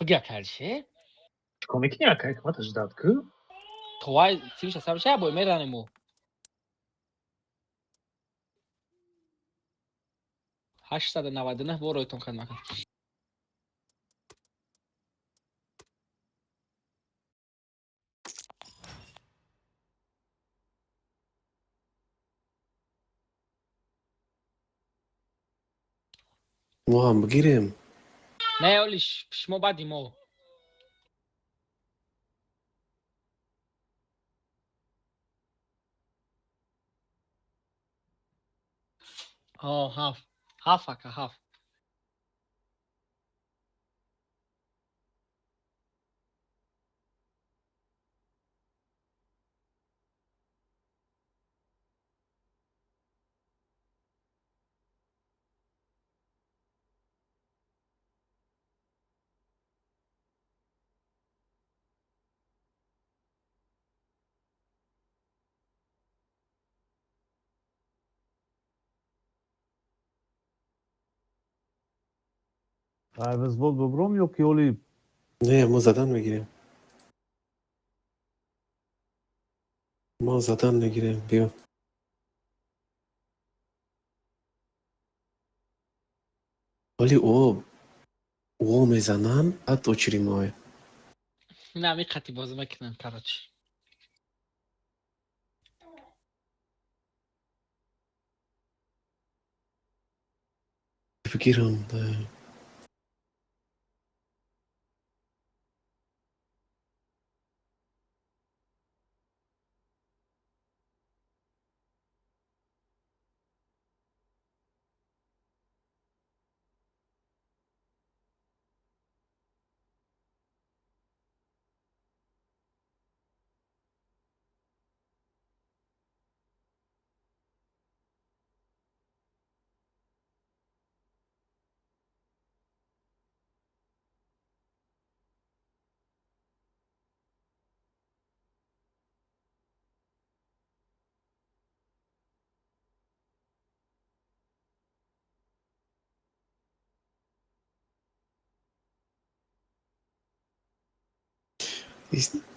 Бигир, калше. Чикор мекунӣ, ака Ҳикмат, ждать ку? Товай симша сабша бой меранем мо. 899 бор ройтон кардам, ака. Мо ҳам бигирем. Не, оли шумо баъди мо. Ҳо, ҳафт. Ҳафт, ака, ҳафт. Ай, взвод бубром ё ки оли? Не, мо задан мегирем. Мо задан мегирем, биё. Оли о мезананд, баъд очереди мое. На, ми қати бозӣ мекунем, короче. Бигирам, да.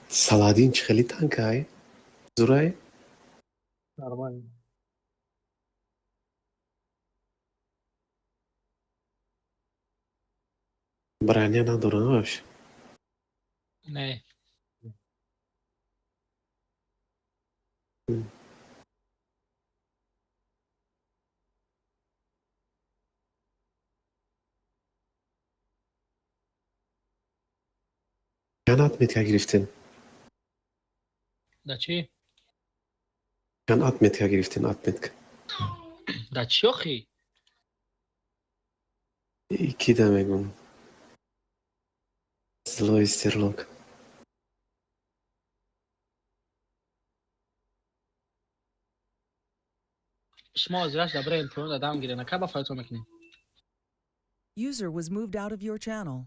Саладин чӣ хеле танкай? Зурай? Нормально. Броня надора вообще. Не. Чанд отметка гирифтем? Да чӣ? Чанд отметка гирифтем, отметка? Да чӣ охи? Кида мегум. Злой стрелок. Шумо ҳозираш да бираем поён, да дам гирем. Ака, ба фоятон мекунем. User was moved out of your channel.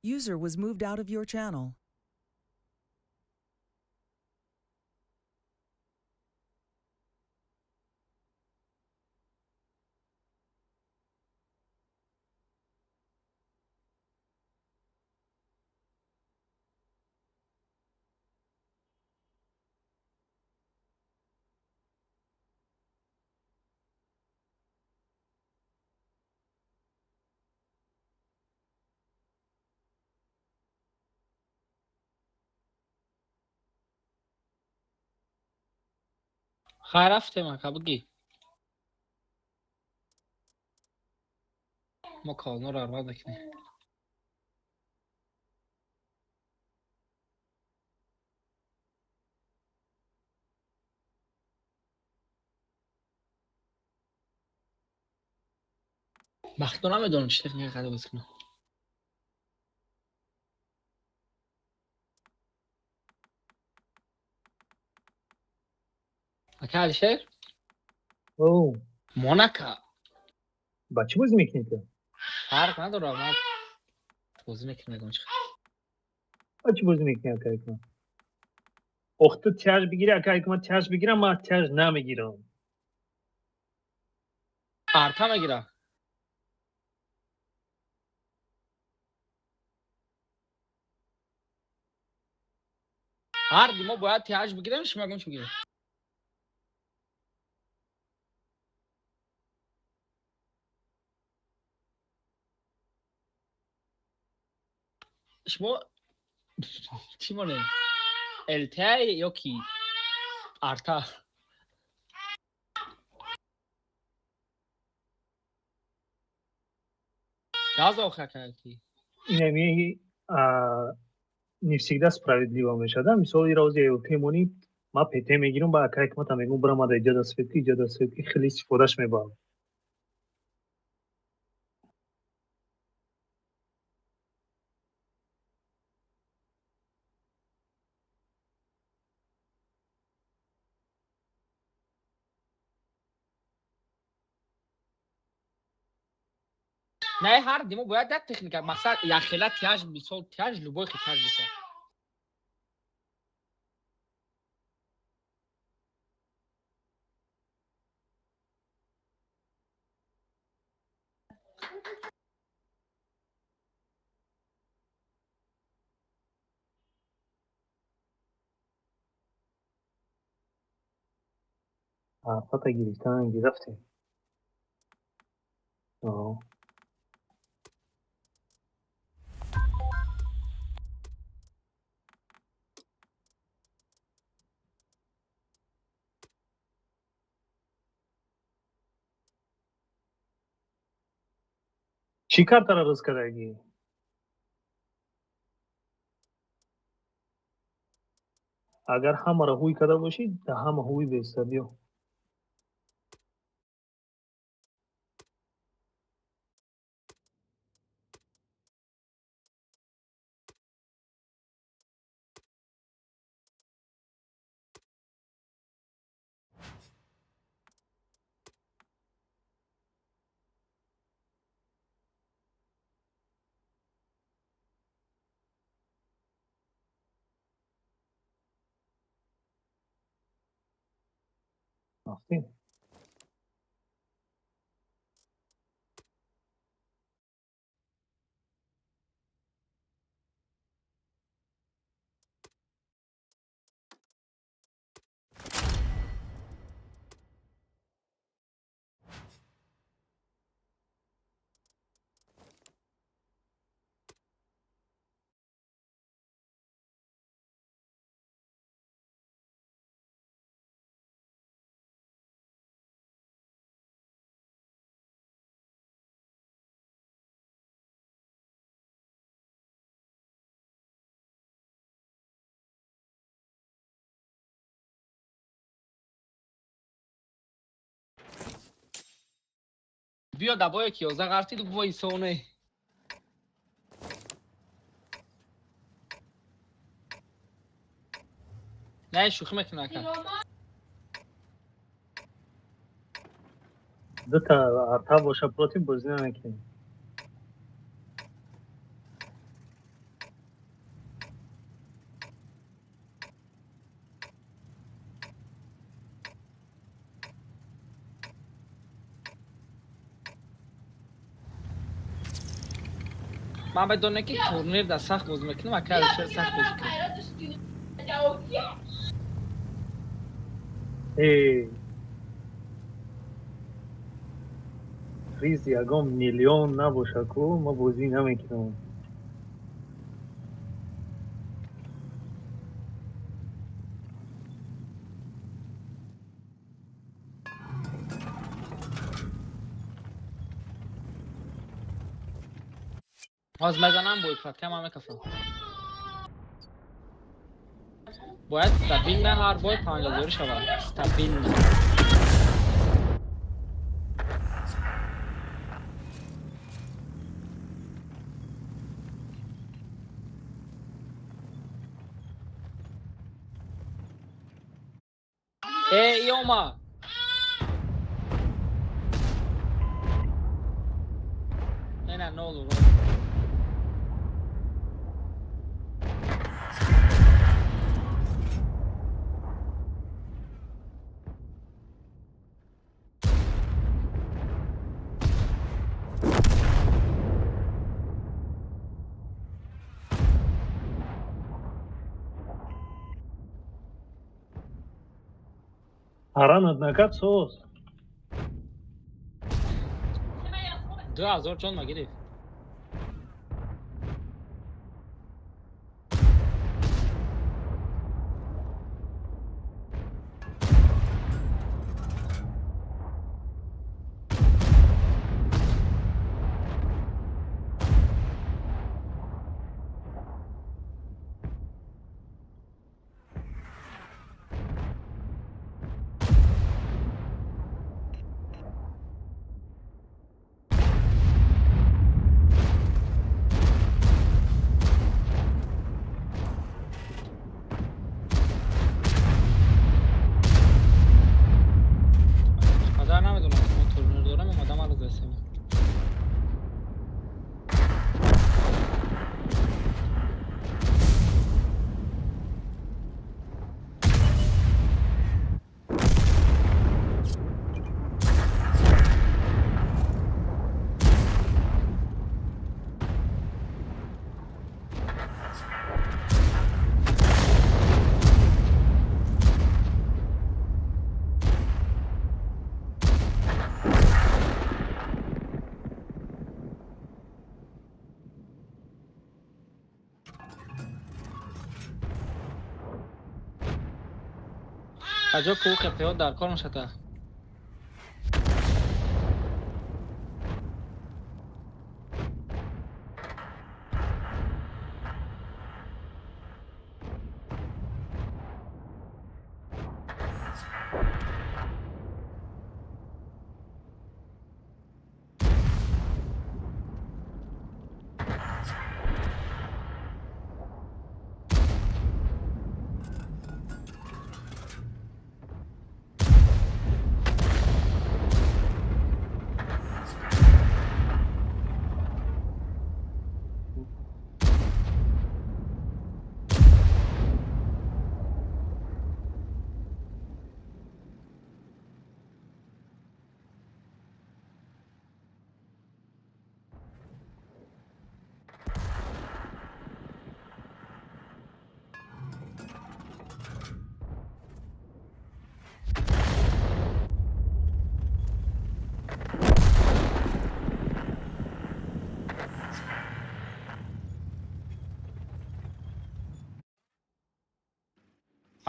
User was moved out of your channel. Хай, рафтем, ака, бигӣ. Мо колоноро арвад мекунем. Бахто намедонам чӣ техника қади бозӣ кунам. Ака Алишер? О, Монака. Ба чӣ бозӣ мекунӣ ту? Фарқ надорад, ман бозӣ мекунам, мегӯям чӣ. Ба чӣ бозӣ мекунӣ, ака Ҳикмат? Ох, ту тяж бигирӣ, ака Ҳикмат, тяж бигирам, ман тяж намегирам. Арта мегирам. Ҳарди мо бояд тяж бигирем, шумо ягон чи бигирем. Шумо чӣ монем? ЛТ ё ки арта? Газо хака ки. Инами не всегда справедливо мешавад. Мисол, ира ози ЛТ монӣ, ма ПТ мегирам, ба акай ҳикмата мегӯм, бирамада иҷода светки, иҷода светки, хеле истифодаш мебарам. Не, ҳарди мо бояд як техника, мақсад якхела тяж, мисол, тяж, любой хел тяж бошад. Фата гирифтан гирафтем. О. Чӣ картара рӯз кардагӣ? Агар ҳамаро ҳуй карда бошӣ, да ҳама ҳуй беста, биё. Рафтем. Биё, дабое ки 11 ғартиду войсоне. Не, шӯхӣ мекунам, ака. Дута арта боша, против бозӣ намекунем. Ман медонам, ки турнир дар сахт бозӣ мекунам, ака, чер сахт бозӣ кунам. Э, приз ягон миллион набоша ку, ма бозӣ намекунам. Ҳоз мезанам, бойкот кам мекафам. Бояд стабильно ҳар бой 5000-и шавад. Стабильно. Э, ёма. Не, не olur. Аранат накард, соз. 2000 ҷон ма гирифт. Қадар намедонам, мо турнир дорам, омадам ало дасем. Аҷо ку хепео дар кор мешата.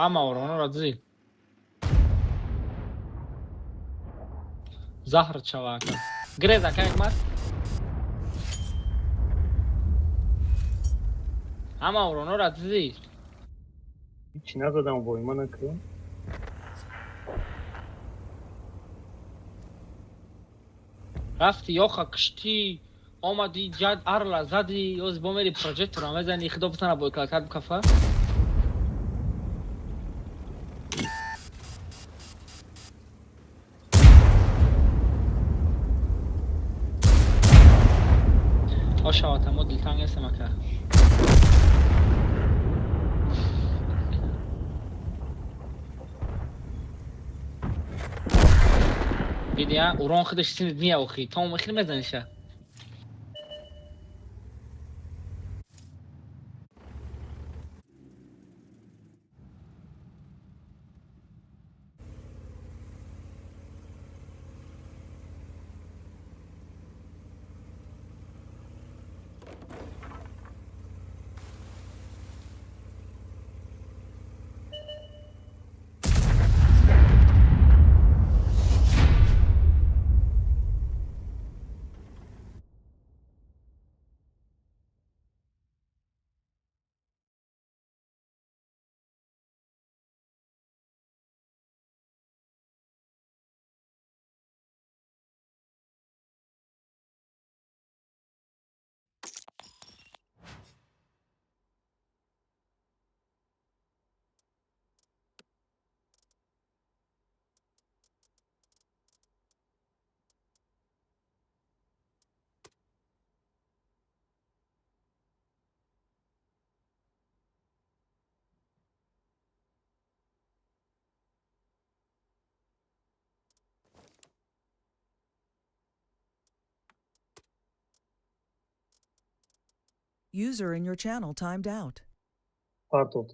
Ҳама оронро дидӣ. Заҳр чава ака. Грез ака якмат. Ҳама оронро дидӣ. Ҳичи назадам, войма накардам. Рафти ёха киштӣ, омадӣ ҷад арла задӣ, ёз бо мери прожектора мезани, худо бисана бо калкат бикафа. Ошавата мо дилтанг нестем ака. Диди, а? Урон худаш синит мия охи. Том хел мезаниша. User in your channel timed out. Партов.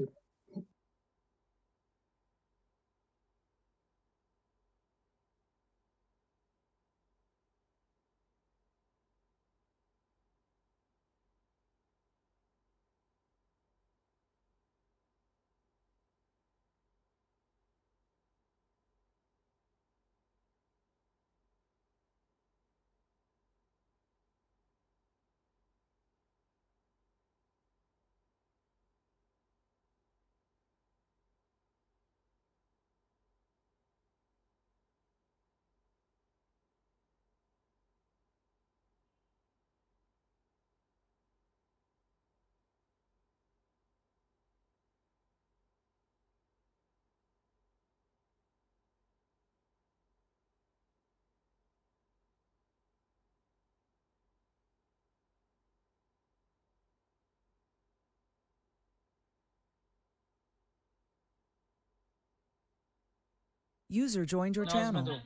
User joined your Наз channel. медром.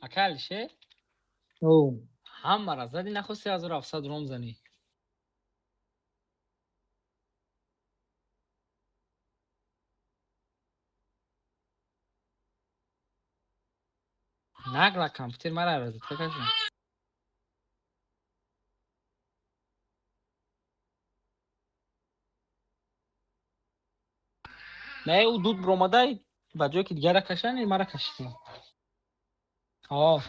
Ака Алишер, О, ҳамара зади, нахости 1700 ром занӣ. Нагла компютер мара розетка кашам. Не, ӯ дуд биромадай, ба ҷое ки дигара кашани, мара кашиди. О.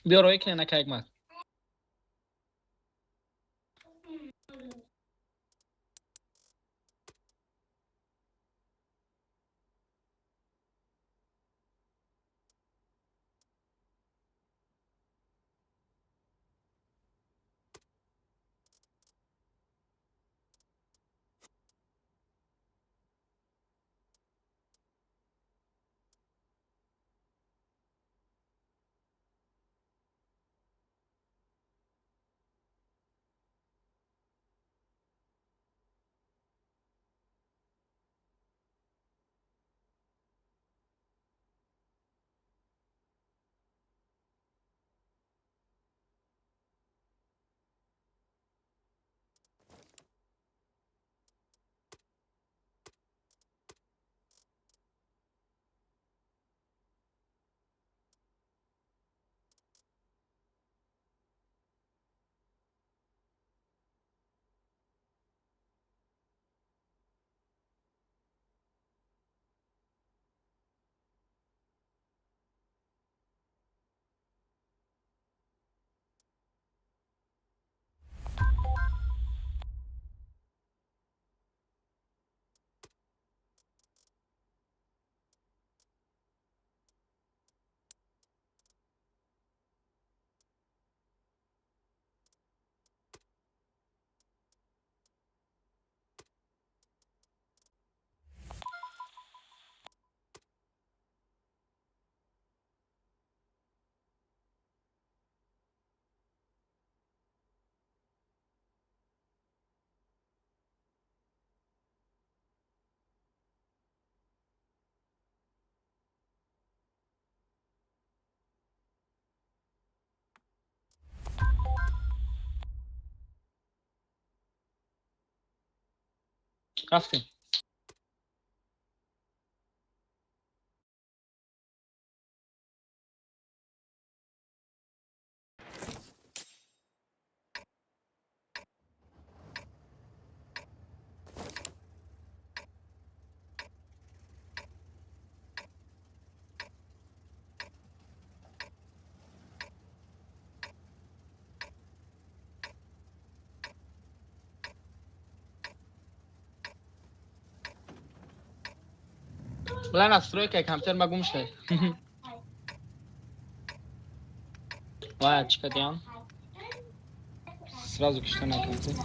Биё роӣ кине, нака Ҳикмат. Рафтем. Бла настройка компютер ма гум шуд. Вай, чӣ кардиам? Сразу кишта на компютер.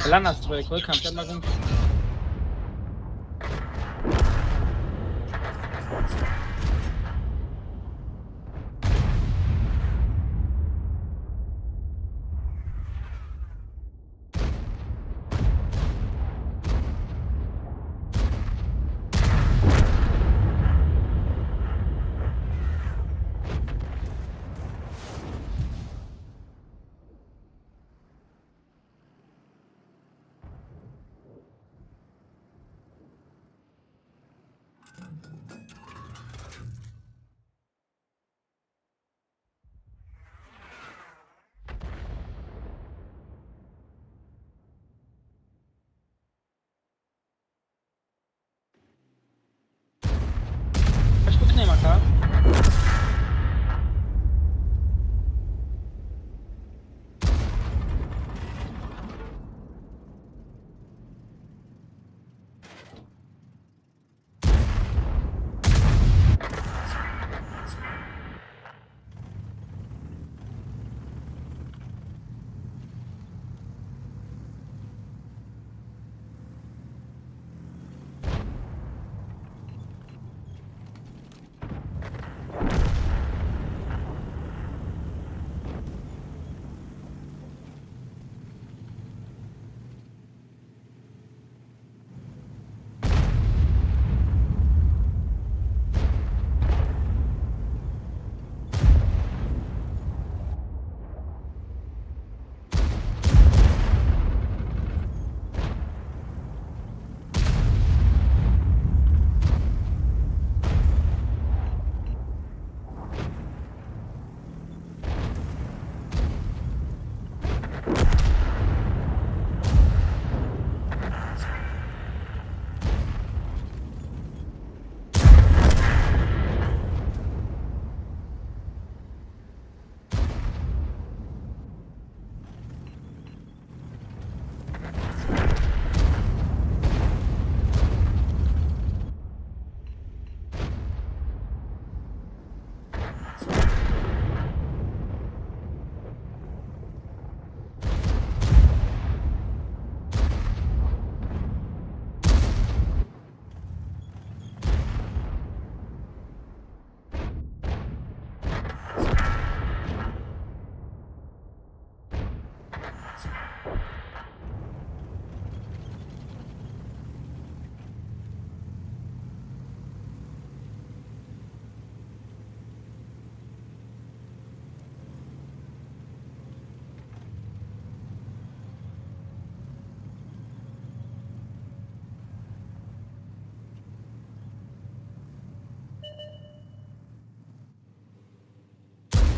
Кала настройкаҳои компютер магум. Кунем, ака?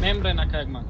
Мембрен, ака, Ягман.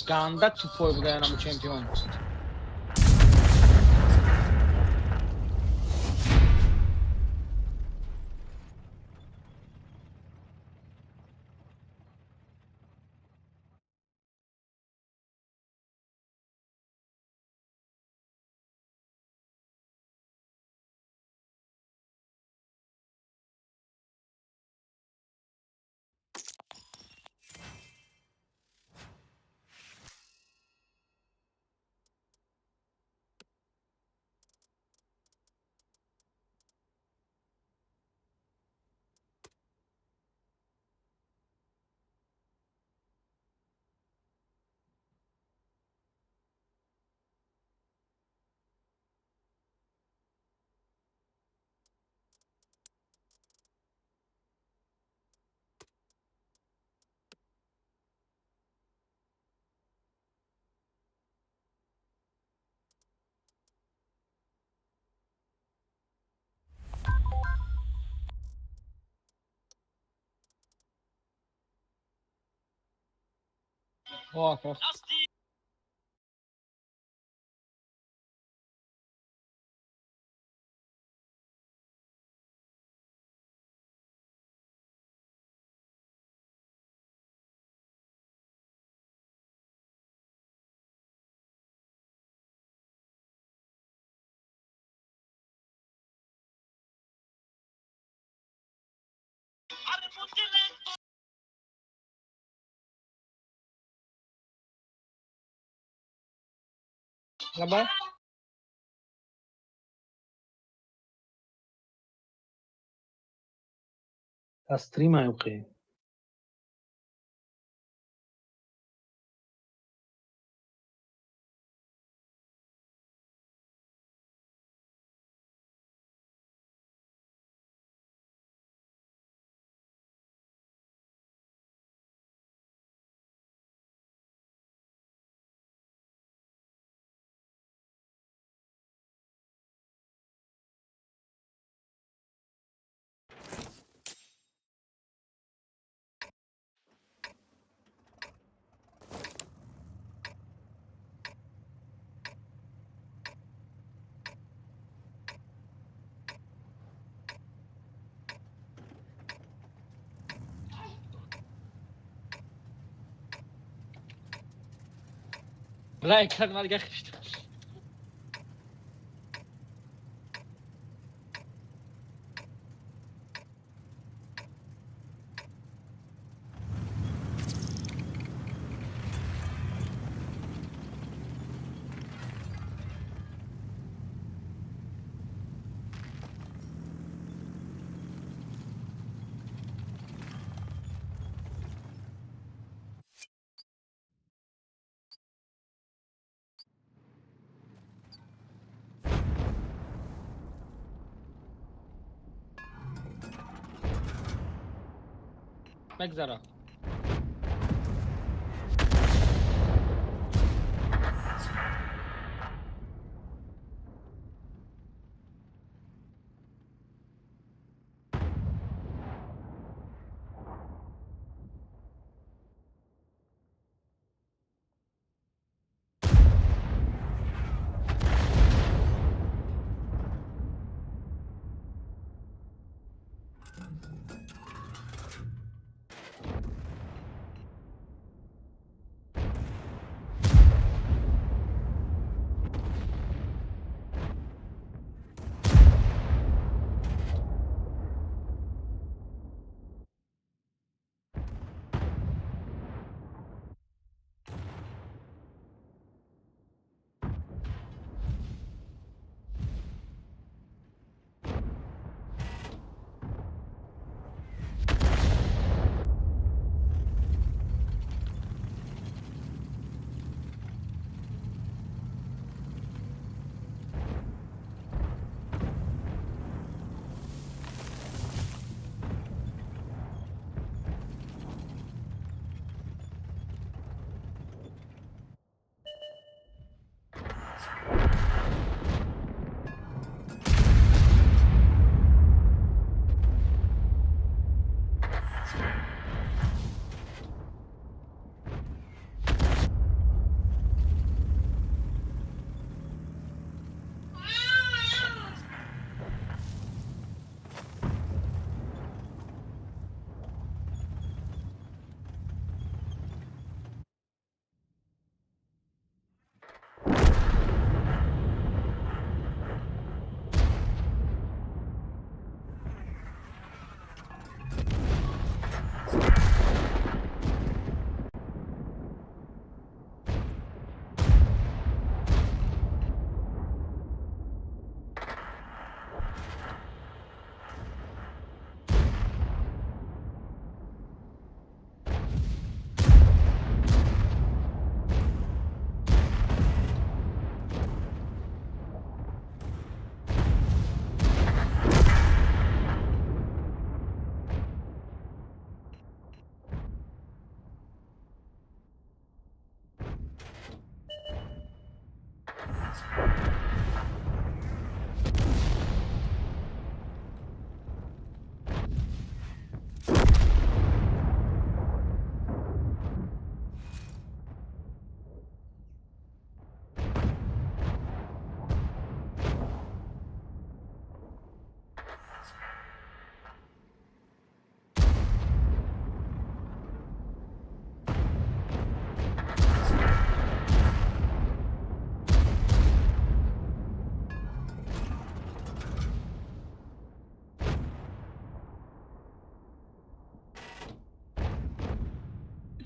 Ганда тупой буда янаму чемпион. О, Забай. Аз стрима ёқи. Бля, экран ман дига хишт. Мегзара.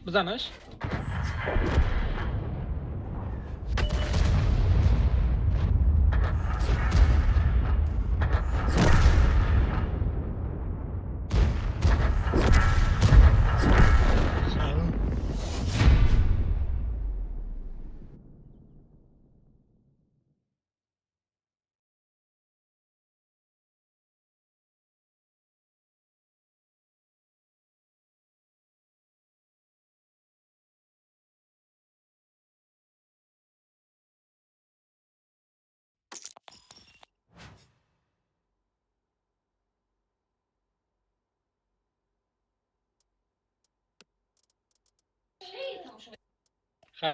Бизанаш.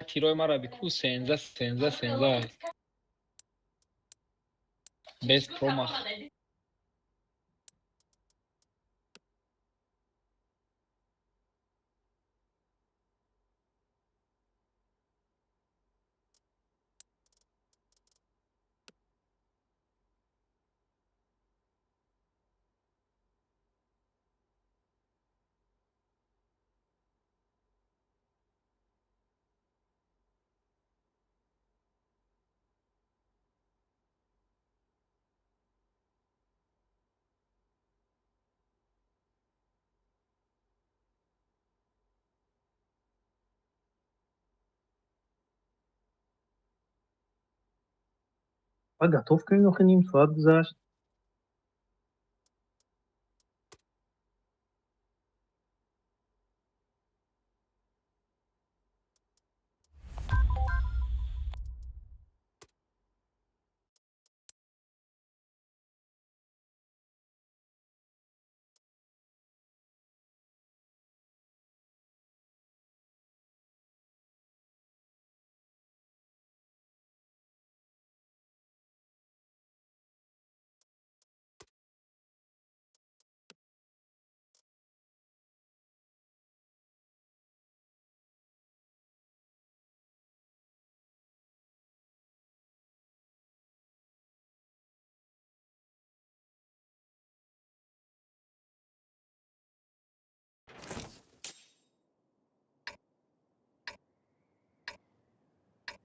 Тирои маро бику, 13, 13, 13. Без промах. Ва готов кунем, охи ним соат гузашт.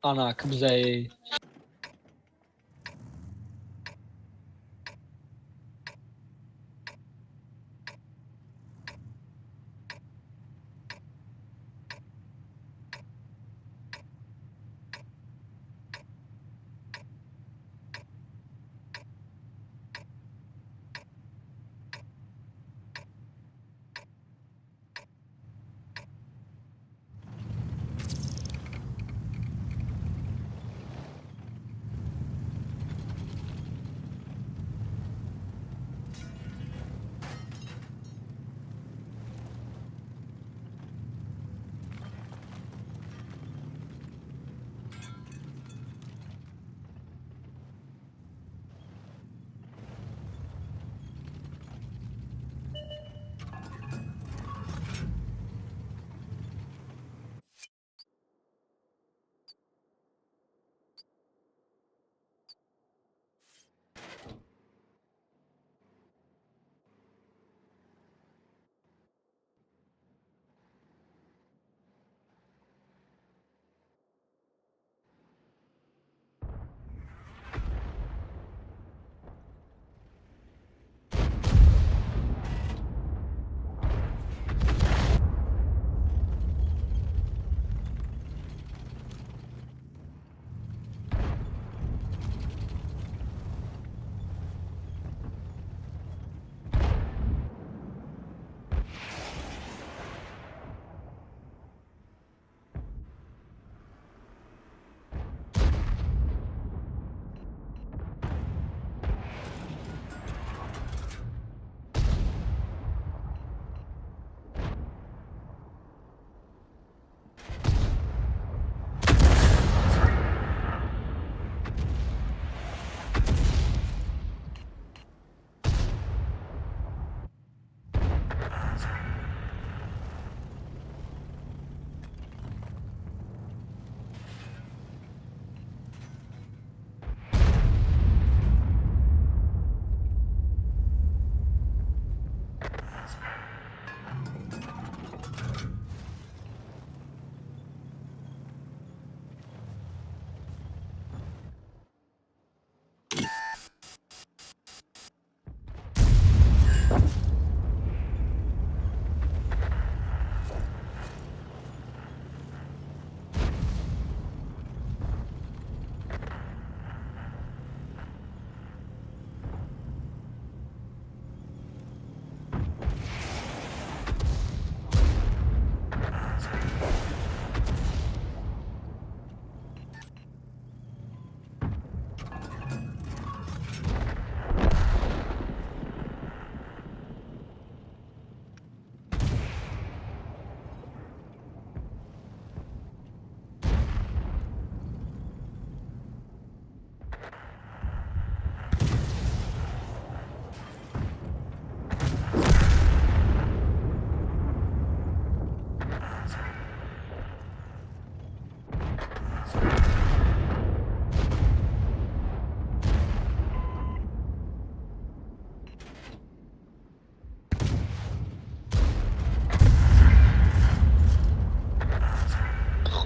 Ана кибзаи.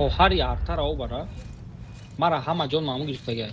Хоҳари артара обара. Мара ҳама ҷон маъмул гирифтагай.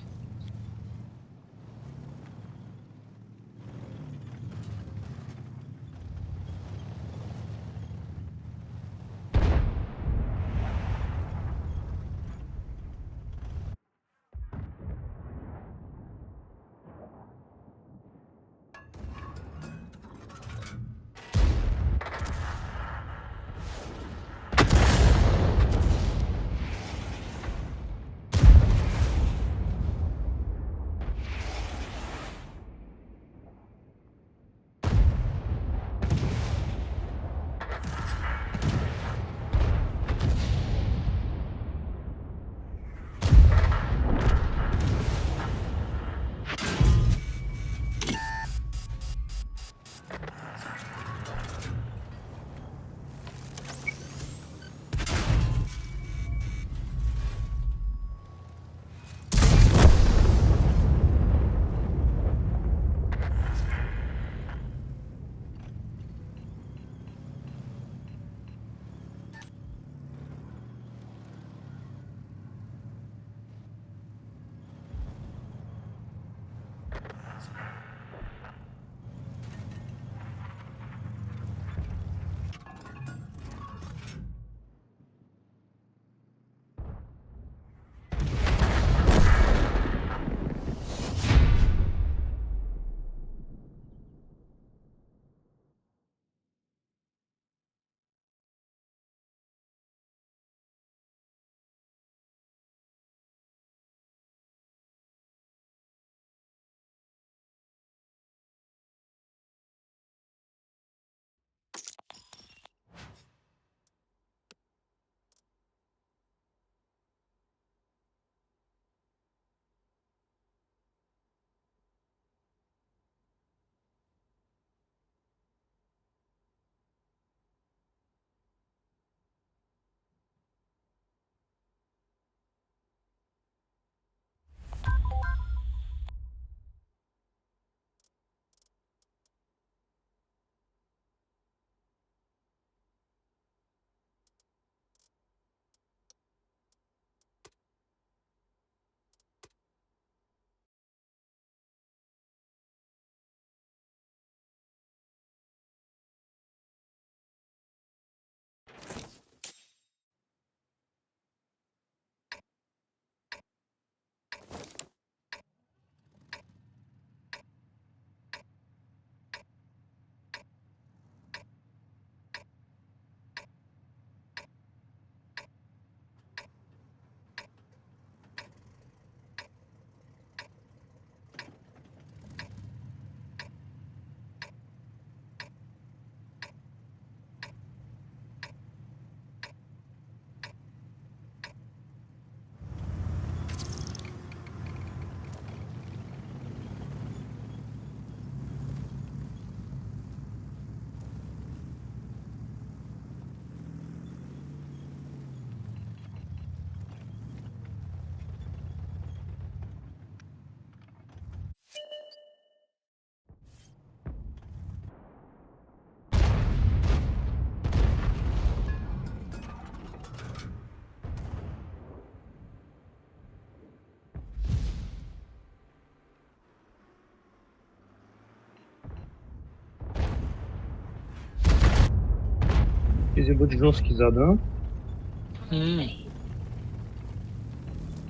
Чизе буд жёсткий зада.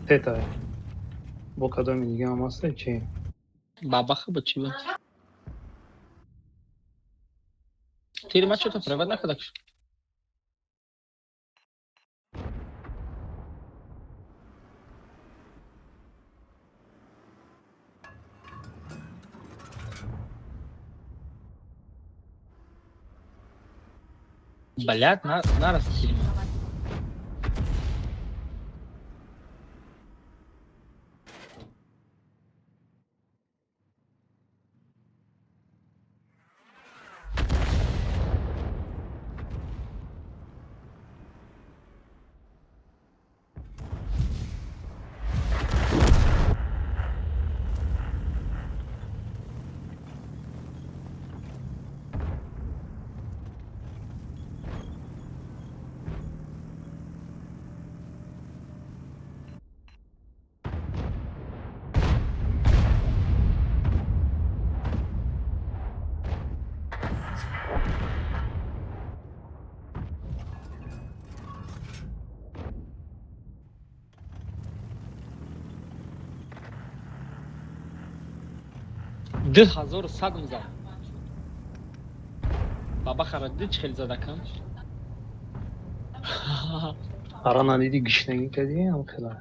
Тета. Бо кадоми дига ҳам ҳаста чи? Бабаха ба чи ба? Тири ма чото превод накардак? Блядь, на тири ма. 2100 зад. Баба хара, ди чӣ хел задакам? Ара, надиди, гишнагӣ кардӣ ҳам хела.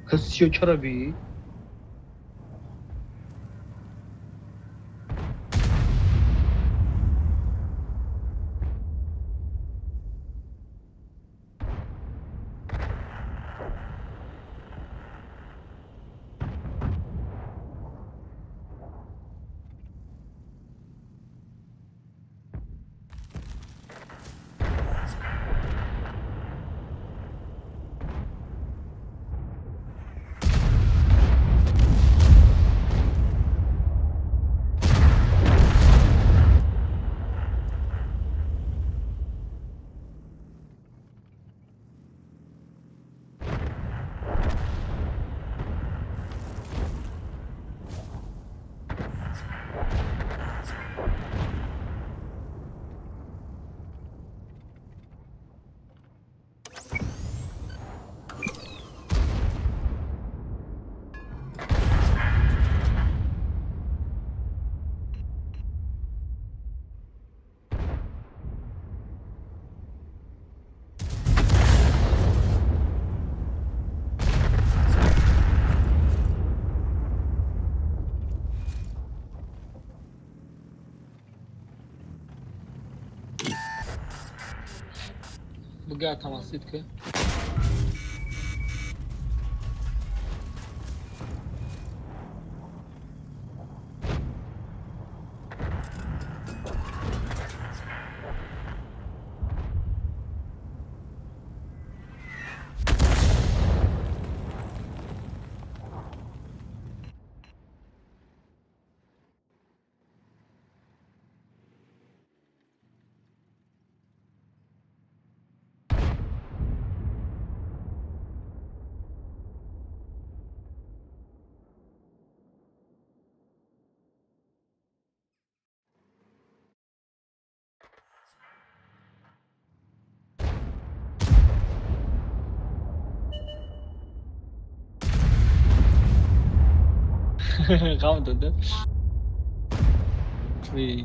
Касиё чара би? Буга тамасид ки. Ғам дода. Ви.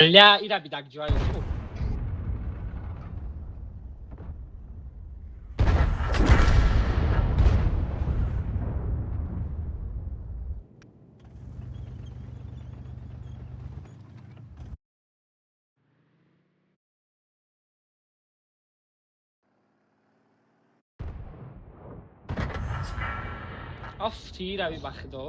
Бля, ира бидак ҷои. Афти рави ба худо.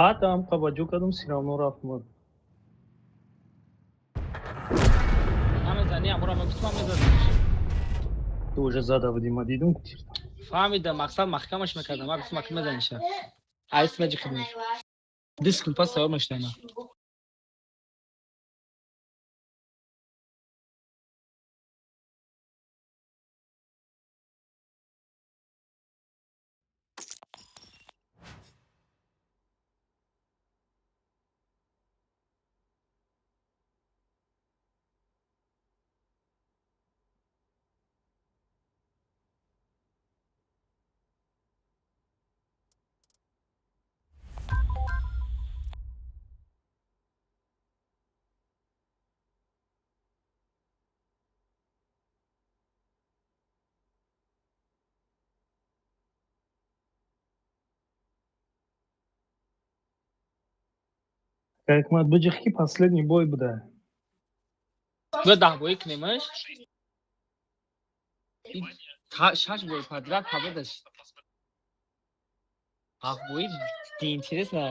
Ҳатам қабаҷӯ кардам, сиравно рафт мурд. Намезани, амура ма гуфтам мезадиш. Ту уже зада будӣ, ма дидум ки тир. Фаҳмидам, мақсад маҳкамаш мекардам, ма гуфтам ки мезаниша. Айс маҷи хидмат. 2 секунд пас савор мешудам. Ҳикмат, биҷиқ ки последний бой буда. Ё 10 бои кунемаш. Шаш бой подряд победаш. Ҳафт бои интересно.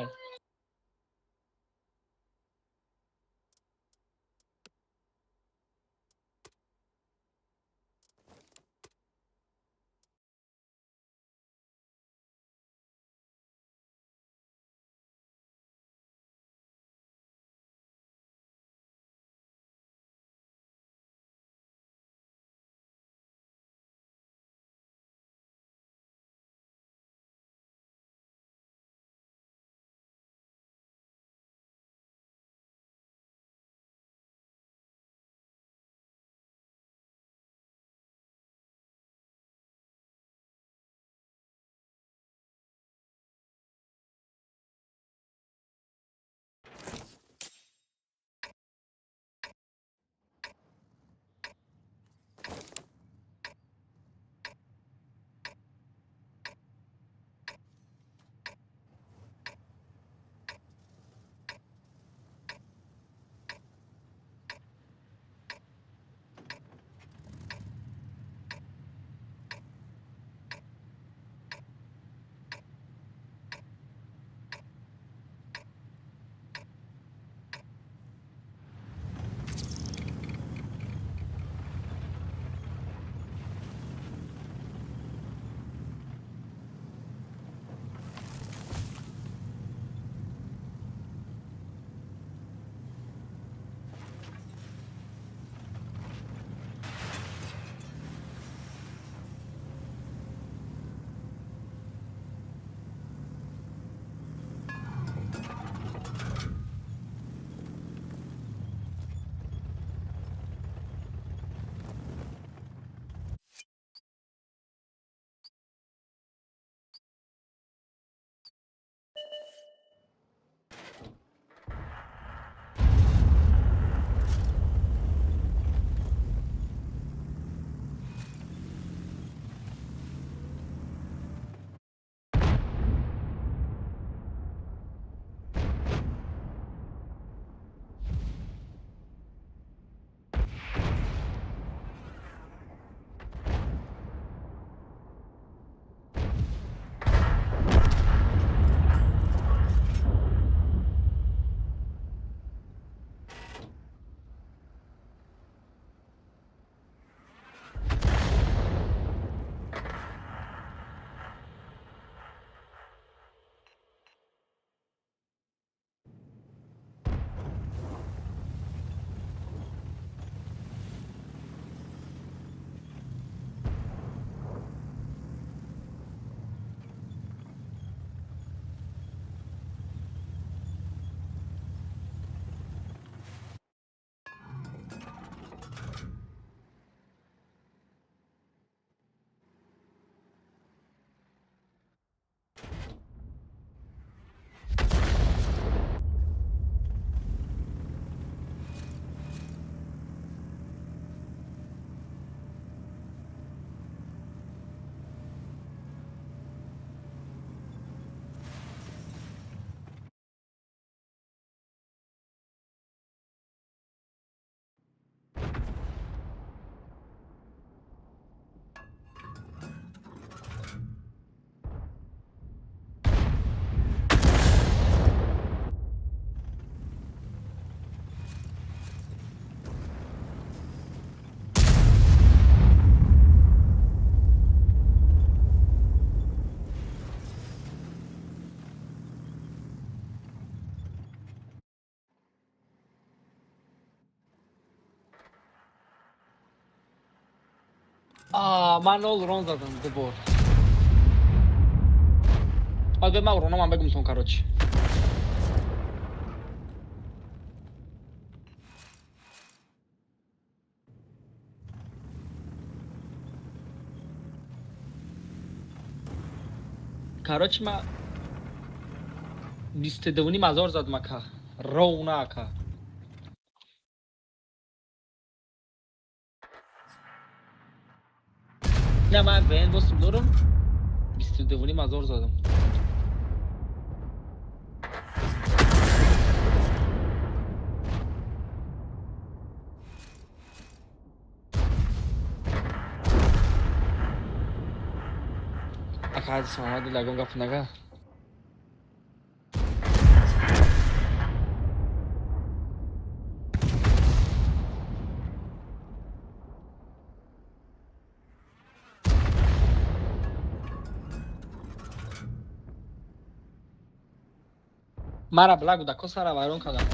Ман нол рон задам дубор. Ҳозир ман урономам бегумтон, короче. Короче, ма 22,5 ҳазор задам, ака. Ровно, ака. Не, ман ВН босим дорам. 22,5 ҳазор задам. Ака, ҳадис Муҳаммади лагон гап нага. Мара бла гудако сара вайрон кардам.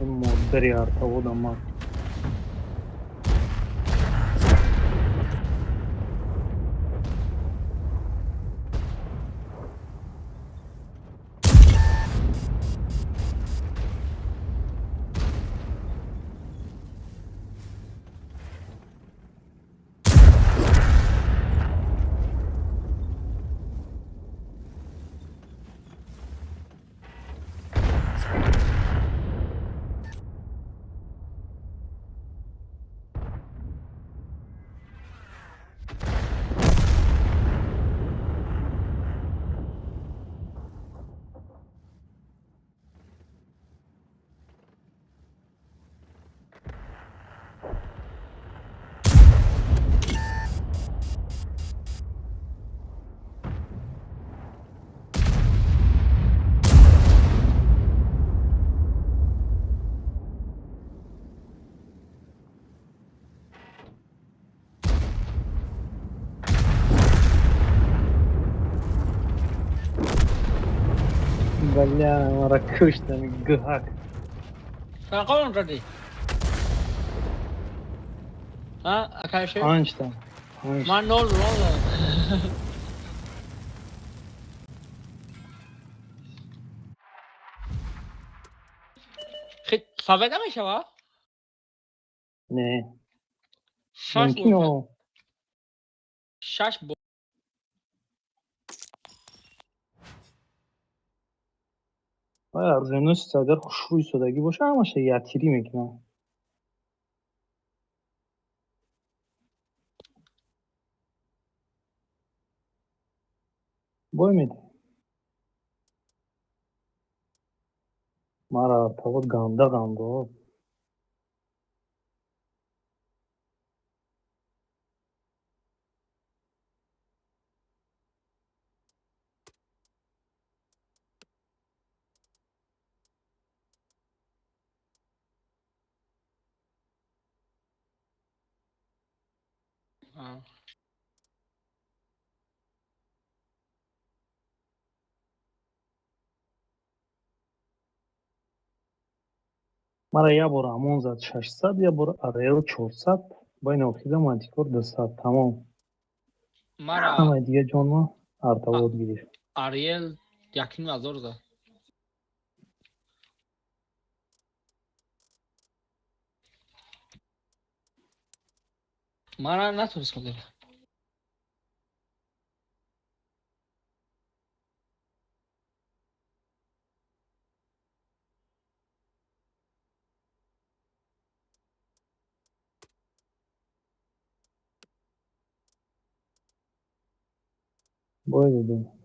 Модари артавода ман. Бля, мара куштами гӯҳак. Чанд задӣ? Ҳа, акайше? Панҷта. Панҷ. Ман нол рон задам. Хит саве намешава? Не. Шаш Мумкин бор. о. Шаш бор. Вай оруженосец агар хушрӯи содагӣ боша, ҳамаша ятирӣ мекунад. Бой медиҳ. Мара артавод ганда гандо. А. Мара як бор Амон зад 600, як бор АРЛ 400. Байна охида мантикор 200 тамом. Мара Ҳамаи дига ҷонма артавод гирифт. Ариэл 1500 зад. Мара натонистам дела. Бой додем.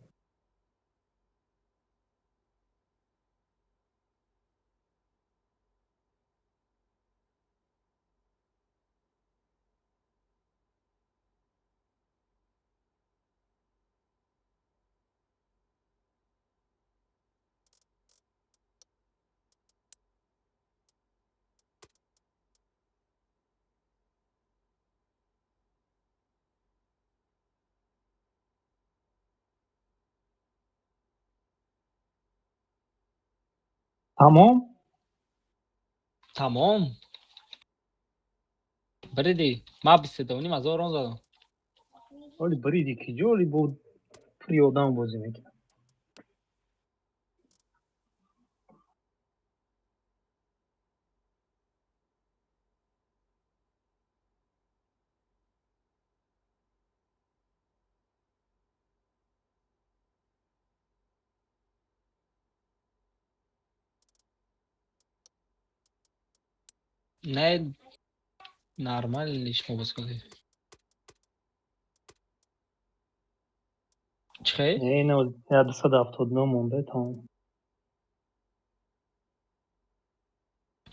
Тамом? Тамом. Бриди. Ма 22,500 рон задам. Оли бриди киҷо, оли бо пури одам бозӣ мекунад. Не, нормально шумо боз кардед. Чӣ? Не, ина 279 монда, тамом.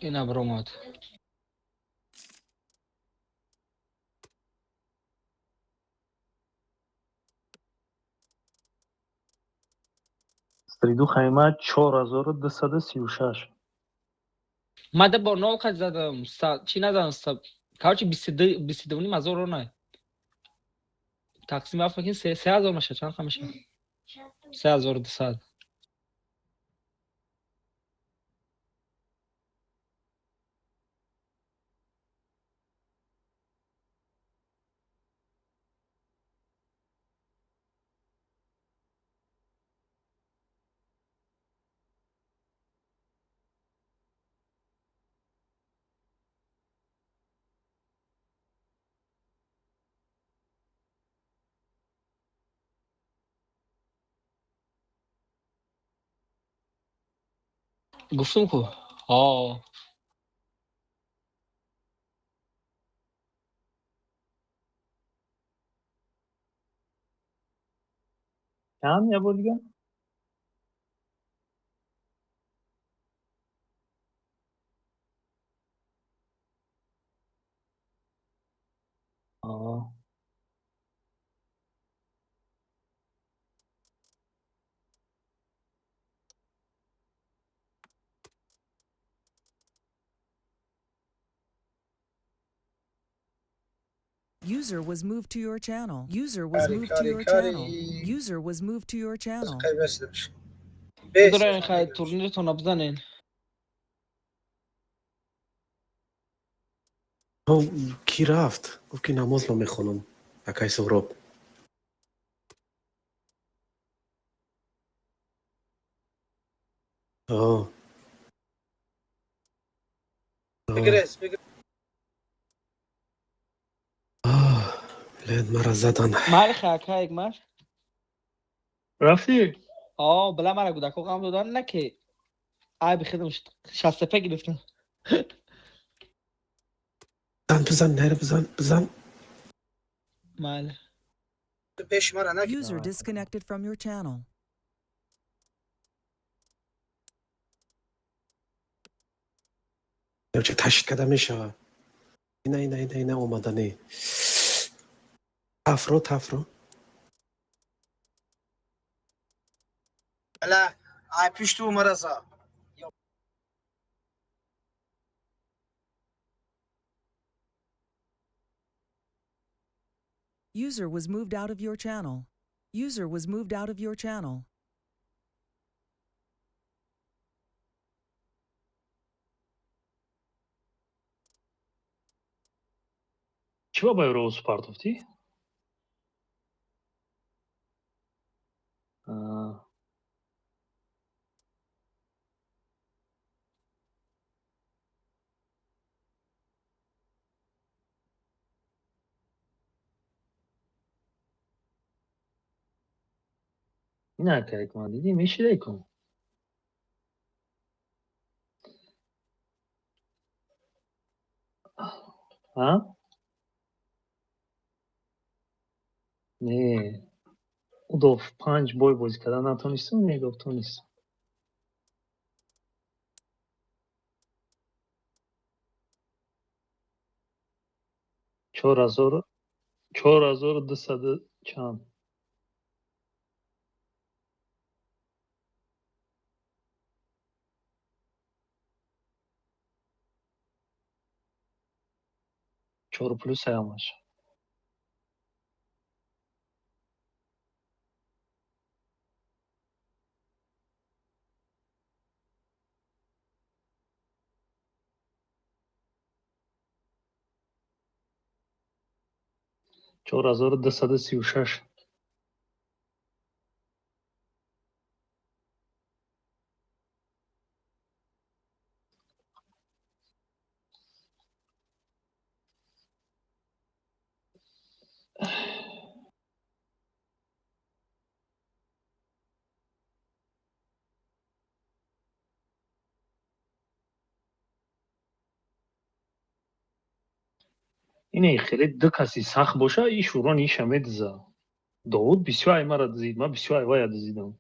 Ина баромад. Стриду хайма 4236. Ма да бор нол қад задам, чӣ назадам, короче 22,500 рон. Тақсим рафт мекунем 3000 мешавад, чанд қа мешавад? 3200. Гуфтум ку. Ҳо. Чанд я бор дига? Аа. User was moved to your channel. User was Kari, moved to kari, your channel. kari. User was moved to your channel. Дурен хай турниртонро бизанен. Кӣ рафт? Гуфт ки намозро мехонам. Акай Суҳроб. О. Лед мара задан. Майли хай акай Икмар. Рафтӣ? О, била мара гудако ғам додан на ки айби хидм 65 гирифтам. Бизан, бизан, нера бизан, бизан. Майли. User disconnected from your channel. Ча ташт када мешава. Ина, ина, ина, ина омадани. Тафро, тафро. User was moved out of your channel. User was moved out of your channel. Чӣ ба байро партофтӣ? Ина акайкман дидӣ мешидай кун. А? Не. Удов 5 бой бозӣ карда натонистам, не гуфт тонистам. 4200 чанд. 4 плюс ҳамаш. 4236. Ине хеле ду каси сахт боша, иш урон иша медиза. Довуд бисёр ай мара дизид, ман бисёр ай вая дизидам.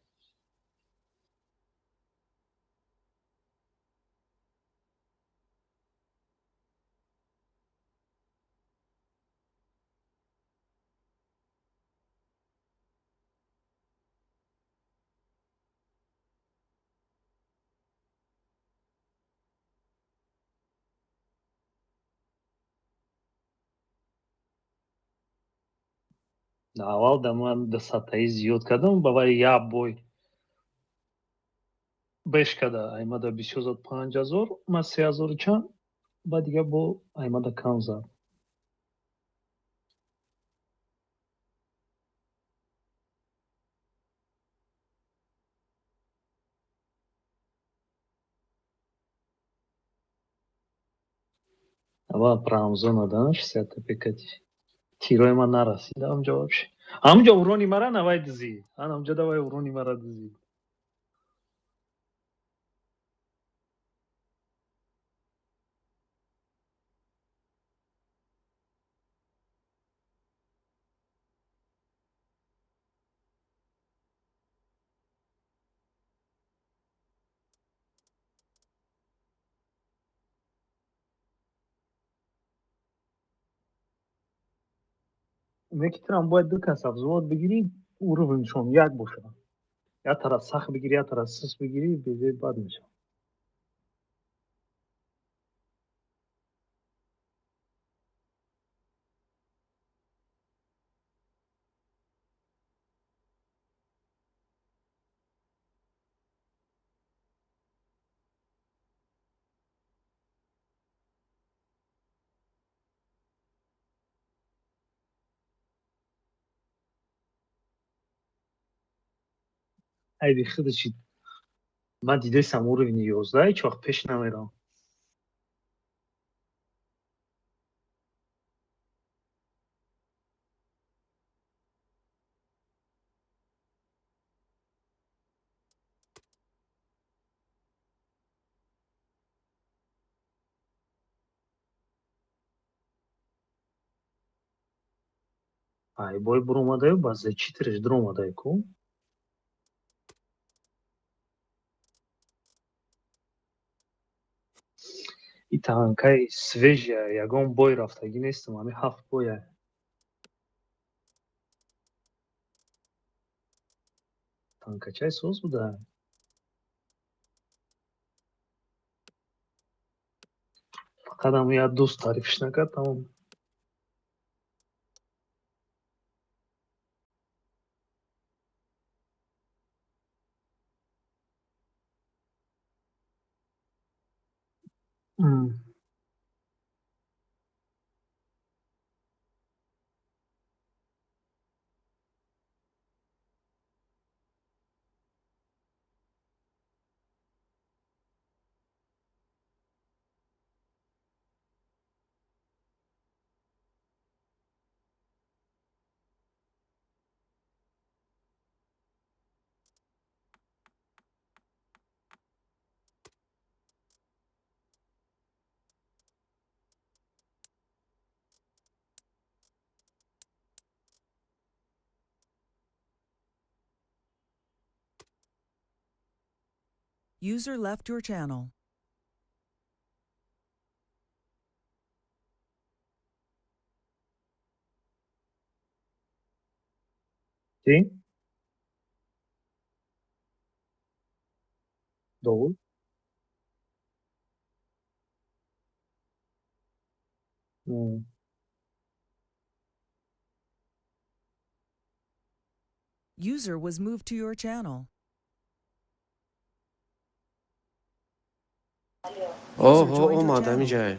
Аввал да ман дусадтаи зиёд кардам, ба вай як бой беш када, аймада бисёр зад 5000, ман 3000 чанд, баъд дига бо аймада кам зад. Ава прамзона да 60 тпкати. Тирои ман нарасид ҳамҷо вообще. Ҳамҷо урони мара навай дизид. Ан ҳамҷо давай урони мара дизид. Неки трам бояд ду кас взвод бигирӣ, уровеншон як боша. Як тараф сахт бигирӣ, як тараф сус бигирӣ, безе бад мешавад. Айби худаши ман дидесам уровни 11, ҳеҷ вақт пеш намерам. Ай бой буромадаю, ба зечитреш дуромадаю ку. И танкаи свежия, ягон бой рафтагӣ нестам, ҳами 7 боя. Танкачаи соз буда. Фақат ҳам як дӯст тарифш накард, тамом. User left your channel. Чӣ? Довуд? User was moved to your channel. User Оҳо, joined your омад channel. ҳамиҷай.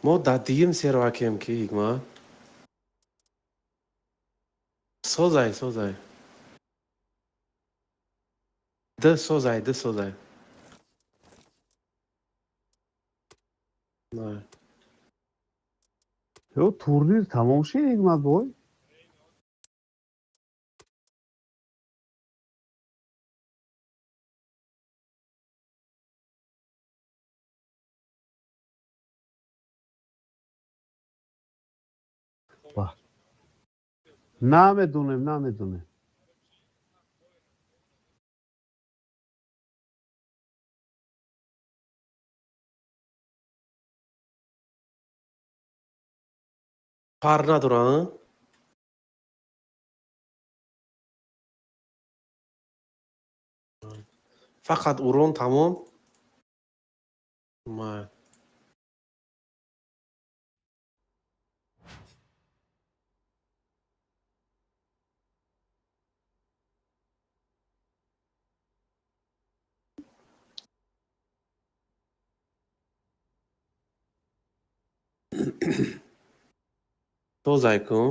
Мо дар дуюм сервакем, ки Ҳикмат созай, созай, д созай, д созай. На. Ё турнир тамом шид, Ҳикмат бой? Ба. Намедонем, намедонем. Фарқ надорад? Фақат урон, тамом. Ма. Созай кун.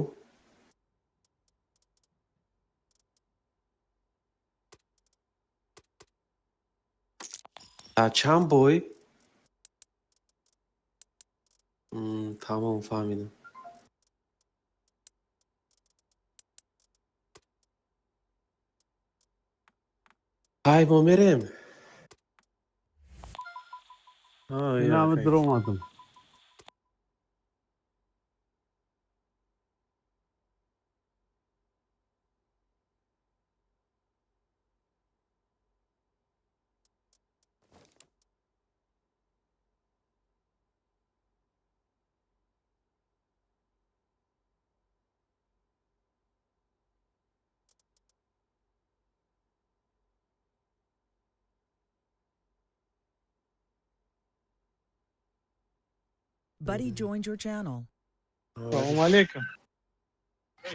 Дар чанд бой? Тамом, фаҳмидам. Ҳай, мо мерем. Инаме даромадам. Buddy joined your channel. Салом алейкум.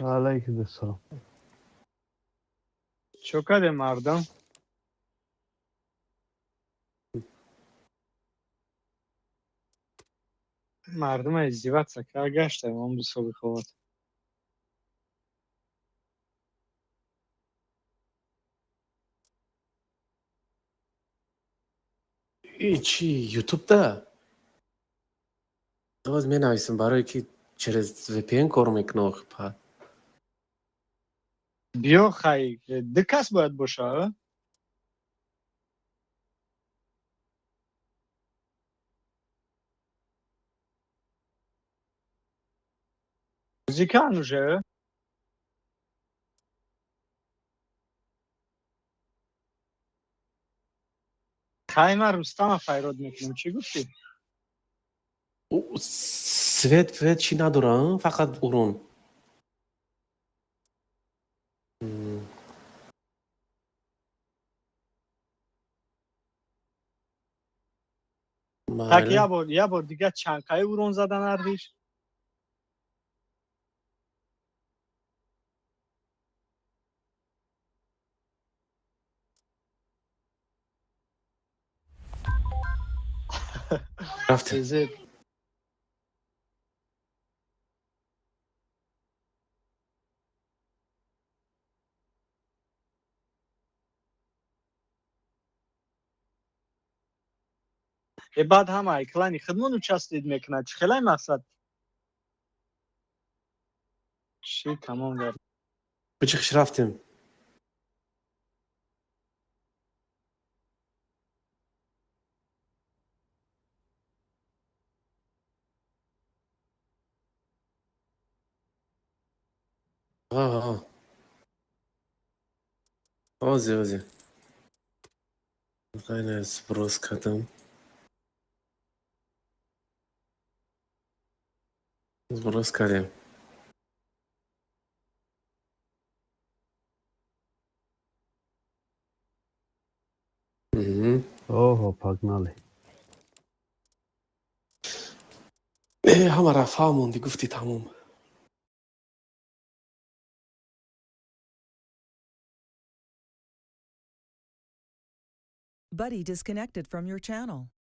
Алайкум ассалом. Чо кардем, мардам? Мардума издеваться кар гаштем он 2 соли ховат. И чи, ютубда? Боз менависам, барое ки через VPN кор мекунад охи па. Биё, хай, ду кас бояд боша, а? Бозикан уже? Хай, ман Рустама файрод мекунам, чӣ гуфтӣ? Свет свет чӣ надорам, фақат урон. Так. Майли. Як бор дига чанқаи урон задан ардиш? Рафтем. Зед. Баъд ҳама клани худмон участвовать мекунад, чӣ хелай мақсад чӣ тамом гард. Бичихш, рафтем. А, ози, ози. Хайна сброс кардам. Сброс кардем. Мгм. Оҳо, погнали. Э, ҳамара фаҳмонди, гуфти тамом. Buddy disconnected from your channel.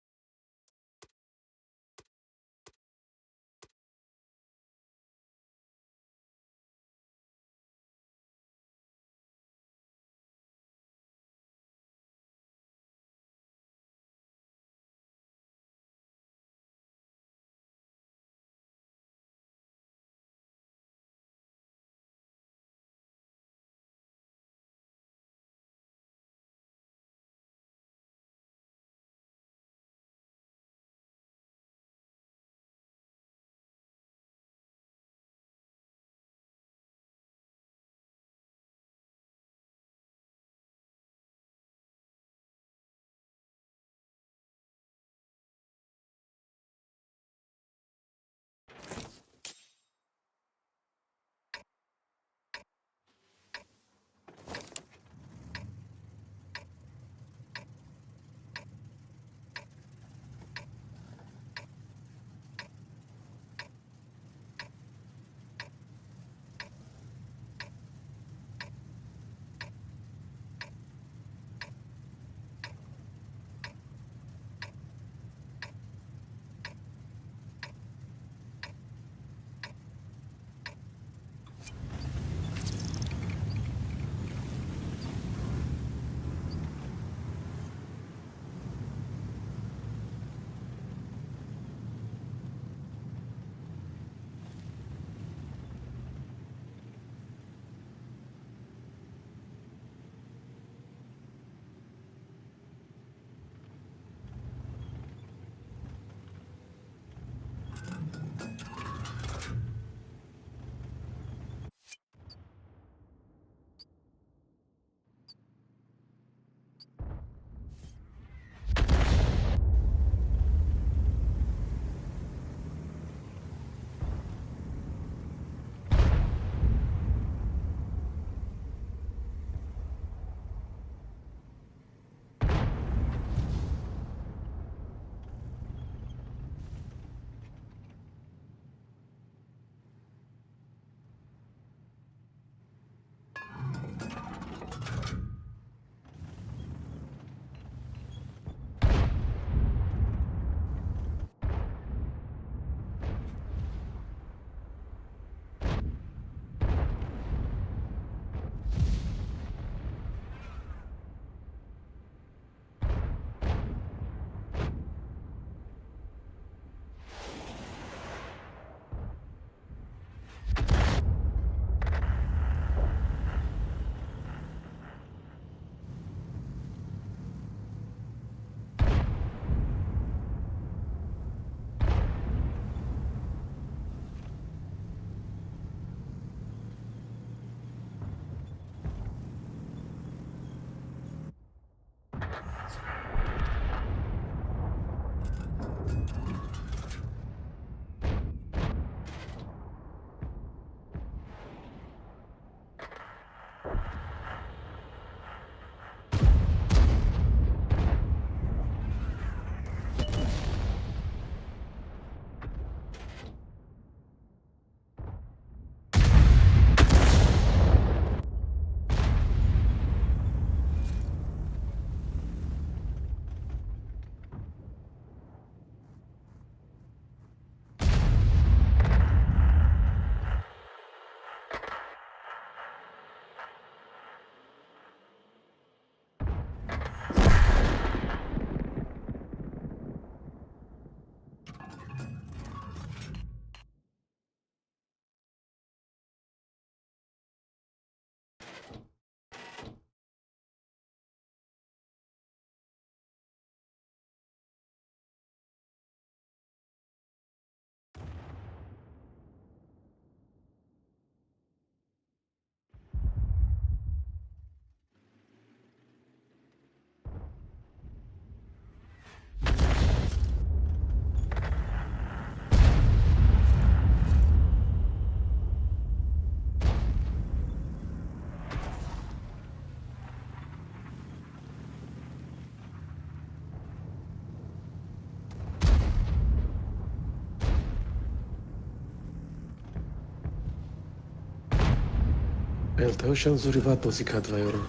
ЛТОшам зури бад бозӣ кард вайёро.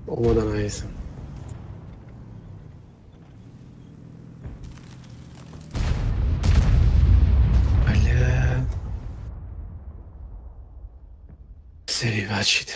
Омода наесам. Бля. Сери бад шид.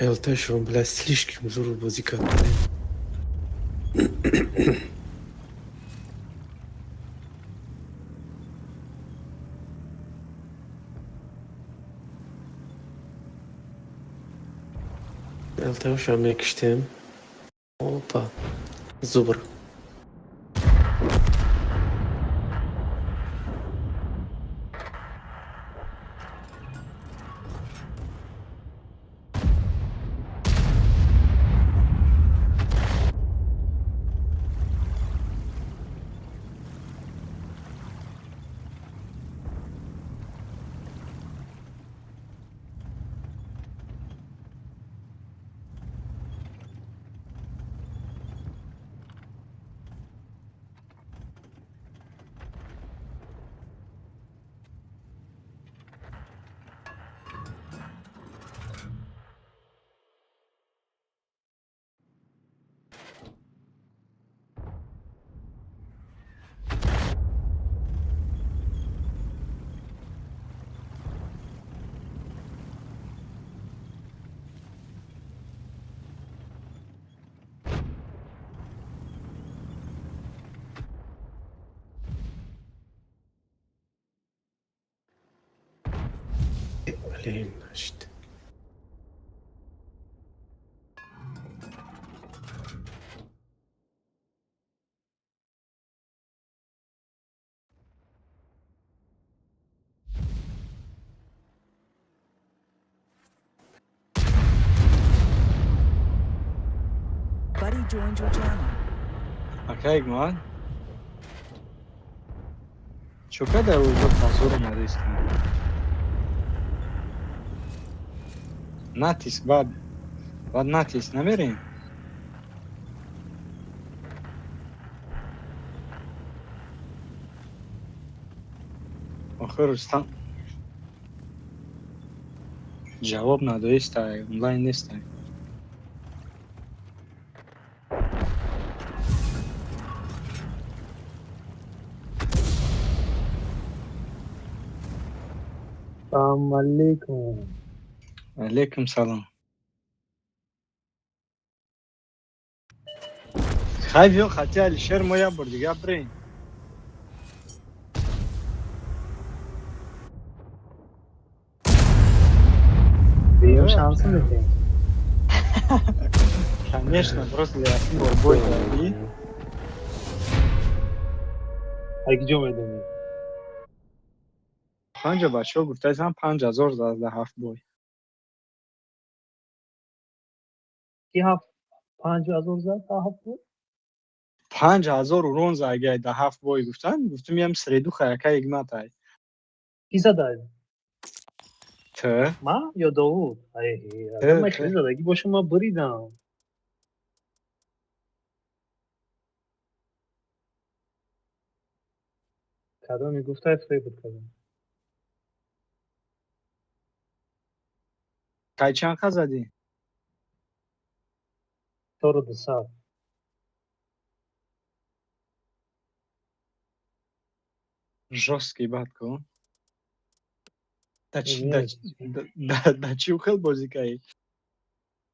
ЛТшон, бля, слишком зур бозӣ кард. ЛТшам мекиштем. Опа. Зубр. Блин, значит. Buddy joined your channel. Акай ман. Чо када ӯзо мазур омадаистам? Натиск баъд. Баъд натиск намерем? Охир Рустам ҷавоб надоистай, онлайн нестай. Салом алейкум. Алейкум салом. Хай биё, хати Алишер мо як бор дига бирем. Дуюм шанс медиҳем. Конечно, просто якум бор бой дадӣ. Ай киҷо медонӣ? Панҷа бачаҳо гуфтаистанд, 5000 зад дар ҳафт бой. Ки ҳафт 5000 зад дар ҳафт бой? 5000 урон задагай дар ҳафт бой гуфтанд. Гуфтум ям средуха яка ҳикматай. Ки задай? Ту? Ман ё Довуд? Ай, агар ман хеле задагӣ бошам, ман буридам. Кадоме гуфтай, фреб буд кадом. Кай чанд қа задӣ? 4200. Жёсткий бад ку. Да чи да да чӣ хел бозӣ каи?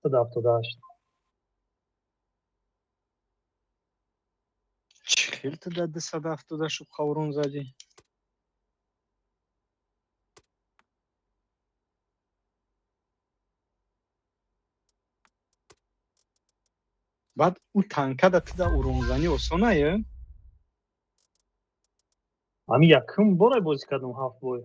178. Чӣ хел ту да 278 қаврон задӣ? Баъд ӯ танкада туда уронзанӣ осонае? Ҳами якум боре бозӣ кардам ҳафт бой.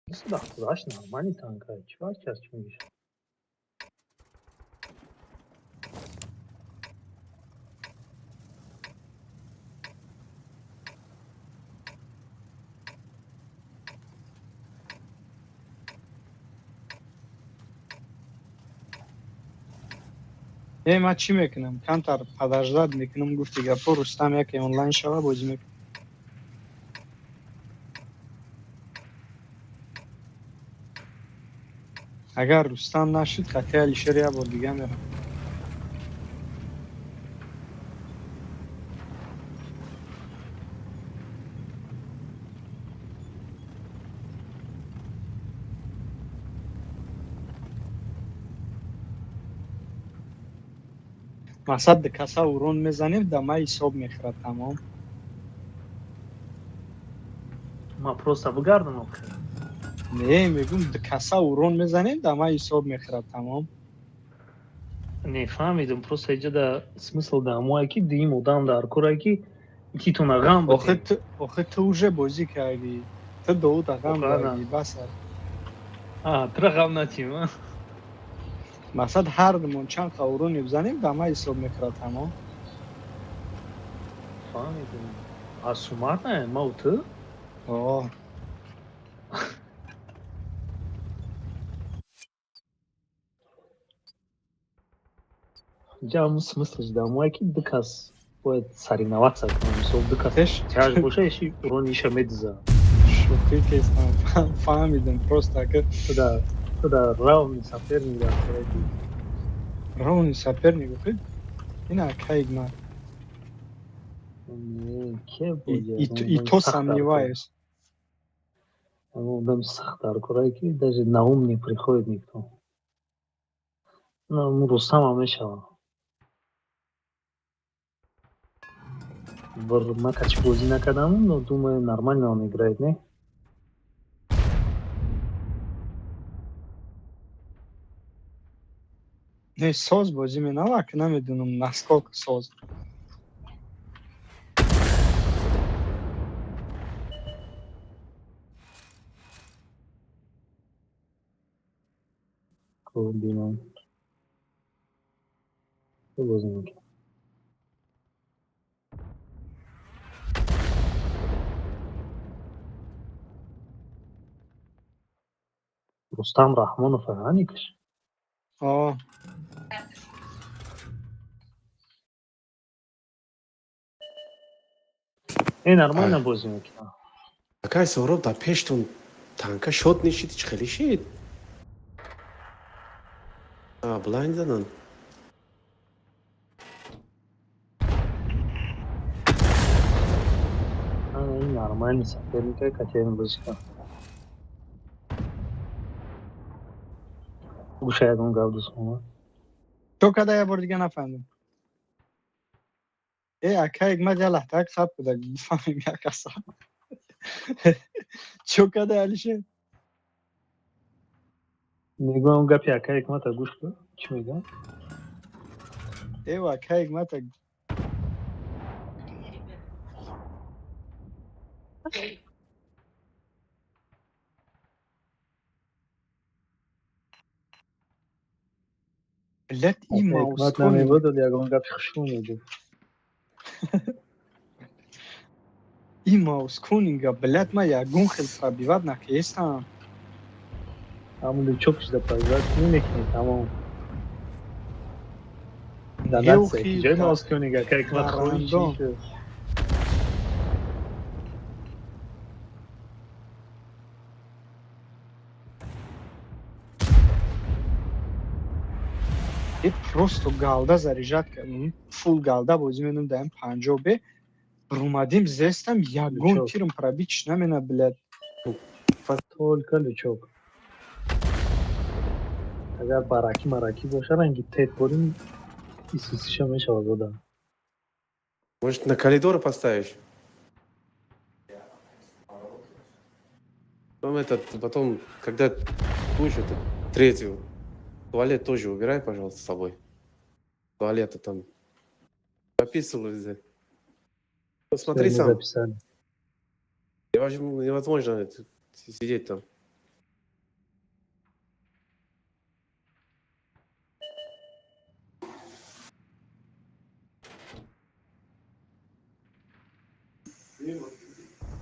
278 нормальный танк, чӣ час чӣ мегӯш? Э, ман чӣ мекунам? Камтар подождать мекунам, гуфти гапо, Рустам яке онлайн шава, бозӣ мекунам. Агар Рустам нашуд, хати Алишер як бор дига мерам. Мақсад, ду каса урон мезанем, да ма ҳисоб мехӯрад, тамом. Ма просто бигардам охир. Не, мегум, ду каса урон мезанем, да ма ҳисоб мехӯрад, тамом. Не фаҳмидам, просто иҷода смысл да ҳамое ки дуюм одам дар корае ки икитона ғам. Охи ту уже бозӣ кардӣ, ту доуда ғам кардӣ, бас. Тура ғам натим. Мақсад, ҳардумон чанд қа уроне бизанем, да ма ҳисоб мехӯрад, тамом. Фаҳмидам, аз сумарна мау ту. О. Инҷа ҳамун смыслш да ҳамое ки ду кас бояд соревноваться кунам, мисол, ду кас тяж боша, иши урони иша медиза. Шӯхӣ кестам, фаҳмидам, просто ки туда туда равный соперник дар кораки. Равный соперник, охи ина кайг ма. И то сомневаюсь. Одам сахт дар корае ки даже на ум не приходит никто. Рустам ҳам мешава. Ма качи бозӣ накардам, но думаю, нормально он играет, не? Не, соз бозӣ менавак, намедонам, насколько соз. Бинам, бозӣ мекунам. Рустам Раҳмонов аникаш. О. Э, нормально бозӣ мекунам. Акай Соҳроб, дар пештон танка шод нишид, чӣ хеле шид? Блайн задан. Нормальный соперник, катем бозӣ кунам. Гӯша, ягон гап дӯстон. То када, я бор дига нафаҳмидам. Э, акай, мад я лаҳтак саб куда, бифаҳмем як каса. Чо када, Алишер? Мегӯям, гапи акай Ҳикмата гӯш кун, чӣ мегӯям. Эва, акай Ҳикмата. Блядь, и Ҳикмат намебодод, ягон гапи хушрӯ мегуфт. И маусконинга, блядь, ма ягон хел пробивать накестам. Ҳамун лючок шида пробивать намекунӣ, тамом. Ҷои маусконинга акай Ҳикмат хоҳӣ чӣ шуд? Э, просто галда заряжать, фул галда бозӣ менам, даем 50 бе румадим зестам, ягон тирм пробить намена, блядь. Только лючок. Агар баракӣ маракӣ боша, ранги тет борим, исисиша мешавад одам. Может, на коридор поставишь? Потом этот, потом, когда будешь это, третью, туалет тоже убирай, пожалуйста, с собой. Туалета там пописывал везде. Ну, смотри Мы сам. записали. Невозможно это, сидеть там.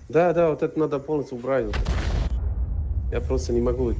Да, вот это надо полностью убрать. Вот. Я просто не могу.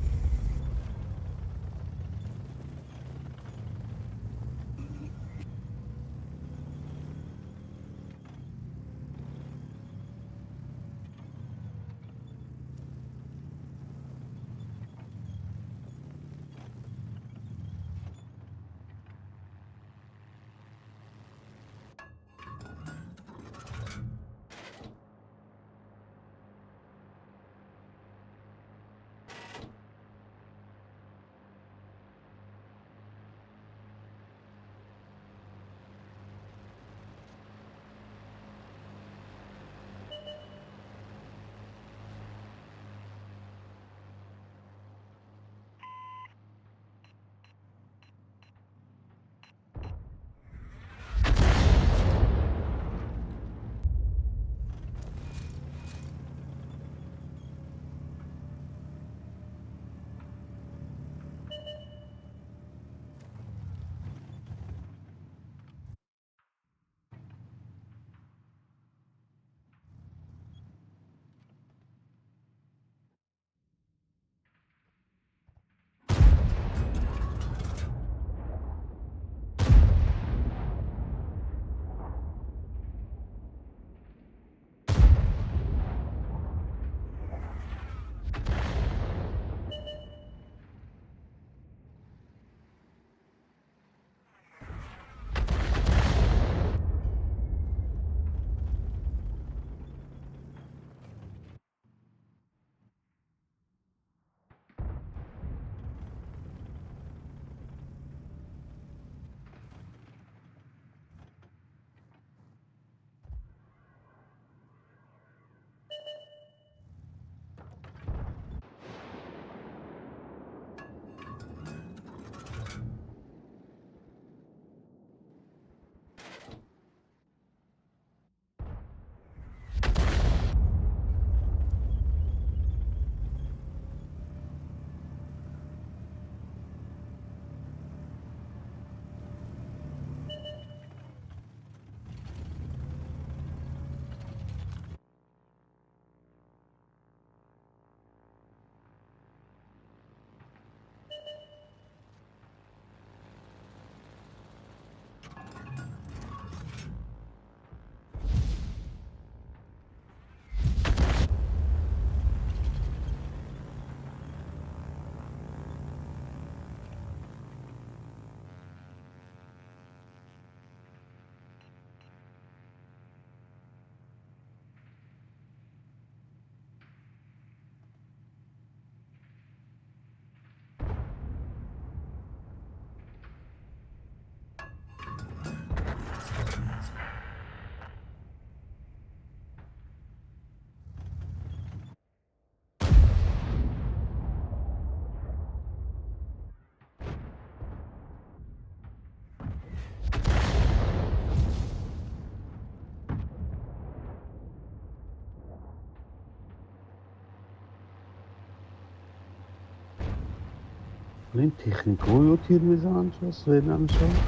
Блин, техникҳоё тир мезананд, чо свет намешавад?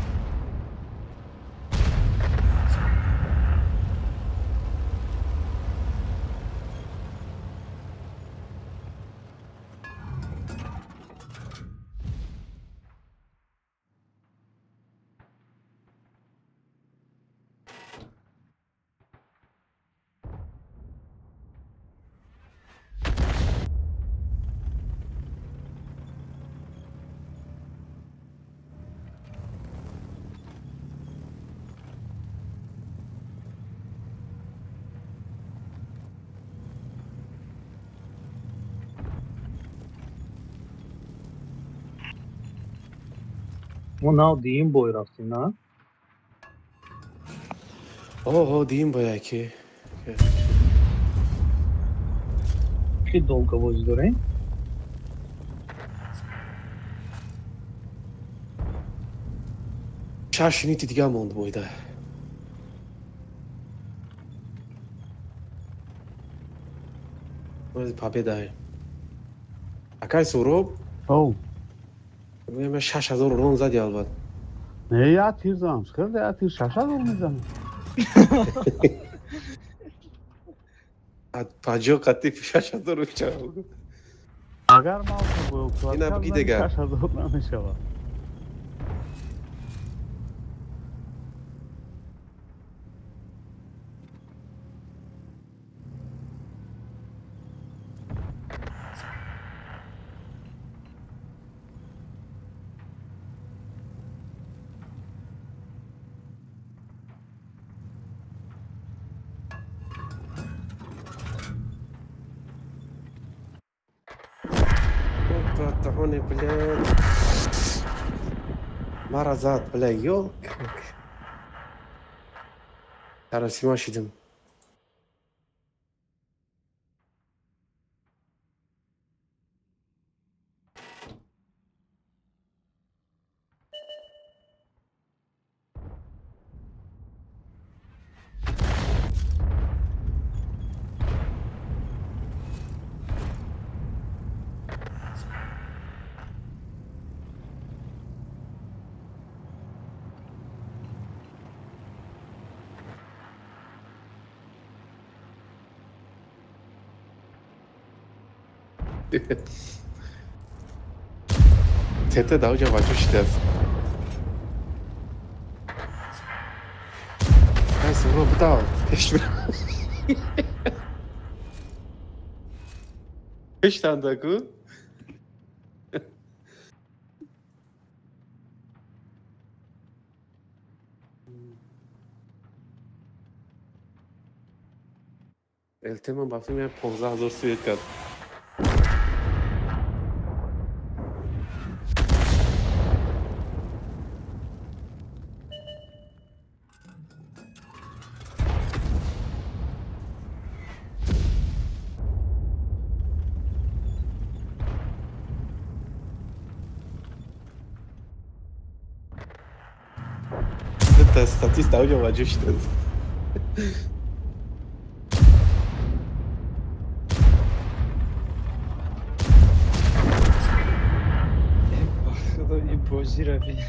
Мо нав дуюм бой рафтем, на? Оҳо, дим ба яке. Ки долго бозӣ дорем? 6 минути дига монд бойда. Победа. Акай Суроб, Оу. 6000 урон зади албат. Не, я тир задам. Хеле я тир 6000 мезанам. 50 қатӣ 6000 чаро? Агар мауса бо Ина буги дега. 6000 намешавад. Тахони, блядь. Мара зад, бля, ёлк. Тарасима шидим. Тета даоҷа бачо шидааст. Ай, Суроб, бидав. Пеш бира. Пештанда ку? Элтеман ба филм 15 000 свет кард. Та статист аудио ваҷо шидааст. Ба худо, ин бозиро бин.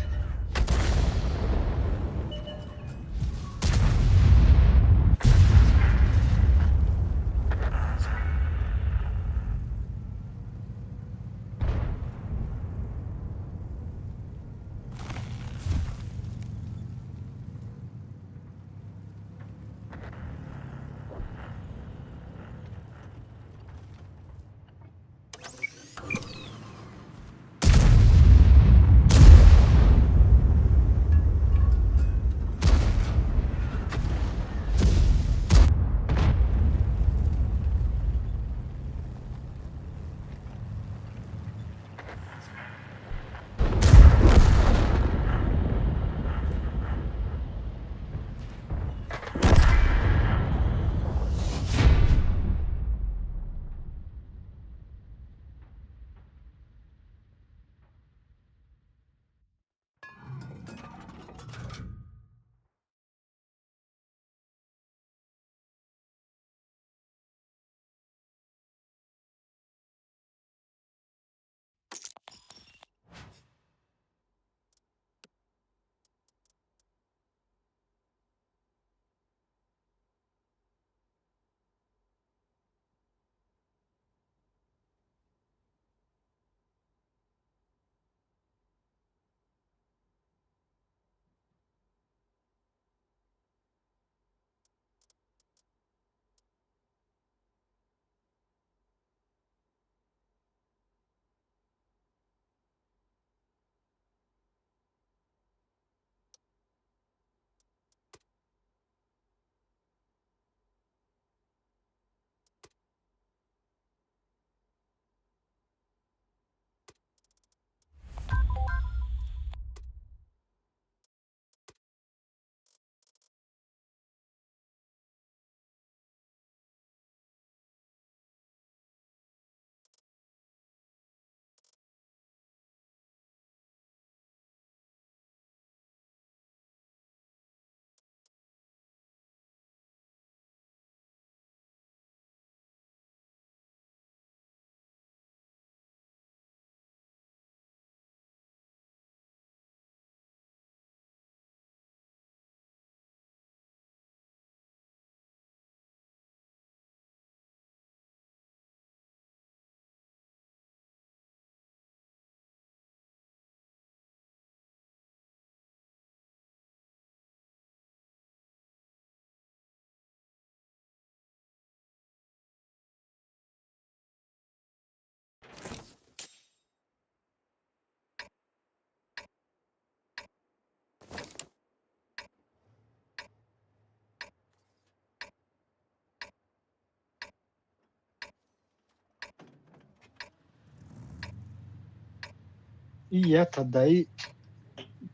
И ята даи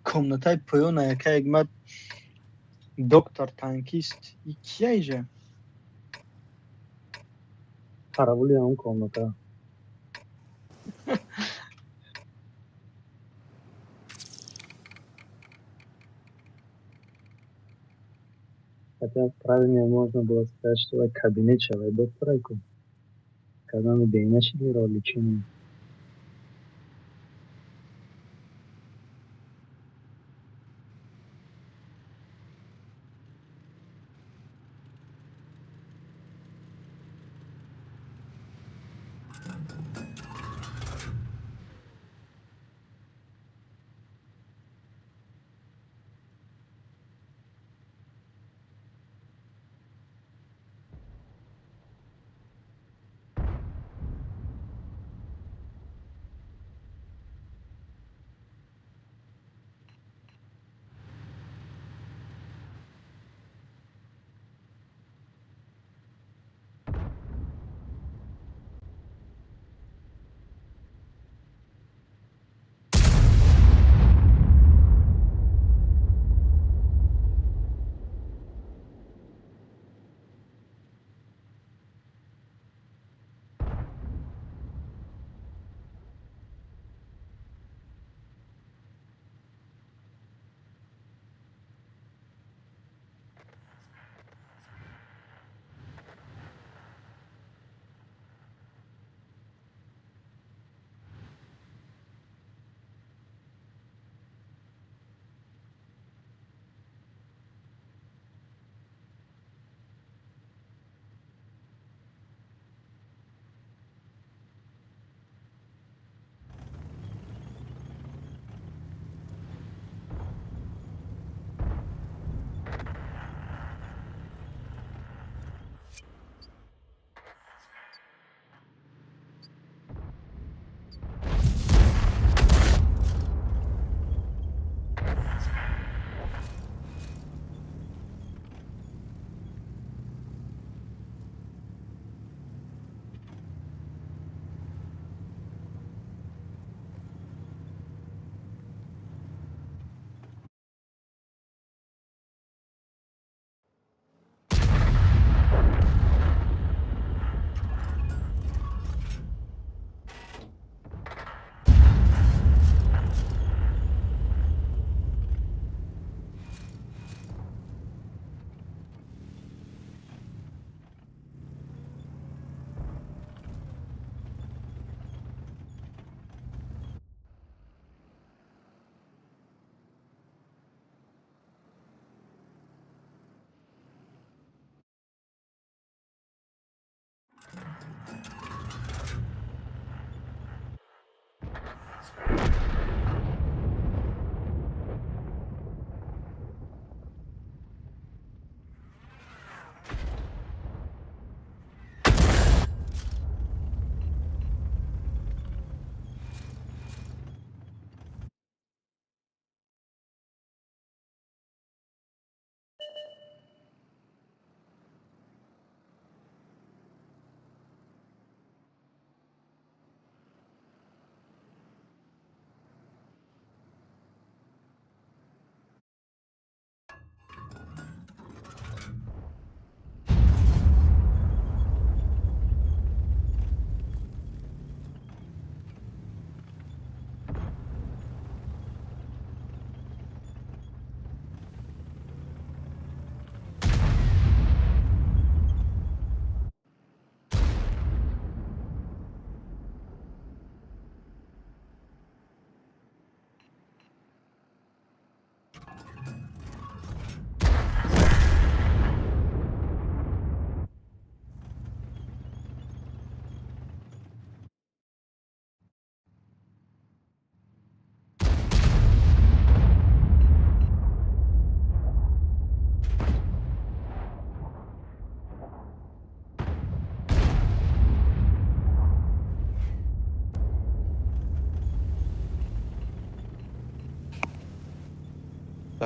комнатаи поёна яка ягмад доктор танкист. И кия иҷа? Параболи ҳамон комната. Хотя правильнее можно было сказать, что это кабинет шавай доктора ку. Когда мы дейнашили лечение.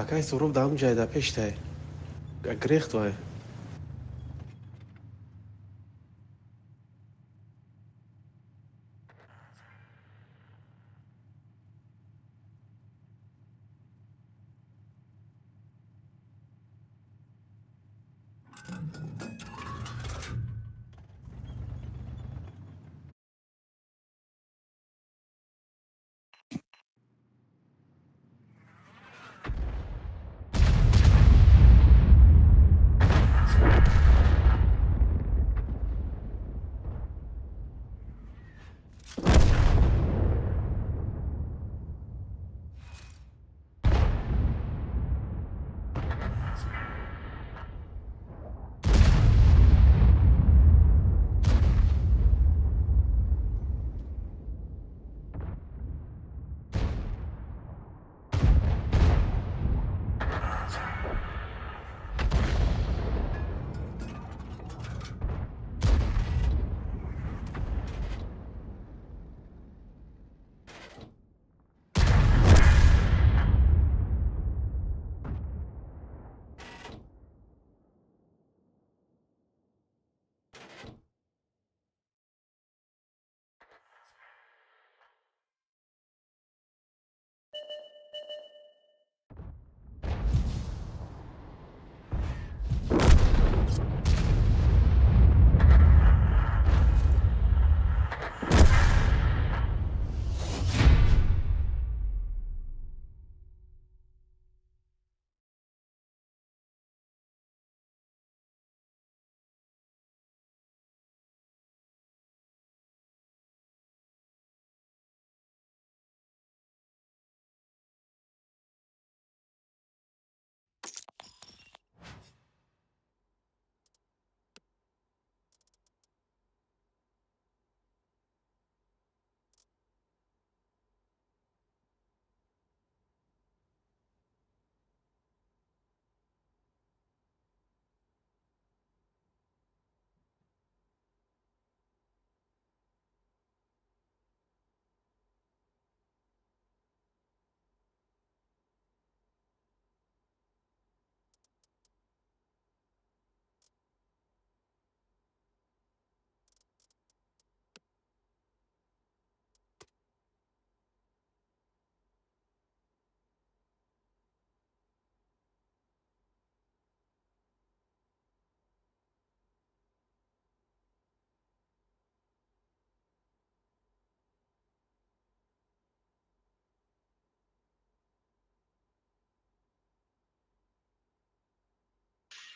Акай Суроб дар ҳамун ҷай дар пештай. Грехт вай.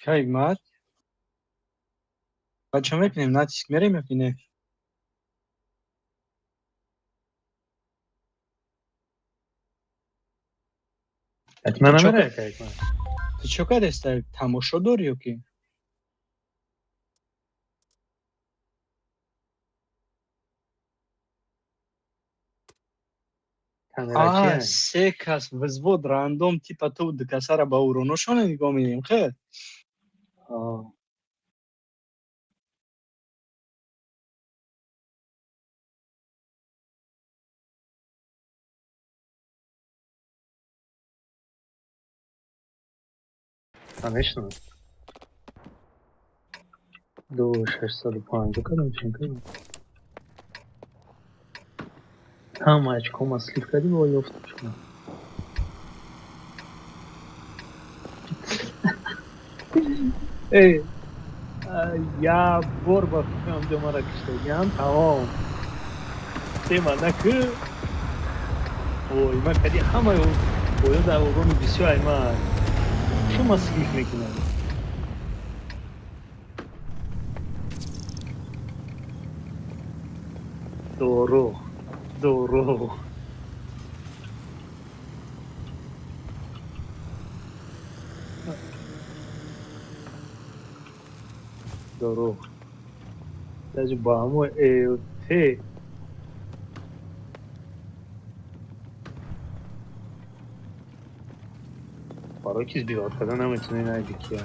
Кай, мат? Баъд чо мекунем? Натиск мерем ё ки не? Ҳатман Чо намере, ака Ҳикмат. Ту чо кардеста? Тамошо дорӣ ё ки? Камерачия. А, се кас взвод рандом, типа ту ду касара ба уроношона нигоҳ медиҳем, хел? Конечно. 2650 кардам, чен кардам. Ҳама очкома слив кардим ва ёфтам шумо. Эй, як бор ба фикрам ҷо мара киштагиам, тамом. Тема накӣ. Ой, ман кади ҳамаи боё дар урони бисёр ай ман. Шума слив мекунам. Дурӯғ, дурӯғ. Дурӯғ. Даже ба ҳамон ЭТ барои ки сбивать кардан наметавонӣ найди кия.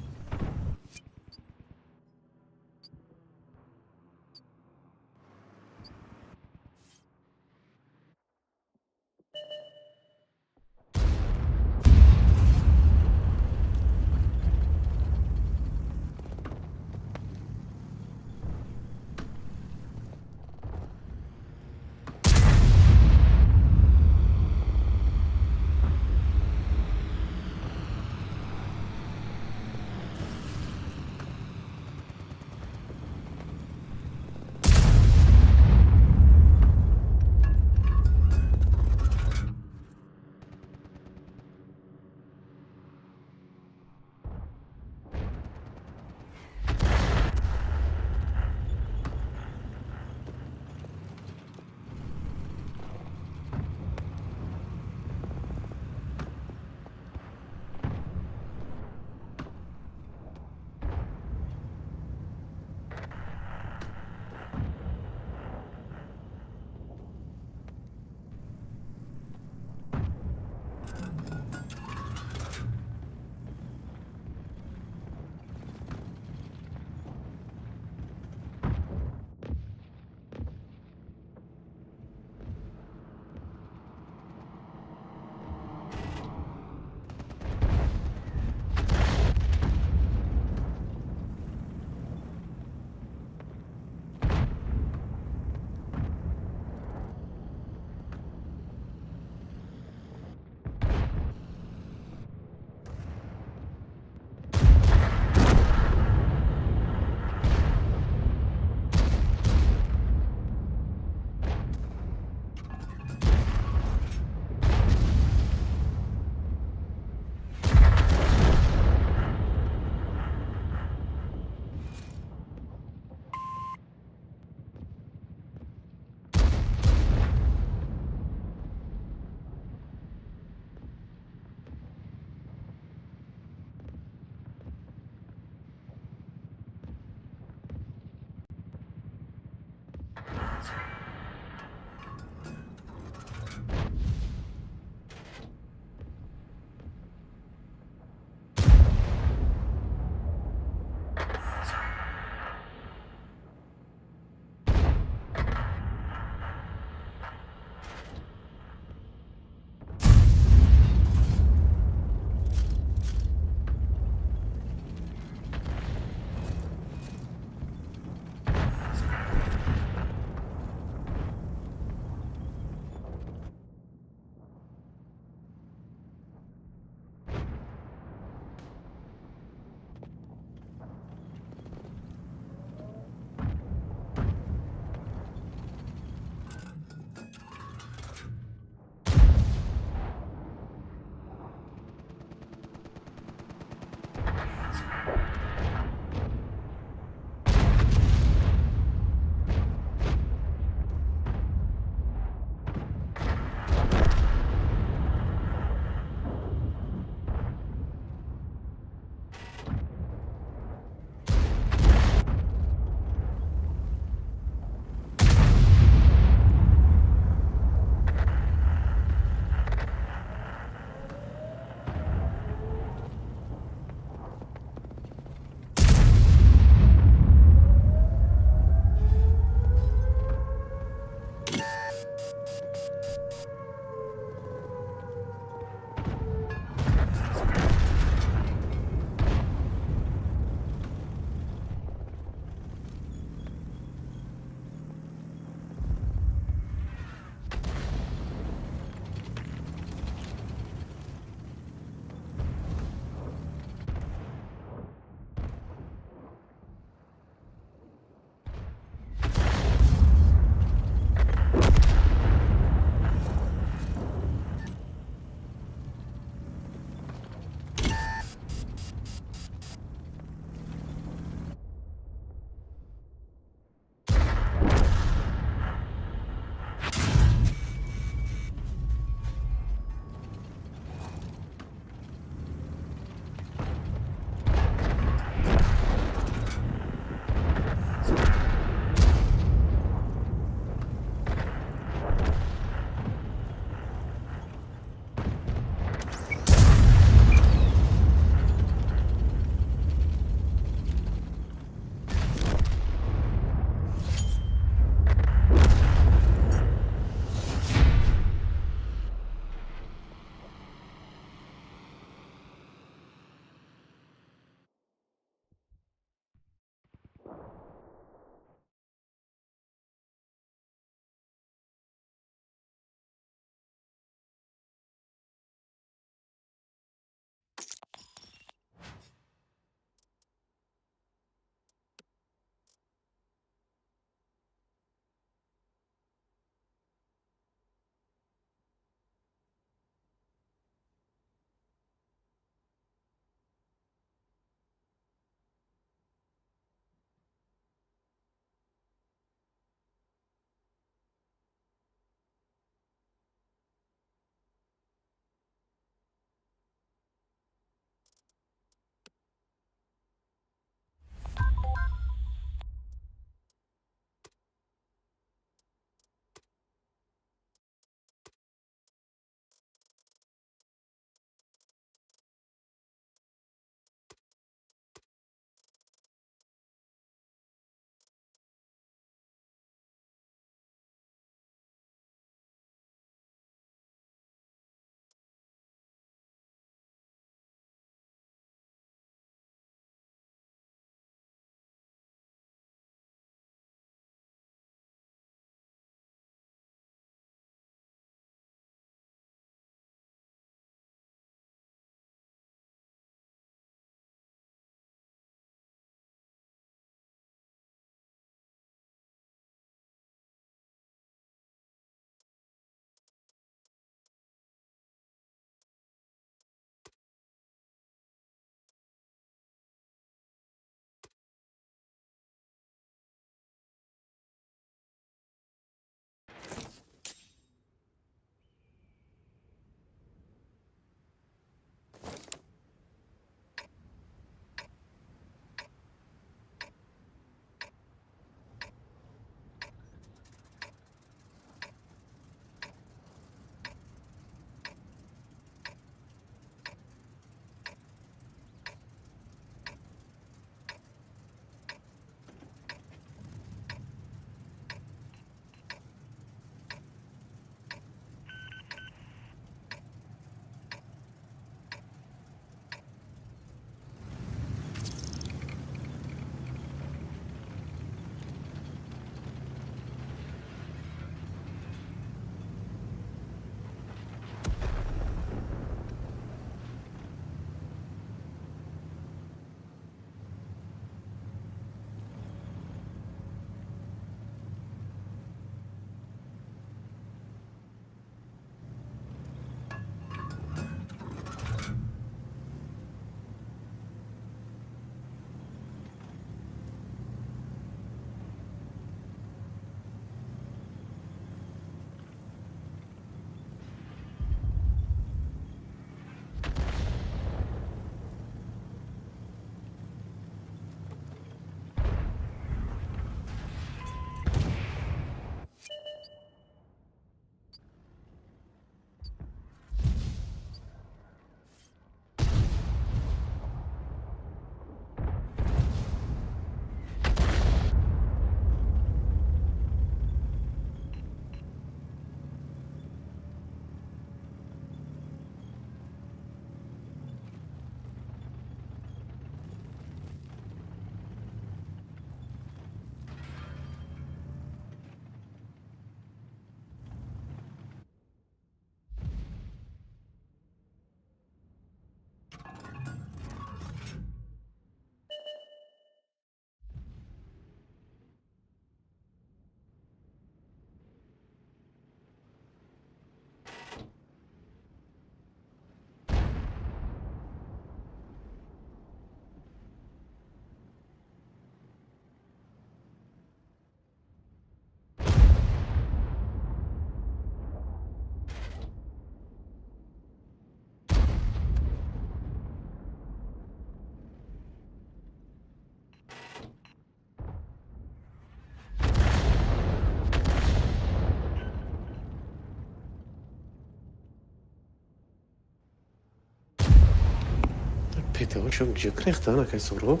ПТОшон ҷо гирехтан, акай Суҳроб?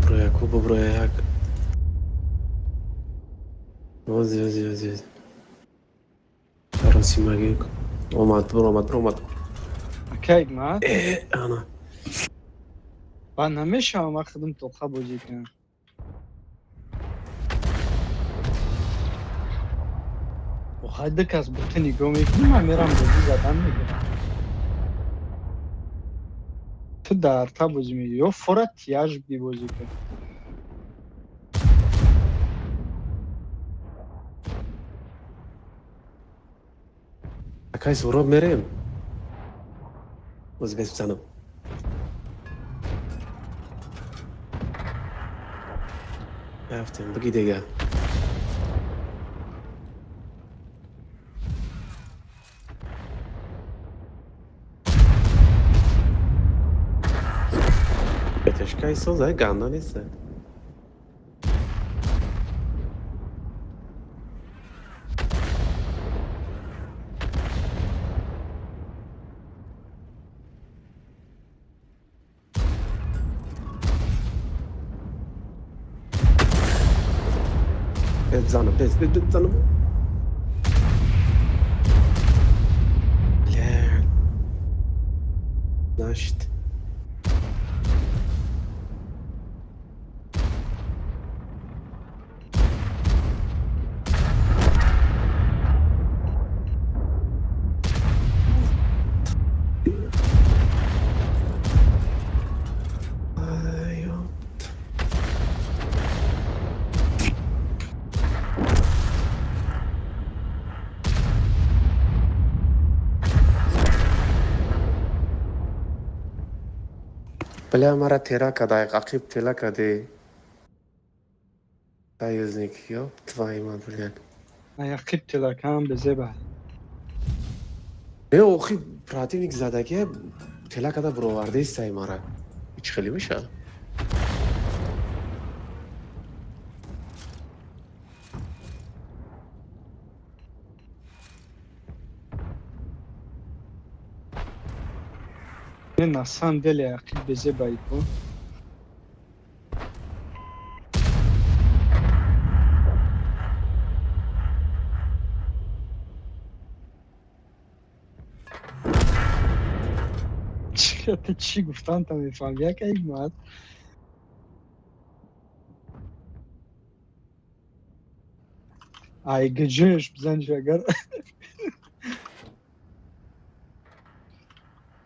Брояку, буброяк. Ози, ози, ози, ози. Росимаги. Омад, буромад, буромад. Акай ма. Э, ана. Ба намешавам, ман худам тоқа бозӣ кунам. Охай ду кас бо ту нигоҳ мекунӣ, ман мерам бозӣ задан мегирам. Ту дар та бозӣ мегирӣ ё фора тияж бибозӣ кун. Акай Суҳроб, мерем. Ози бес бизанам. Рафтем, биги дига. Петешкаи соза, ганда нест. Безанам, без, без, безанам. Бля. Значит. Ай, ёпт. Бля, мара тера кадай, ақиб тела кади. Союзник, ёб твою мать, блядь. Аяқиб телакам безеба. Не, охи противник задагия тела када буроварда истай мара. Ҳеч хеле меша? Не, на самом деле ақиб безеба ико. Ту чӣ гуфтан та мефаҳм, як ҳикмат. Ай гиҷиш бизаниш агар.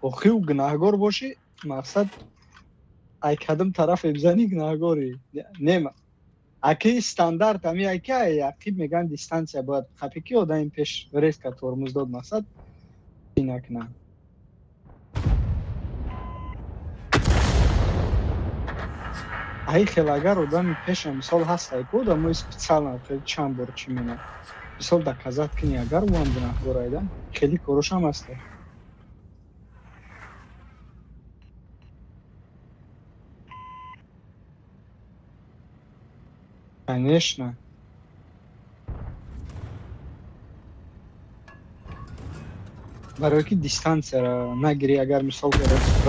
Охи гунаҳгор бошӣ, мақсад ай кадом тарафе бизанӣ гунаҳгорӣ. Не, аки стандарт ами аки ай ақиб мегӯянд дистанция бояд қапи ки одами пеш резко тормоз дод, мақсад чӣ накунад. Ай хел агар одами пеша мисол ҳаст, ай ку одамои специально хел чанд бор чӣ менад. Мисол доказать кунӣ агар ӯам гунаҳгор айда, хеле корошам ҳаст. Конечно. Барои ки дистанцияро нагирӣ, агар мисол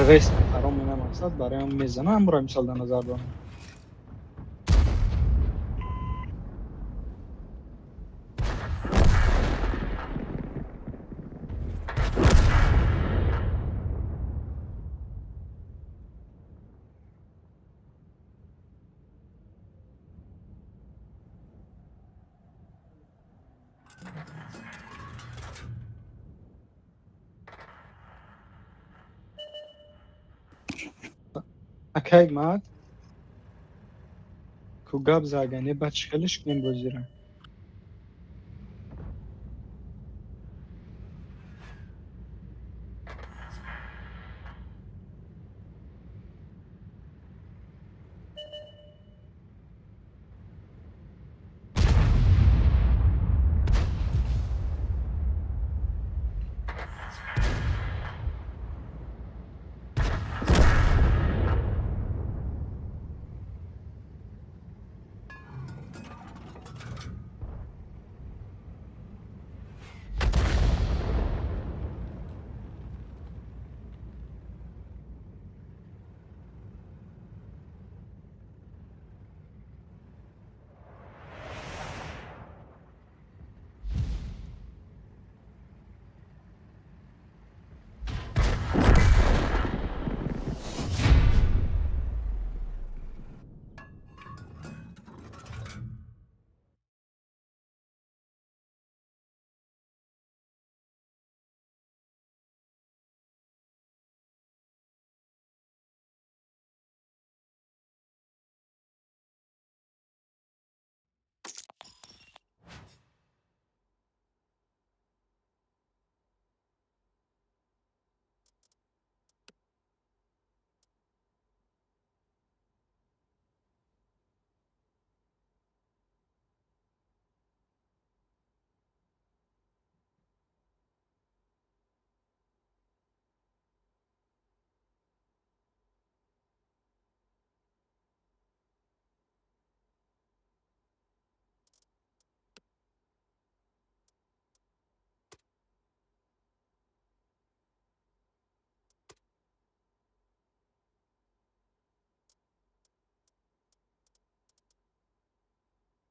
резко қарор мена мақсад барои он мезана, ҳамро мисол дар назар дорам. Акай мад ку гап загане баъд чӣ хелеш кунем бозира?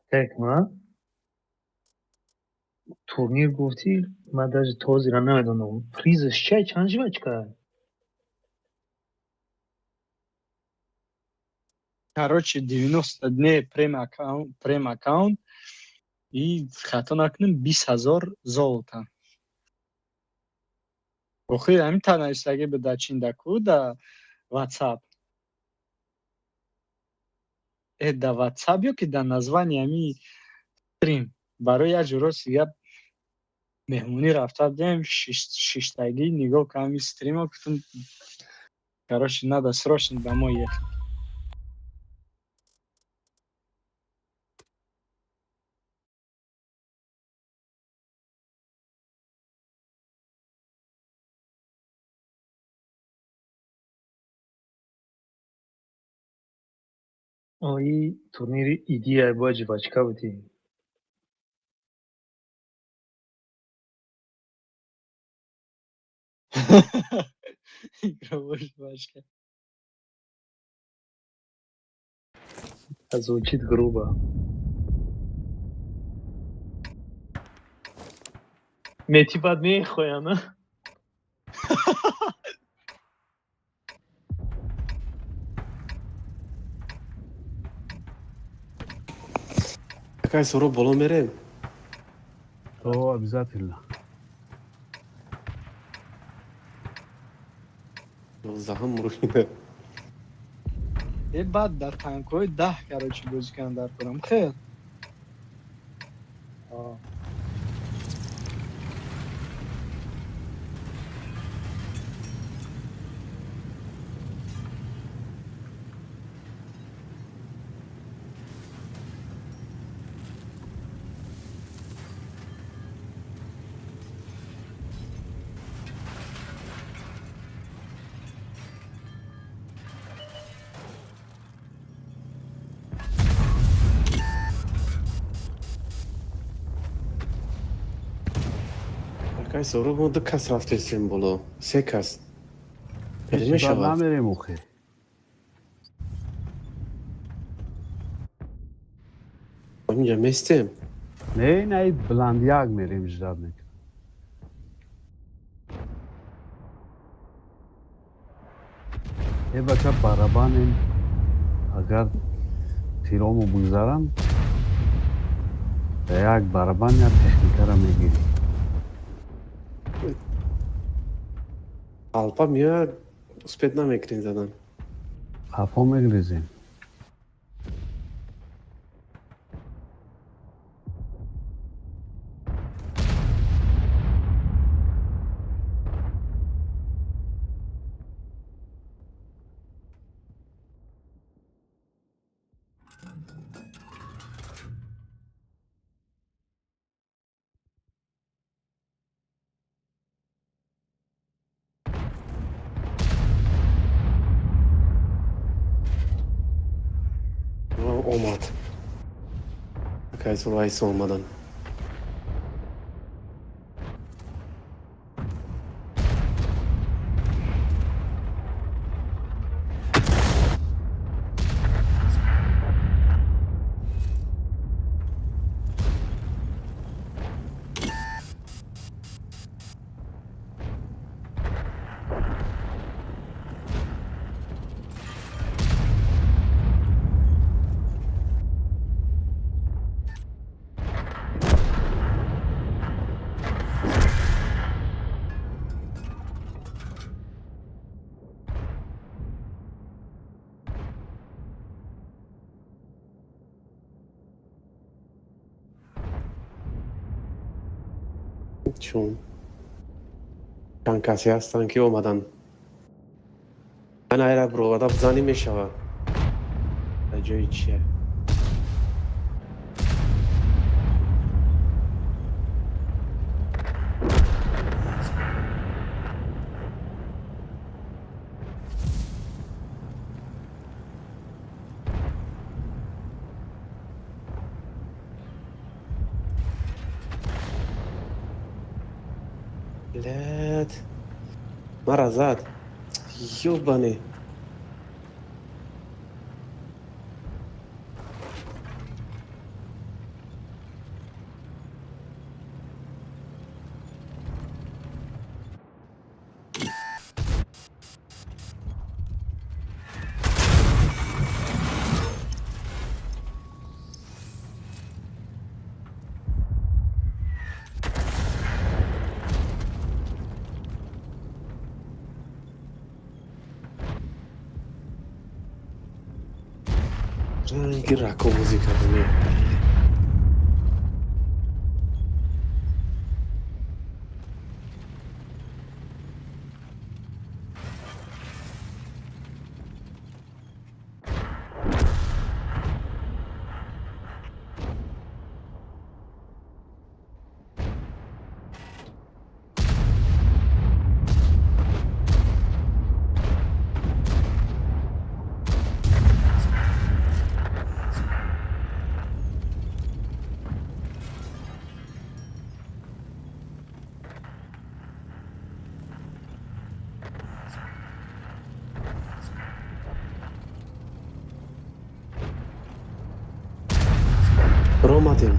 Так, ма турнир гуфтӣ, ман даже тозира намедонам. Призаш чай, чанд жвачка? Короче, 90 дней прем аккаунт и, хато накунем, 20 000 золота. Охи, ҳамин та нависагӣ буда чиндаку да WhatsApp. Да WhatsApp ё ки да название ҳами стрим. Барои як ҷуро гап, меҳмонӣ рафта будем, шиштагӣ нигоҳ кардам ин стрима, гуфтам, короче, надо срочно домой ехать. И турнири идия бояд жвачка будӣ. Игровой жвачка. Звучит грубо. Мети баъд мехоя, на? Акай Суҳроб, боло мерем? То обязательно. 11-ум рӯина. Э, баъд дар танкҳои 10, короче, бозӣ кардам дар курам хел. Акай Суҳроб, мо ду кас рафтесем боло, се кас. Пеш баъд Мешавад. Намерем охе. Инҷа местем. Не, на, и баландияк мерем, ждать мекунем. Э, бача, барабанем, агар тирому бигзаранд, ба як барабан як техникаро мегирӣ. Алпа меояд, успеть намекунем задан. Қафо мегрезем. Омад. Акай Суҳроб омадан. Чун чанд касе ҳастанд, ки омаданд. Ман айра бироварда бизанӣ мешавад. Дар ҷои чия? Блядь. Мара зад. Ёбаный. Ранги рако бозӣ кардани. Ромадем.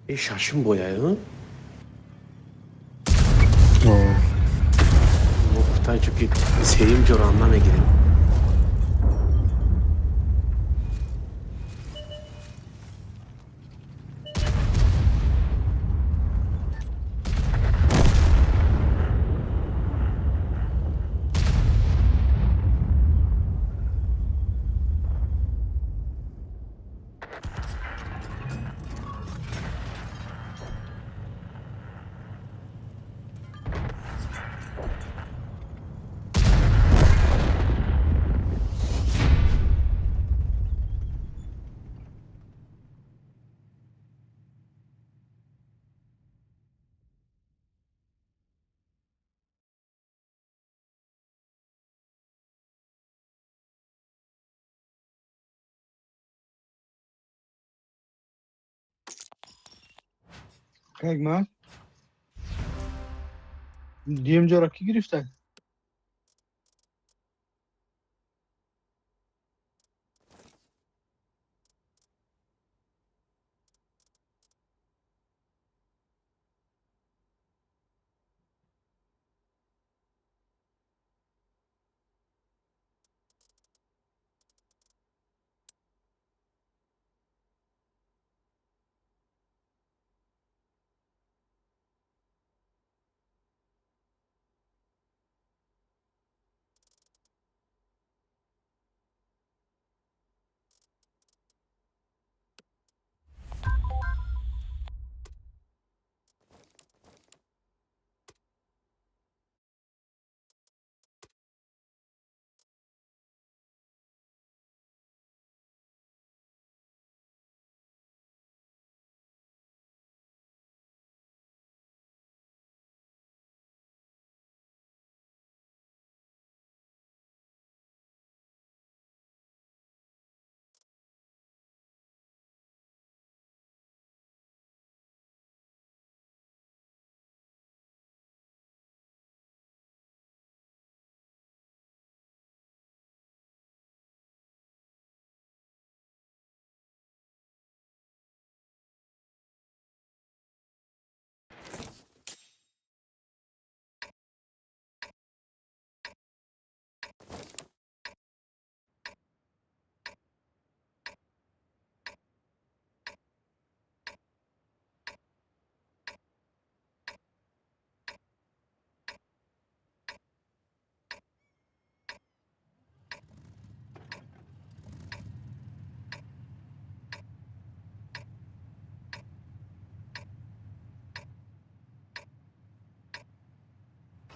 Э, шашум бояй, ҳа? Мо гуфтай, чунки сеюм ҷоро ҳам намегирем. Как ман? Дуюм ҷоро кӣ гирифта?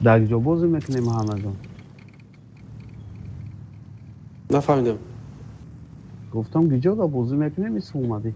Дар ҷо бозӣ мекунем, Муҳаммадҷон? Нафаҳмидам. Гуфтам, гиҷода бозӣ мекунем, исм омадӣ.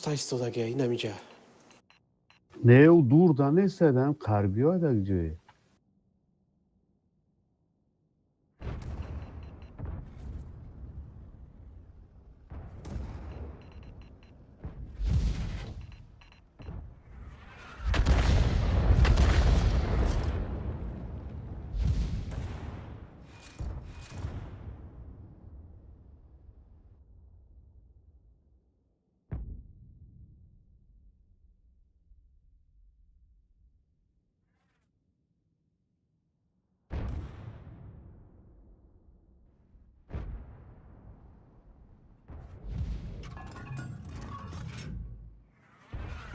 Арта истодагия инамиҷа. Не, ӯ дур да нест, ам қарбиёй даг ҷое.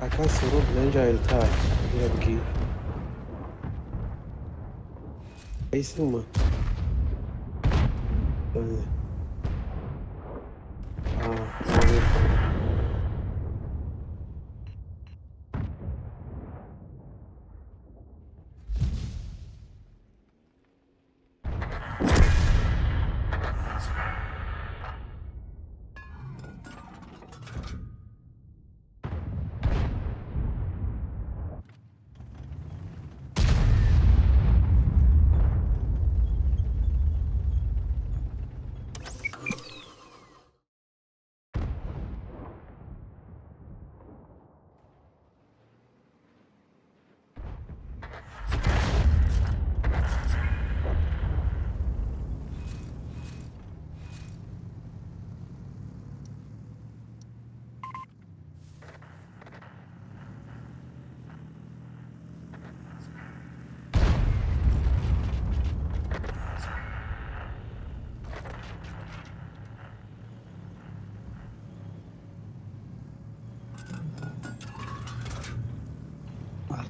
Акай Суроб, инҷа элта ира бигӣ. Айсума.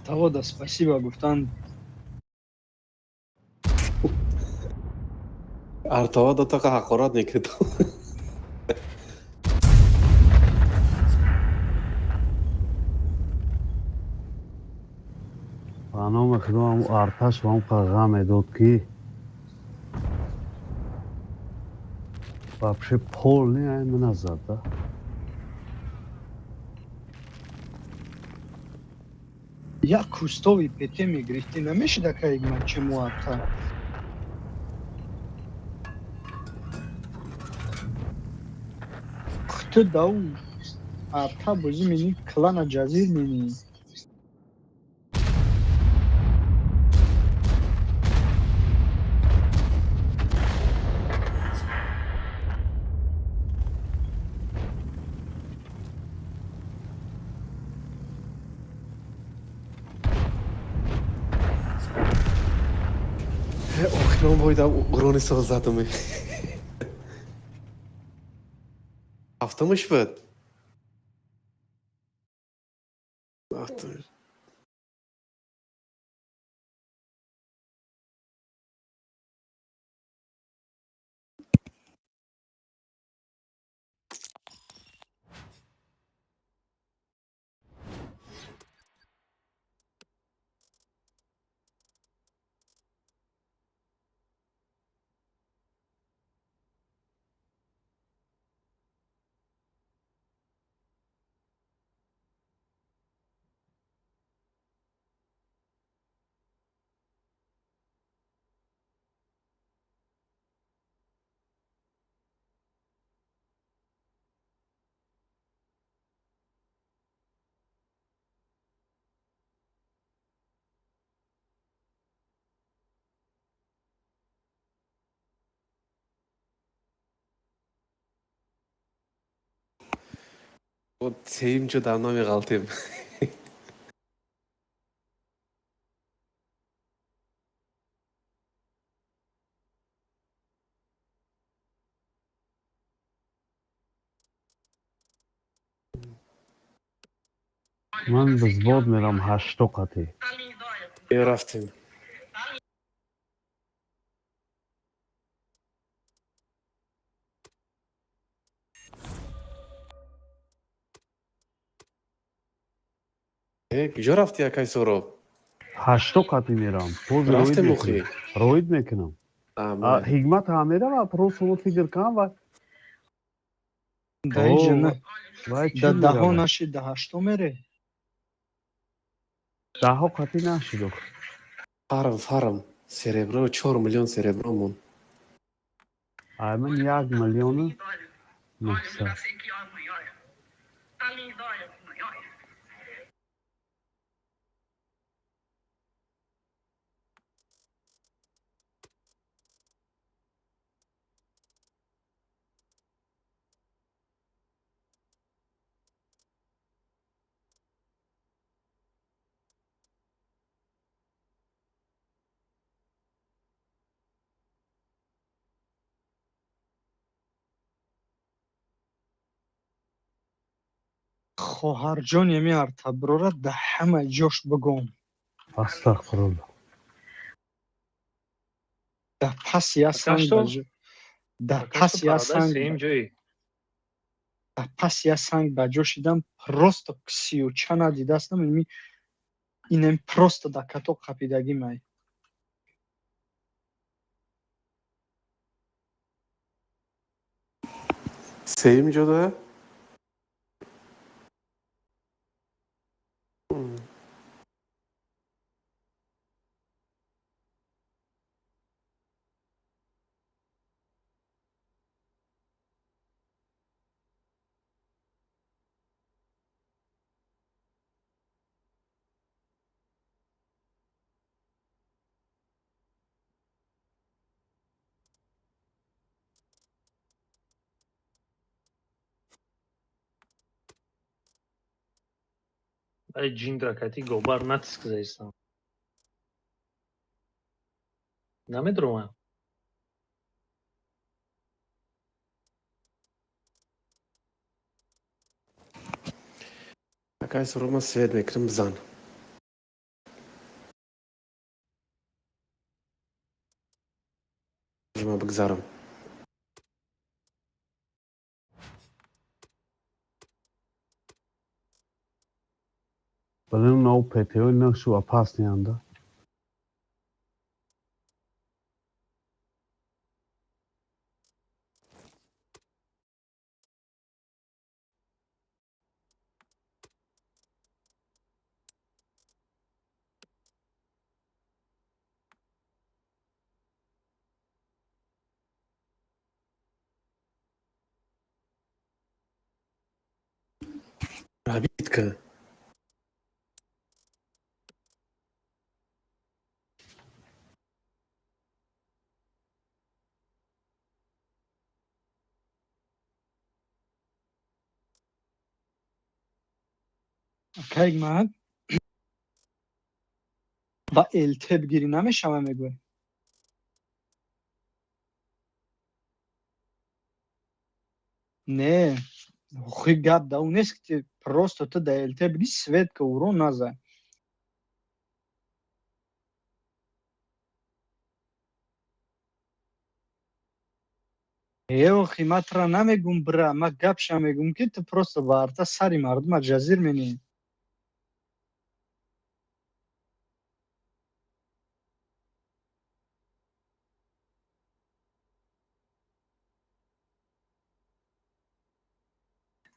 Артавода спасибо гуфтан. Артавода тоқа ҳақорат мекард. Ба номи Худо, ҳам арташ ҳам ғам медод, ки вообще полный ай мана зад да. Як кустови пете мегирифтӣ, намешида каигман чему арта. Ту дау арта бозӣ мени клана ҷазир мени. Охирон боидам урони соз задаме. Ҳафтумаш буд. Ҳафтумаш. Сеюм ҷо дар намеғалтем. Ман взвод мерам ҳашто қатӣ. Рафтем. Куҷо рафти, акай Суроб? Ҳашто қатӣ мерам. Рафтем охи. Роид мекунам. Ҳикмат ҳам мерава, просто фикр кам ва Даиҷа на. Вай чӣ Да даҳо меравад? нашид, да ҳашто мере. Даҳо қатъӣ нашид охир. Фарм, фарм. Серебро, 4 миллион серебро мон. Ай ман 1 900 000. Хоҳарҷон, еми артаброра да ҳама ҷош бигом. Астағфирулло. Да пас я Пока санг что ба ҷо, да пока пас что я Парадайз санг сеюм ҷои. да пас я санг ба ҷо шидам, просто ксиюча надидастам, ими инем просто да като қапидагӣ май. Сеюм ҷода? Ай ҷиндра кати гобар натиск заистам. Намедромам. Акай Сурома, свет мекунам, бизан. Ма бигзарам. Блин, нов ПТО нашу опасный анда. Рабитка. Кайг ман ба ЛТ бигирӣ намешава, мегӯй. Не, охи гап да ӯ нест, ки просто ту да ЛТ бигӣ, свет ка, урон наза. Э, охи, ман тура намегум бира, ман гапша мегум, ки ту просто ба арта сари мардума ҷазир менӣ.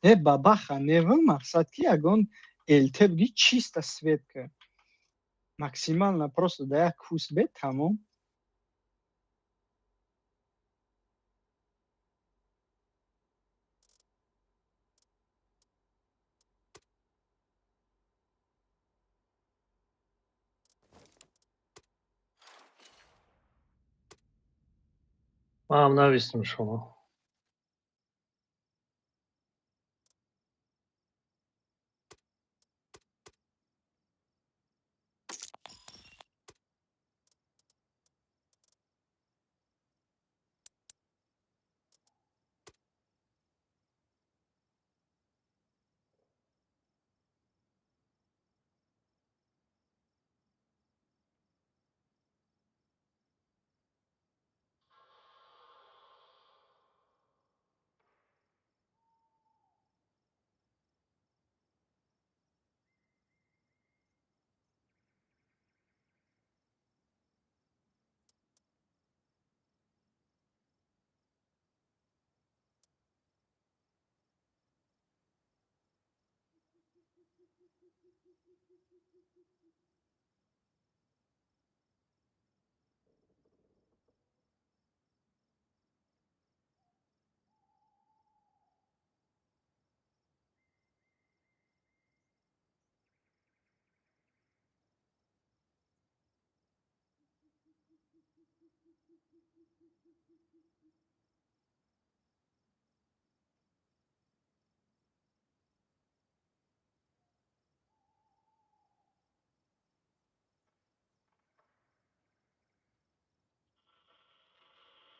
Не, бабаха нева, мақсад ки ягон ЛТ бигӣ, чисто свет ка. Максимально просто да як кус бе, тамом. Ман ҳам навистам шумо.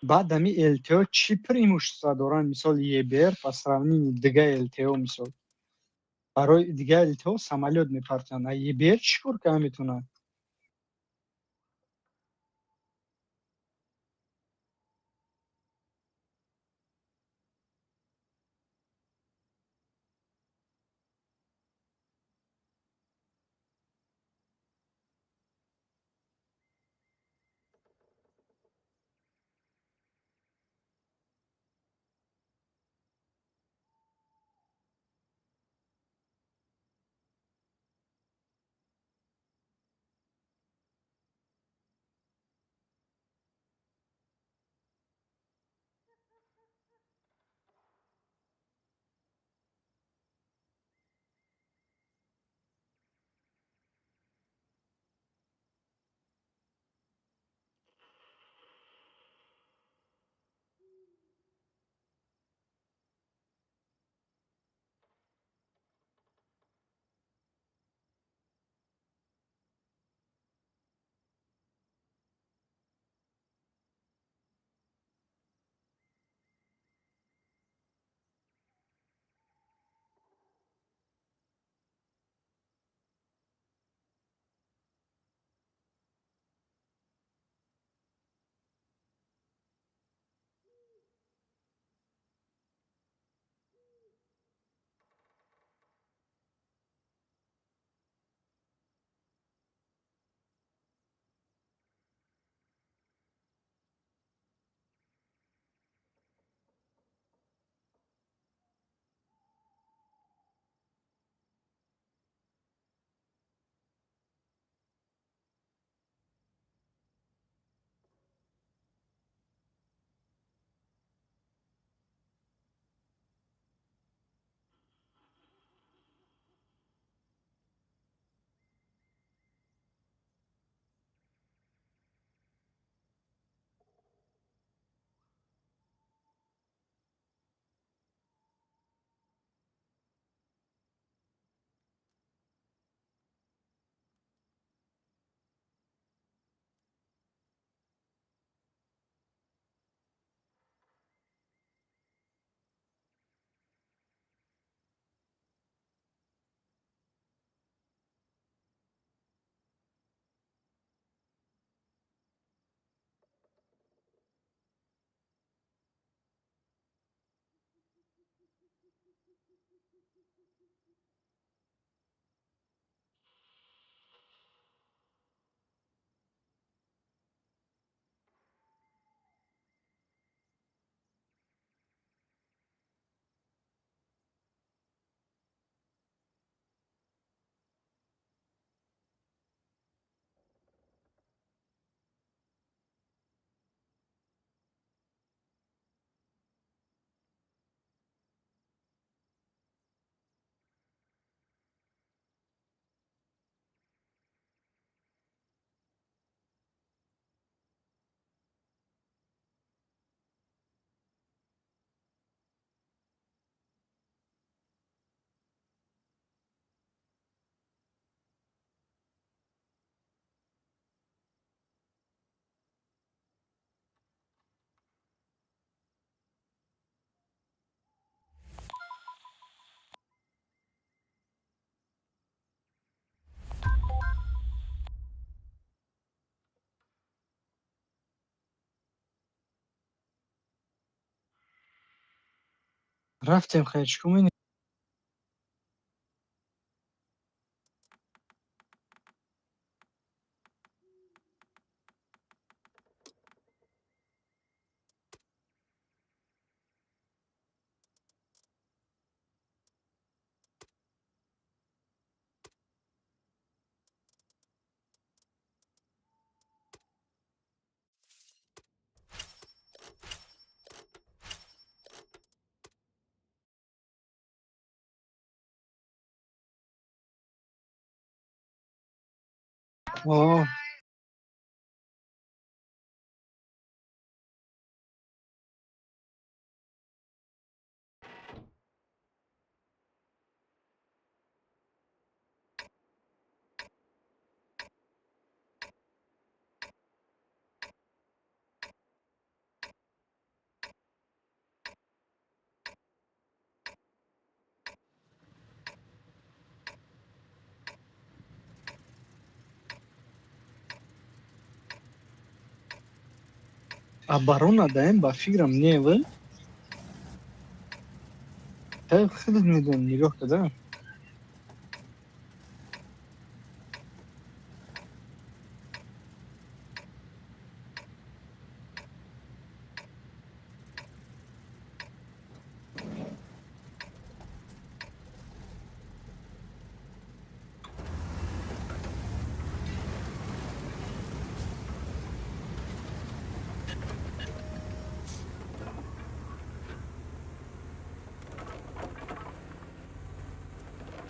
Баъд ами ЛТО чӣ преимущества доранд, мисол ЕБР по сравнению дига ЛТО? Мисол, барои дига ЛТО самолёт мепартоянд, а ЕБР чӣ кор карда метавонад? Рафтем, хайр, чӣ кор? О. Оборона даем ба фикрам не в. Та худат медонӣ, нигоҳ када.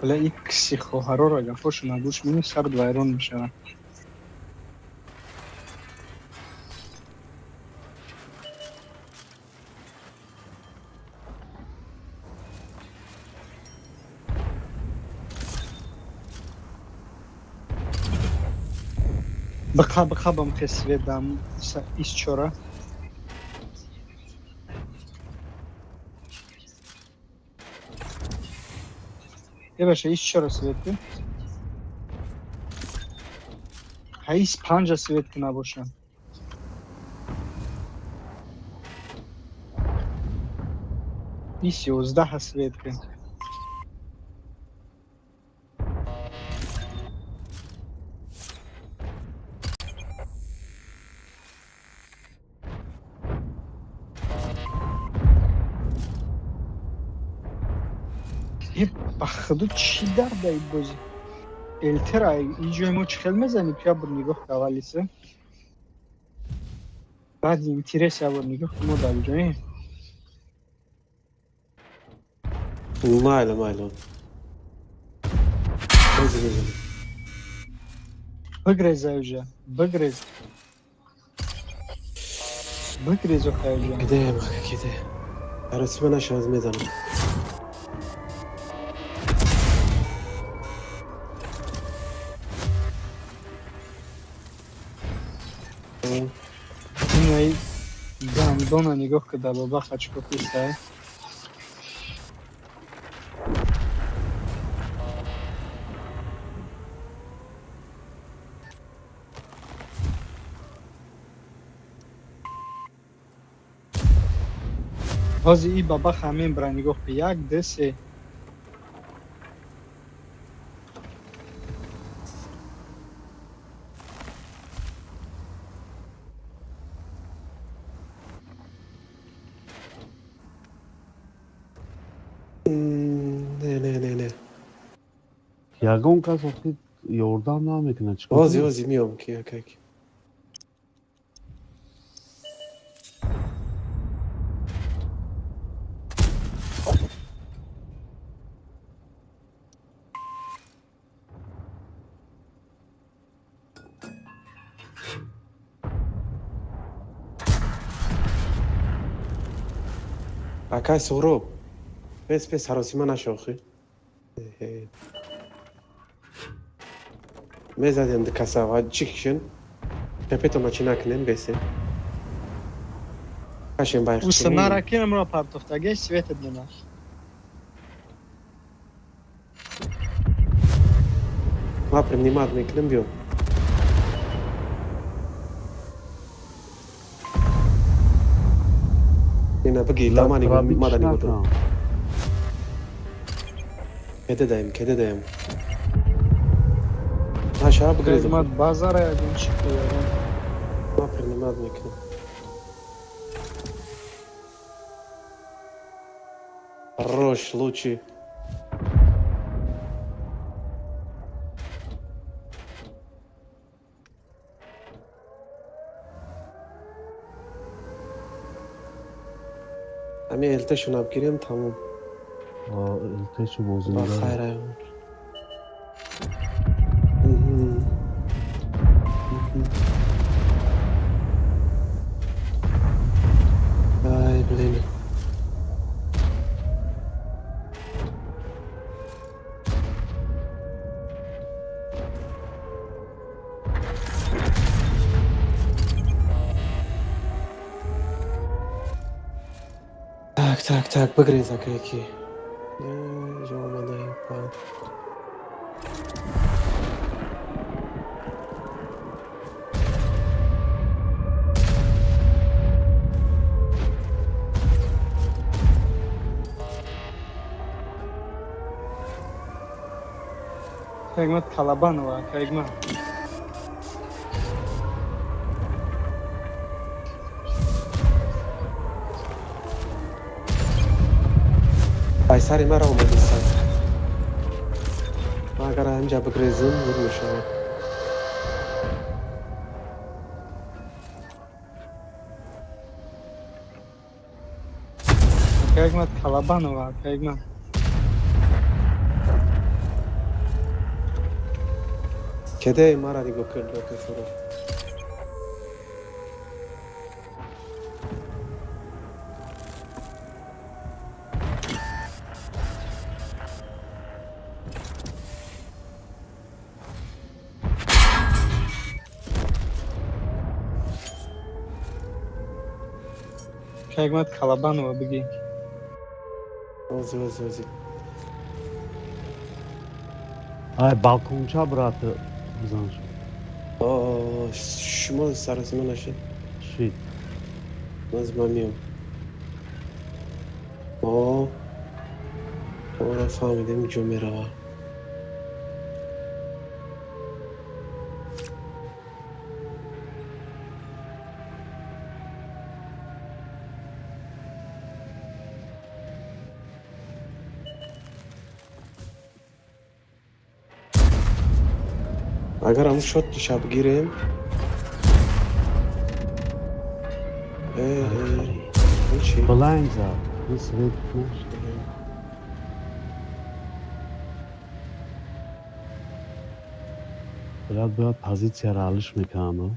Бля, икси хоҳарора гафошона гӯш мини, сард вайрон мешавад. Биқа, биқа, бам хе свет дам исчора. Ебаша, исчора свет ки. Ҳа, ис панҷа свет ки набоша. Ис 11 свет ки. Ба худо, чӣ дардаи бозӣ? Элтера и ҷои мо чӣ хел мезанӣ? Пия бур, нигоҳ ка, аввалиса. Баъди интерес я бур нигоҳ ка, мо дар ҷоем. Майли, майли. Ози мезанем. Бигрез аюҷа, бигрез. Бигрез охаюҷа. Кидаем, ака, киде. Аросима нашавад, мезанам. Инаи гандона нигоҳ ка, дар баба хачко кистай. Ҳозир и баба хамин бра, нигоҳ ка, як, ду, се. Не, не, не, не. Ягон кас охир ёрдам намекунад, чикор Ози, кунам? Ози миём ки, ака. Ки. Акай Суҳроб, бес, бес, ҳаросима наша охи. Эҳе. Мезадем ду каса ва чӣ кишен? Пепетона чӣ накунем, бесе. Кашем байқ. Уса наракинамро партофтаге светат мена. Ма принимать мекунем, биё. Ина биги, дамани Пробить мада нигоҳ дор. накунам. Кеде даем, кеде даем. Наша бигрез. Мад базара ягон чӣ ки ягон. Ма принимать мекунем. Хорош, лучший. Ами ЛТ-шонам гирем, тамом. ЛТ-шу бозӣ Ба мебарад. хайр ай. Так, так, бигрез, ака, яки. Ҷо омадаем па. Ҳикмат Калабанова, Ҳикмат. Ай сари мара омади саг. Ман агар ҳаминҷа бигрезим, зуд мешавад. Ҳикмат Калабанова, Ҳикмат. Кеде мара нигоҳ кард касоро. Ҳикмат Калабанова бигӣ. Ози, ози, ози. Ай, балконча, брат, бизан шуд. О, шумо сарасима нашед. Шид. Ози ман миём. О, ора фаҳмидем, ҷо мерава. Агар ҳамун шот шаб гирем. Э, э, ин чи? Блайнд зад. Ну, свет нашд. Брат, бояд позитсияро алиш мекардам.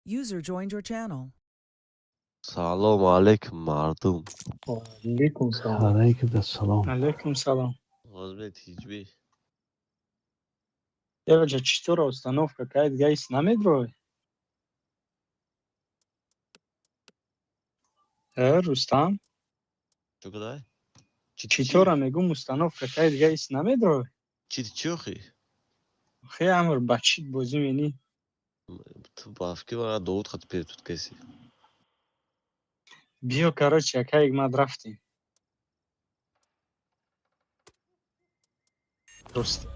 User joined your channel. Салому алейкум, мардум. Алейкум салом. Алайкум ассалом. Алейкум салом. Озбек тиҷбӣ. Деваҷа, читора установка кайд гайс намедрои? Э, Рустам? Чо кадай? Читора мегум, установка кайд гайс намедрои? Чи чи охи? Хе амр ба чит бозӣ менӣ? Ту ба фикри ман Довуд хат перетут каси. Биё, короче, ака Ҳикмат, рафтем. Рустам,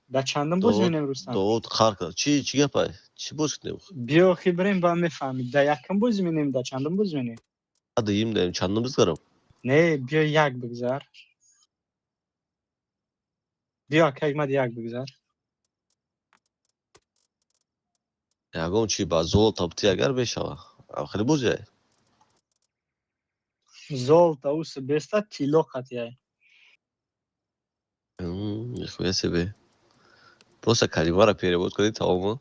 да чандум бозӣ менем, Рустам? Довуд қар кард. Чи чи гапай? Чӣ боз кунем? Биё, хи бирем, ба мефаҳмӣ. Да якум бозӣ менем, да чандум бозӣ менем? Дуюм даем, чандум бизгарам? Не, биё, як бигзар. Биё, ака Ҳикмат, як бигзар. Ягон чи ба золото бути агар мешава. Хеле бозиай. Золото ус беста, тилло қатияй. Нихуя себе. Просто калимаро перевод кунӣ, тамом.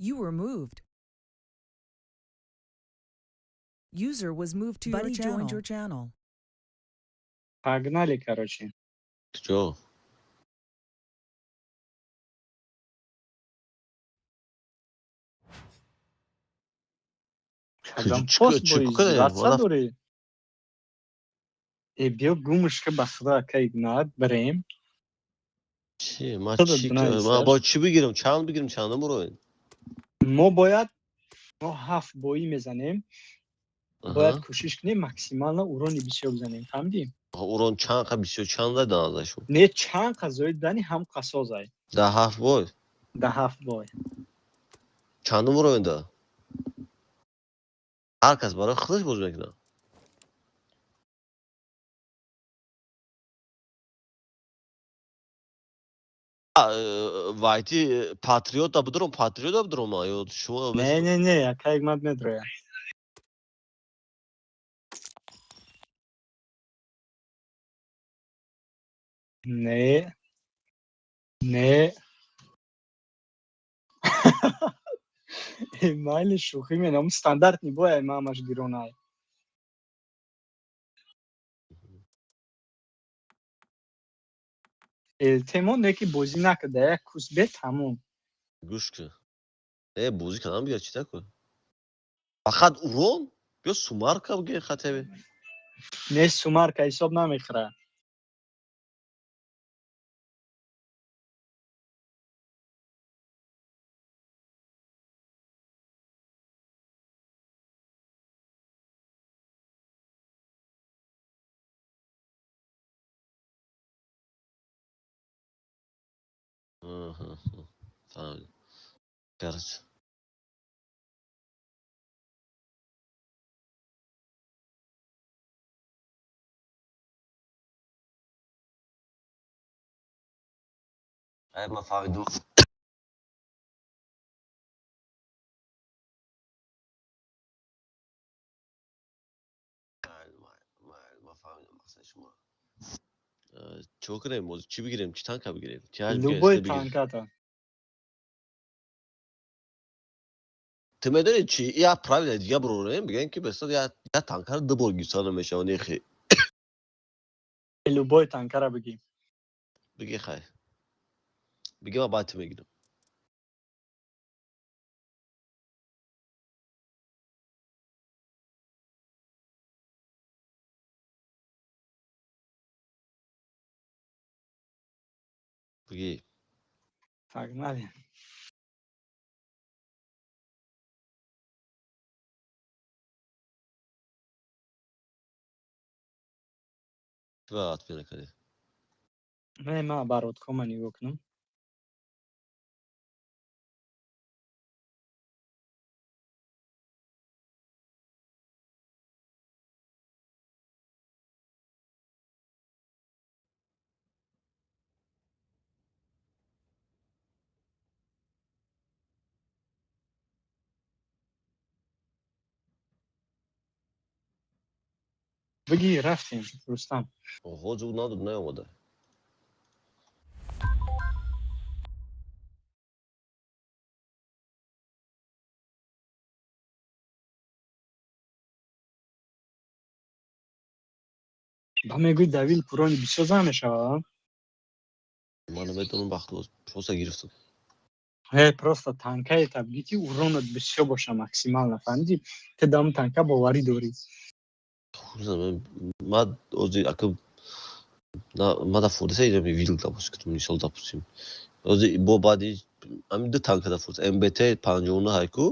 You were moved. User was moved to your Buddy channel. joined Your channel. Погнали, короче. Чо? Кадам Чӣ пост чӣ бои кунем? зиратса Мана дорӣ? Э, биё гумш ки, ба худо, ака Игнат, бирем. Чи ма? Худат Чи? бинавис, Ма аш. бояд чӣ бигирам, чанд бигирам, чандум уровень? Мо бояд, мо ҳафт боӣ мезанем, бояд кӯшиш кунем максимально урони бисёр бизанем, фаҳмидӣ? Урон чанд қа бисёр, чанд задан азашон? Не, чанд қа зоид бизанӣ, ҳам қасозай. Да ҳафт бой? Да ҳафт бой. Чандум уровень да? Ҳар кас барои худаш бозӣ мекунад. Вайти патриота бидурам, патриота бидурам ё шумо? Не, не, не, ака Игмат медроя. Не, не, майли, шӯхӣ менам, стандартный бой мамаш гиронай. Элтемон неки бозӣ накарда, як кус бе, тамом. Гӯш кун, э, бозӣ кардам, бигар, чӣ такун, фақат урон ё сумарка бигир хатаби. Не, сумарка ҳисоб намехӯра. Фаҳмидам, короче. Ай, ман фаҳмидум. Ман фаҳмидам мақсади шумо. Чӣ кунем, чӣ бигирем, чӣ танка бигирем? Любой танката. Ту медонӣ чи, як правила дига бирорем, бигӯем ки бесад як танкаро ду бор гирифта намешавад, нехи. Любой танкара бигӣ. Биги, хай, биги, ман баъд ту мегирам. Биги. Погнали. Чӣ отмена кардӣ? Не, ман обороткома нигоҳ кунам. Бигӣ, рафтем, Рустам. Оҳо, звук надод, наомада. Ба мегӯй, давил пурони бисёр зан мешавад. Ман наметавонам, вақт просто гирифтам. Э, просто танкаета бигӣ, ки уронат бисёр боша максимально, фаҳмидӣ? Ту дам танка боварӣ дорӣ. Ман ози ака ма да фурса идам, вил допустим, мисол, допустим, ози бо баъди ҳамин ду танка да фурса МБТ 59 ҳайку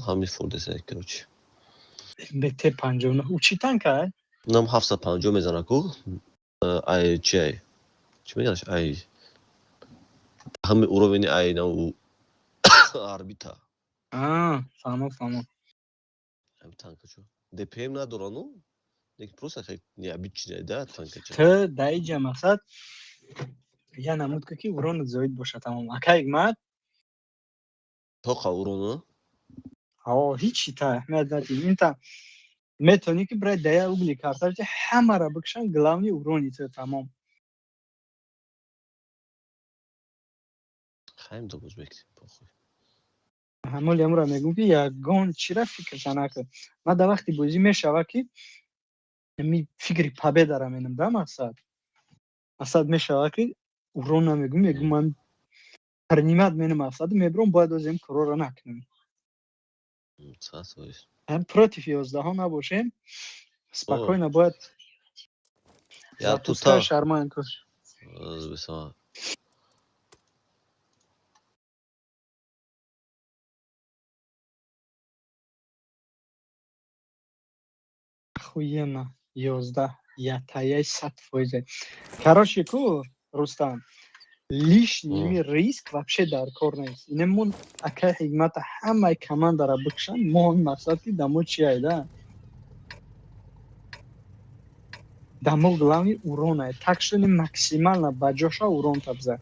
ҳамин фурдеса, короче. МБТ 59 ӯ чӣ танка? Нам 750 мезана ку, ай чи, ай чӣ мегӯяш, ай ҳами уровени, ай нав орбита. Фаҳмо, фаҳмо. Ҳами танка чо ДПМ надорану, лекин просто необычный да танкача. Ту дар иҷа мақсад я намуд ки уронат зоид боша, тамом, ака Ҳикмат. Тоқа урону. Ҳо, ҳичи та аҳамият надиҳ, инта метавонӣ ки бирай дая угли карта ҳамаро бикшан, главный урони ту, тамом. Хайм да боз мекунем, похуй. Ҳамоли амра мегӯм, ки ягон чира фикрша накун. Ман дар вақти бозӣ мешава, ки ми фикри победара менам да, мақсад мешава, ки урон намегӯм, мегӯм ман принимать менам, мақсад мебиром, бояд озем корора накунем. Против 11-ҳо набошем, спокойно бояд. Я тут Запускай шарманку. Бисама. Охуенно. 11. Ятаяй 100%. Короче, ку, Рустам, лишний риск вообще дар кор нест. Инемон акай ҳикмата ҳамаи командара бикшан, мо мақсад ки дамо чи айда? Дамо главный урон ай. Так что не максимально ба ҷоша урон табза.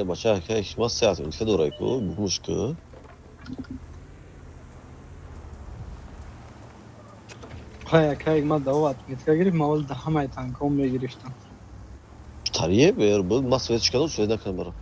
Бача, ма сеат интихе дорай ку, бумуш ку. Хай, акай ма даво отметка гирифт, ма вол да ҳамаи танком мегирифтам. Тарие бер, бу ма свет чикадам, свет накунам бара.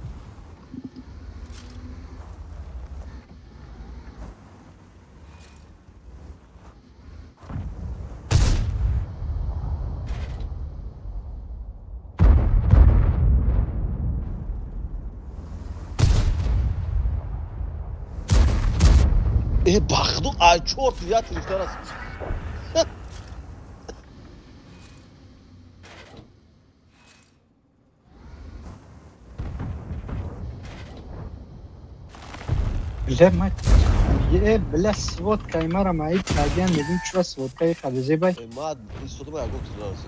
Э, бахду, ай чорт, я гирифтар аст. Бля, мать, е, бля, сводкаи мара маиб кардиан, мегӯм чура сводкаи хабезебай. Э, ма истода ягон тирас.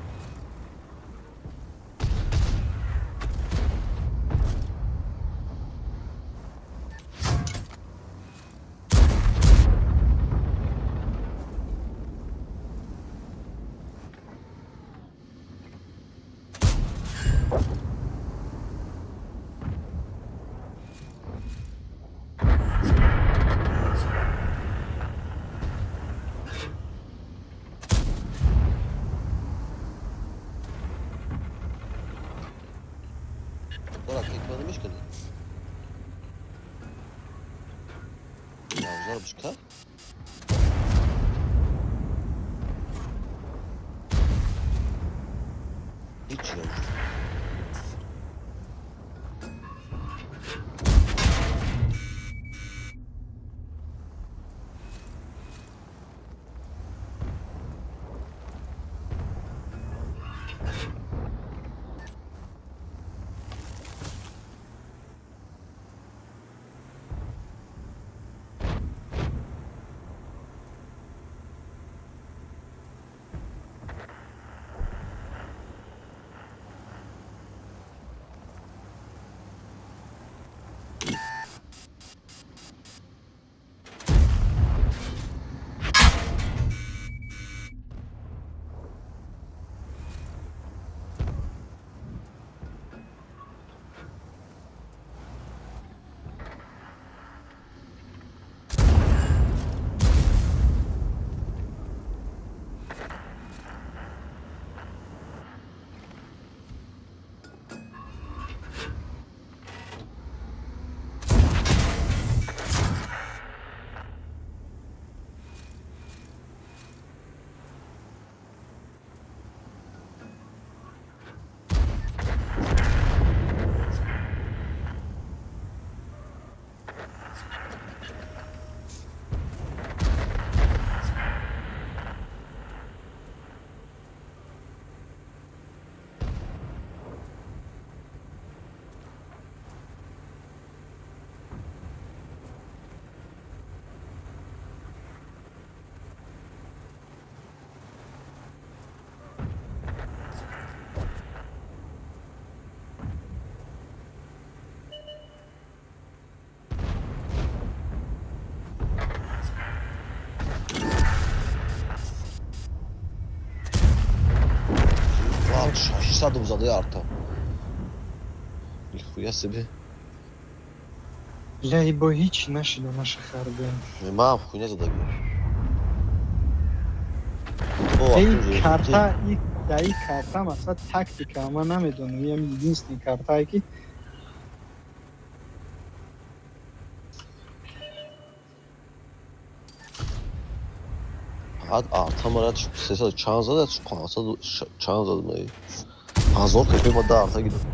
Барак, ekranı мешкани? Явзар бишка? Ҳеҷ явзар. 600 задаи арта. Нихуя себе. Бля, бо ҳеч нашида наша харбем. Ман хуйня задагӣ. Эй карта, и даи карта мақсад тактика, ман намедонам, ям единственный картае ки Фақат арта мара сесад чанд зада, пансад чанд зада май. 1000 кпи ма да арта гирифт.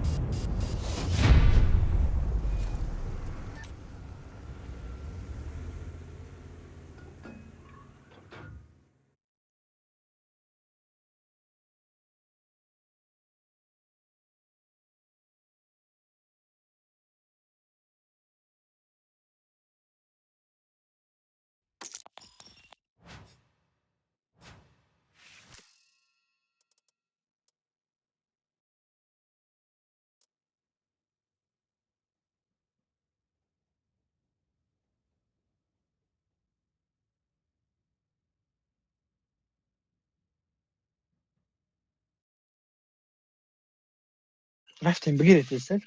Рафтем бигиред тезтар.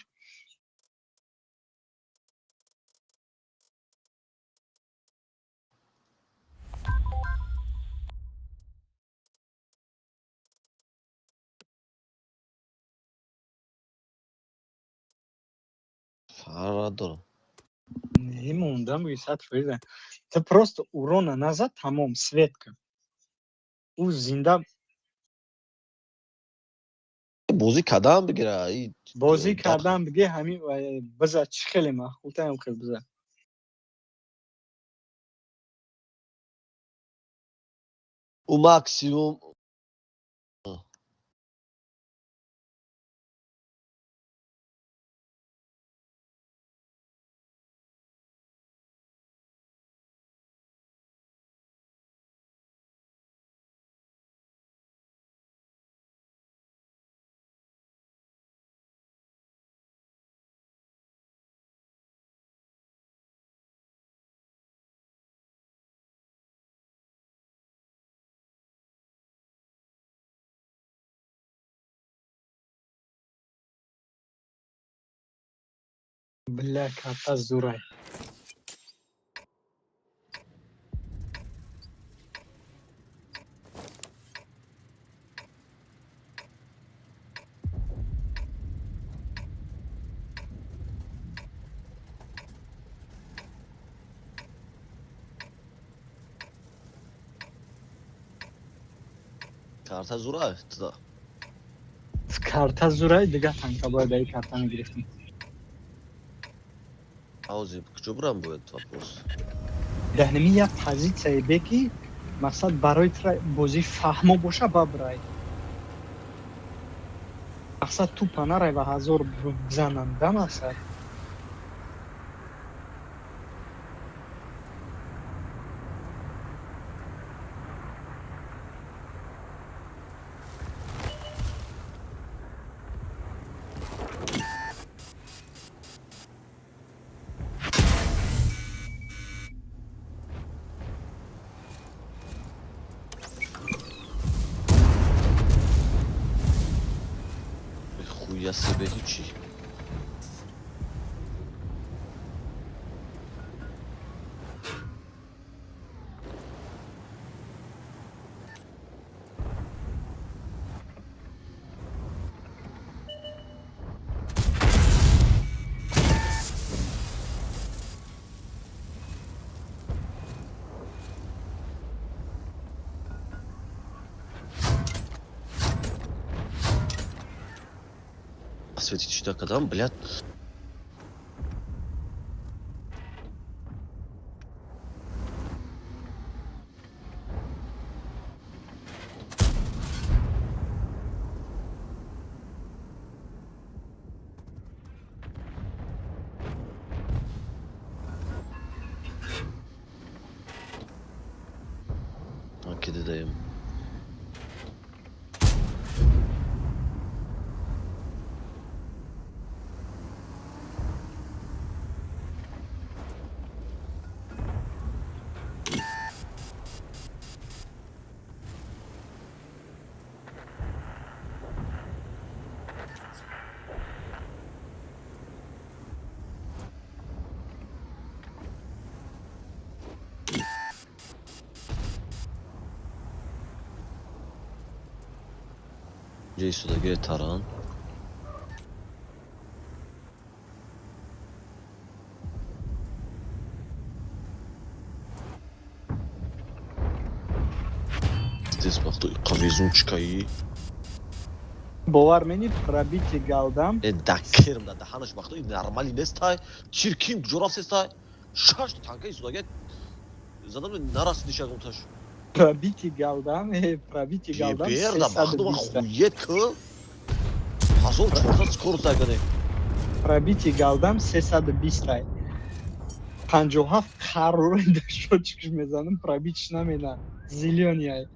Фарқ надорам. Не, мондам буги 100%. Ту просто урона назад, тамом, светка. Ӯ зинда Бозӣ кардам бигира. Бозӣ кардан биги ҳамин биза чӣ хеле маъқултаам хел биза. Ӯ максимум Бля, карта зурай. Карта зурай туда. Карта зурай, дига танка бояд ай карта мегирифтем. Аузи куҷо бурам бояд вопрос. Даҳнами як позитсияе бе ки мақсад барои тра бозӣ фаҳмо боша бабрай. Мақсад тупа нарай ва ҳазор бизананд да мақсад. Хуя себе ҳичи. Светить сюда кадам, блядь. Окей, даем. Ҷои истодагии таран. Здесь вақту иқавезунчикаи. Бовар мени пробити галдам. Э дакерм да даҳанаш вақту нормали нестай. Чиркин куҷо рафтестай? Шаш танка истодагия задам нарасиди шагонташ. Пробити галдам, пробити галдам. Берда вақту хует ку. 1400 скорость айгане. Пробити галдам 320 ай. 57 қарора дашочкиш мезанам, пробитиш намена. Зелёный ай.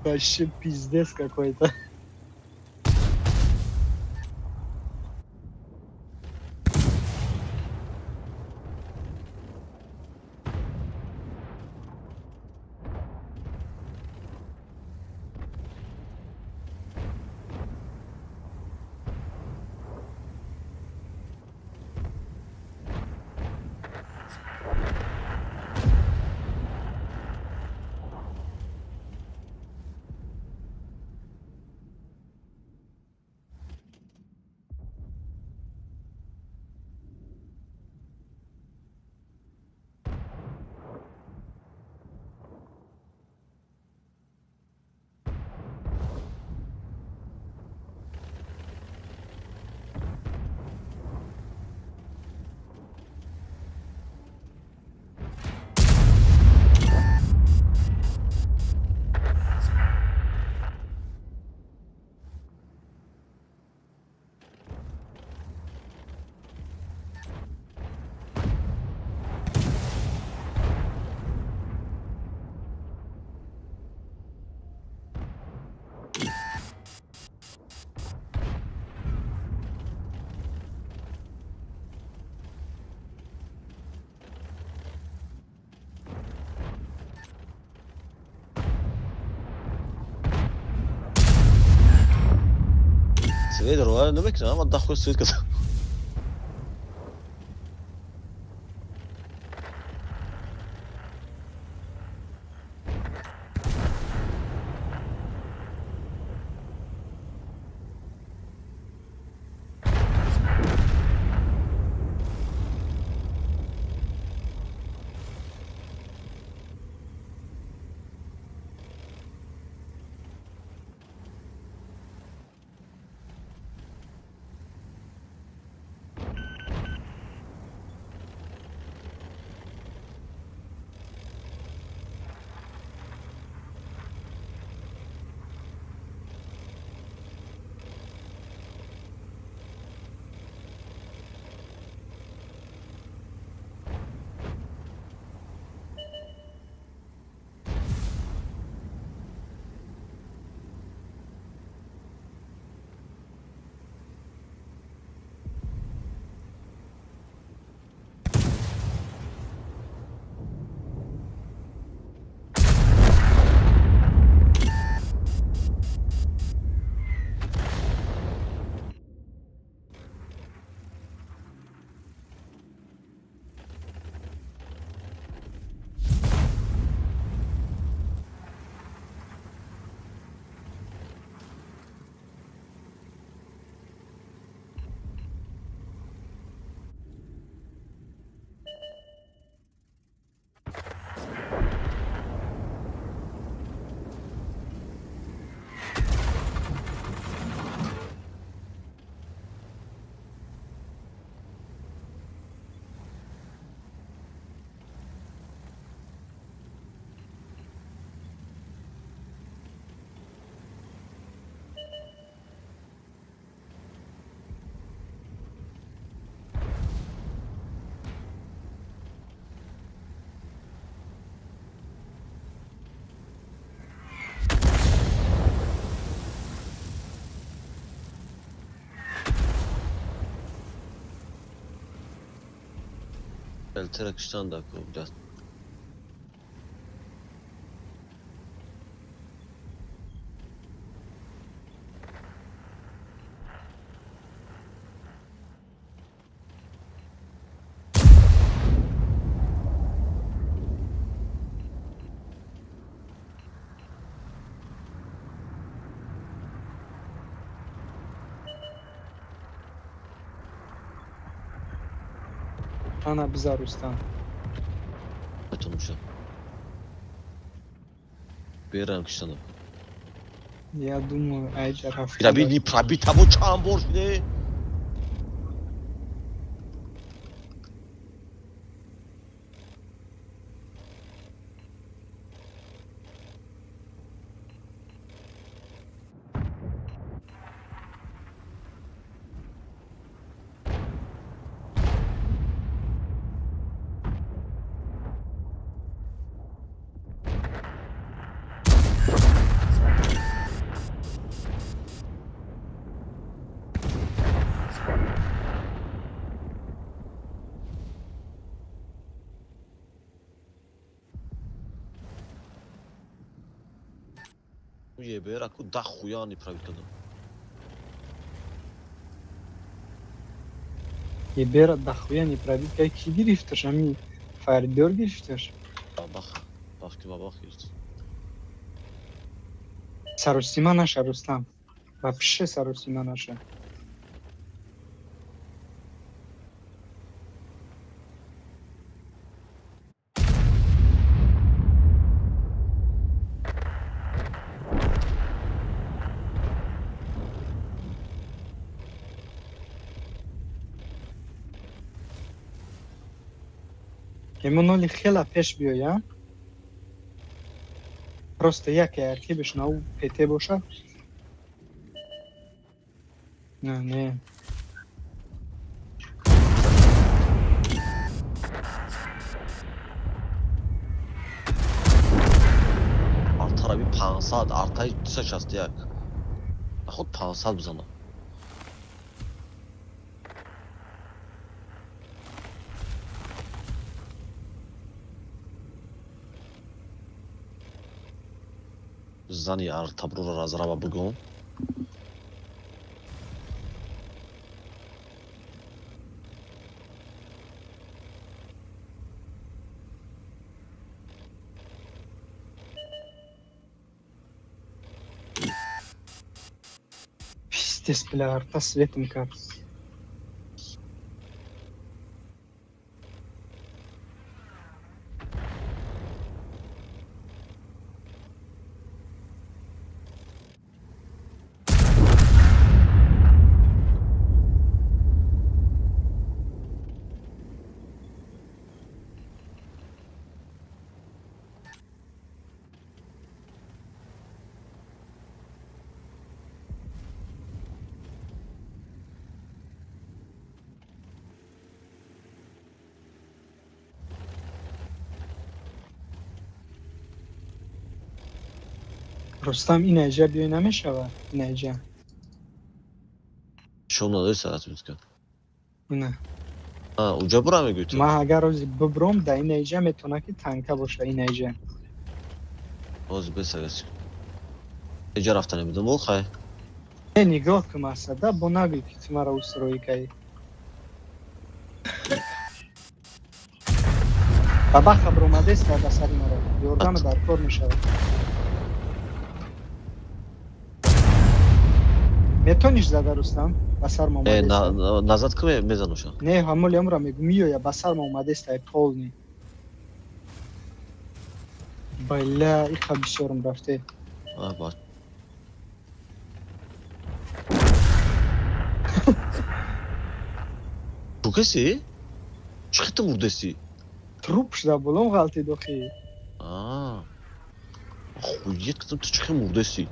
Вообще пиздец какой-то. Свет роя намекунам, ама дахуй свет кардам. Элтеракштан да ку блядь. Ана биза, Рустам. Метонумша. Берам киштанам. Я думаю, айҷа рафта. Ираби ни пробитаво чанд бор шуде? Ебера ку да хуя не правит кадам. Ебера дохуя не пробит. Кай ки гирифташ? Ами фаридор гирифташ? Бабах. Бах ки бабах гирифт. Саросима наша, Рустам. Вообще саросима наша. Эмоноли хела пеш биёя. Просто яке ақибаш нау ПТ боша. Не, не. Артараби 500, артай 261. Наход 500 бизанам. Зани артабрура разраба бугум. Пиздец, бля, арта светом кард. Рустам, ин айҷа биёй намешавад? Ин айҷа. Шом надори сарат митка. Ина. А, уҷа бура мегӯй ту? Ман агар рози бибром, да ин айҷа метавона ки танка боша, ин айҷа. Ҳозир бесагас. Эҷа рафта намедонам, бол хай. Не, нигоҳ кун масада, бо нагӯй ки ту маро устроӣ каи. Бабаха бромадеста ба сари маро. Ёрдам дар кор мешавад. Метониш зада, Рустам? Ба сарма Э, омадеста. Назад ку мезануша. Не, ҳамоли амра мегӯ, миёя ба сарма омадеста, полный. Бля, иқа бисёрам рафте. А, ба. Ту каси? Чӣ хел ту мурдеси? Труп шуда болом ғалтид охи. А. Охуеть, ту чӣ хел мурдеси?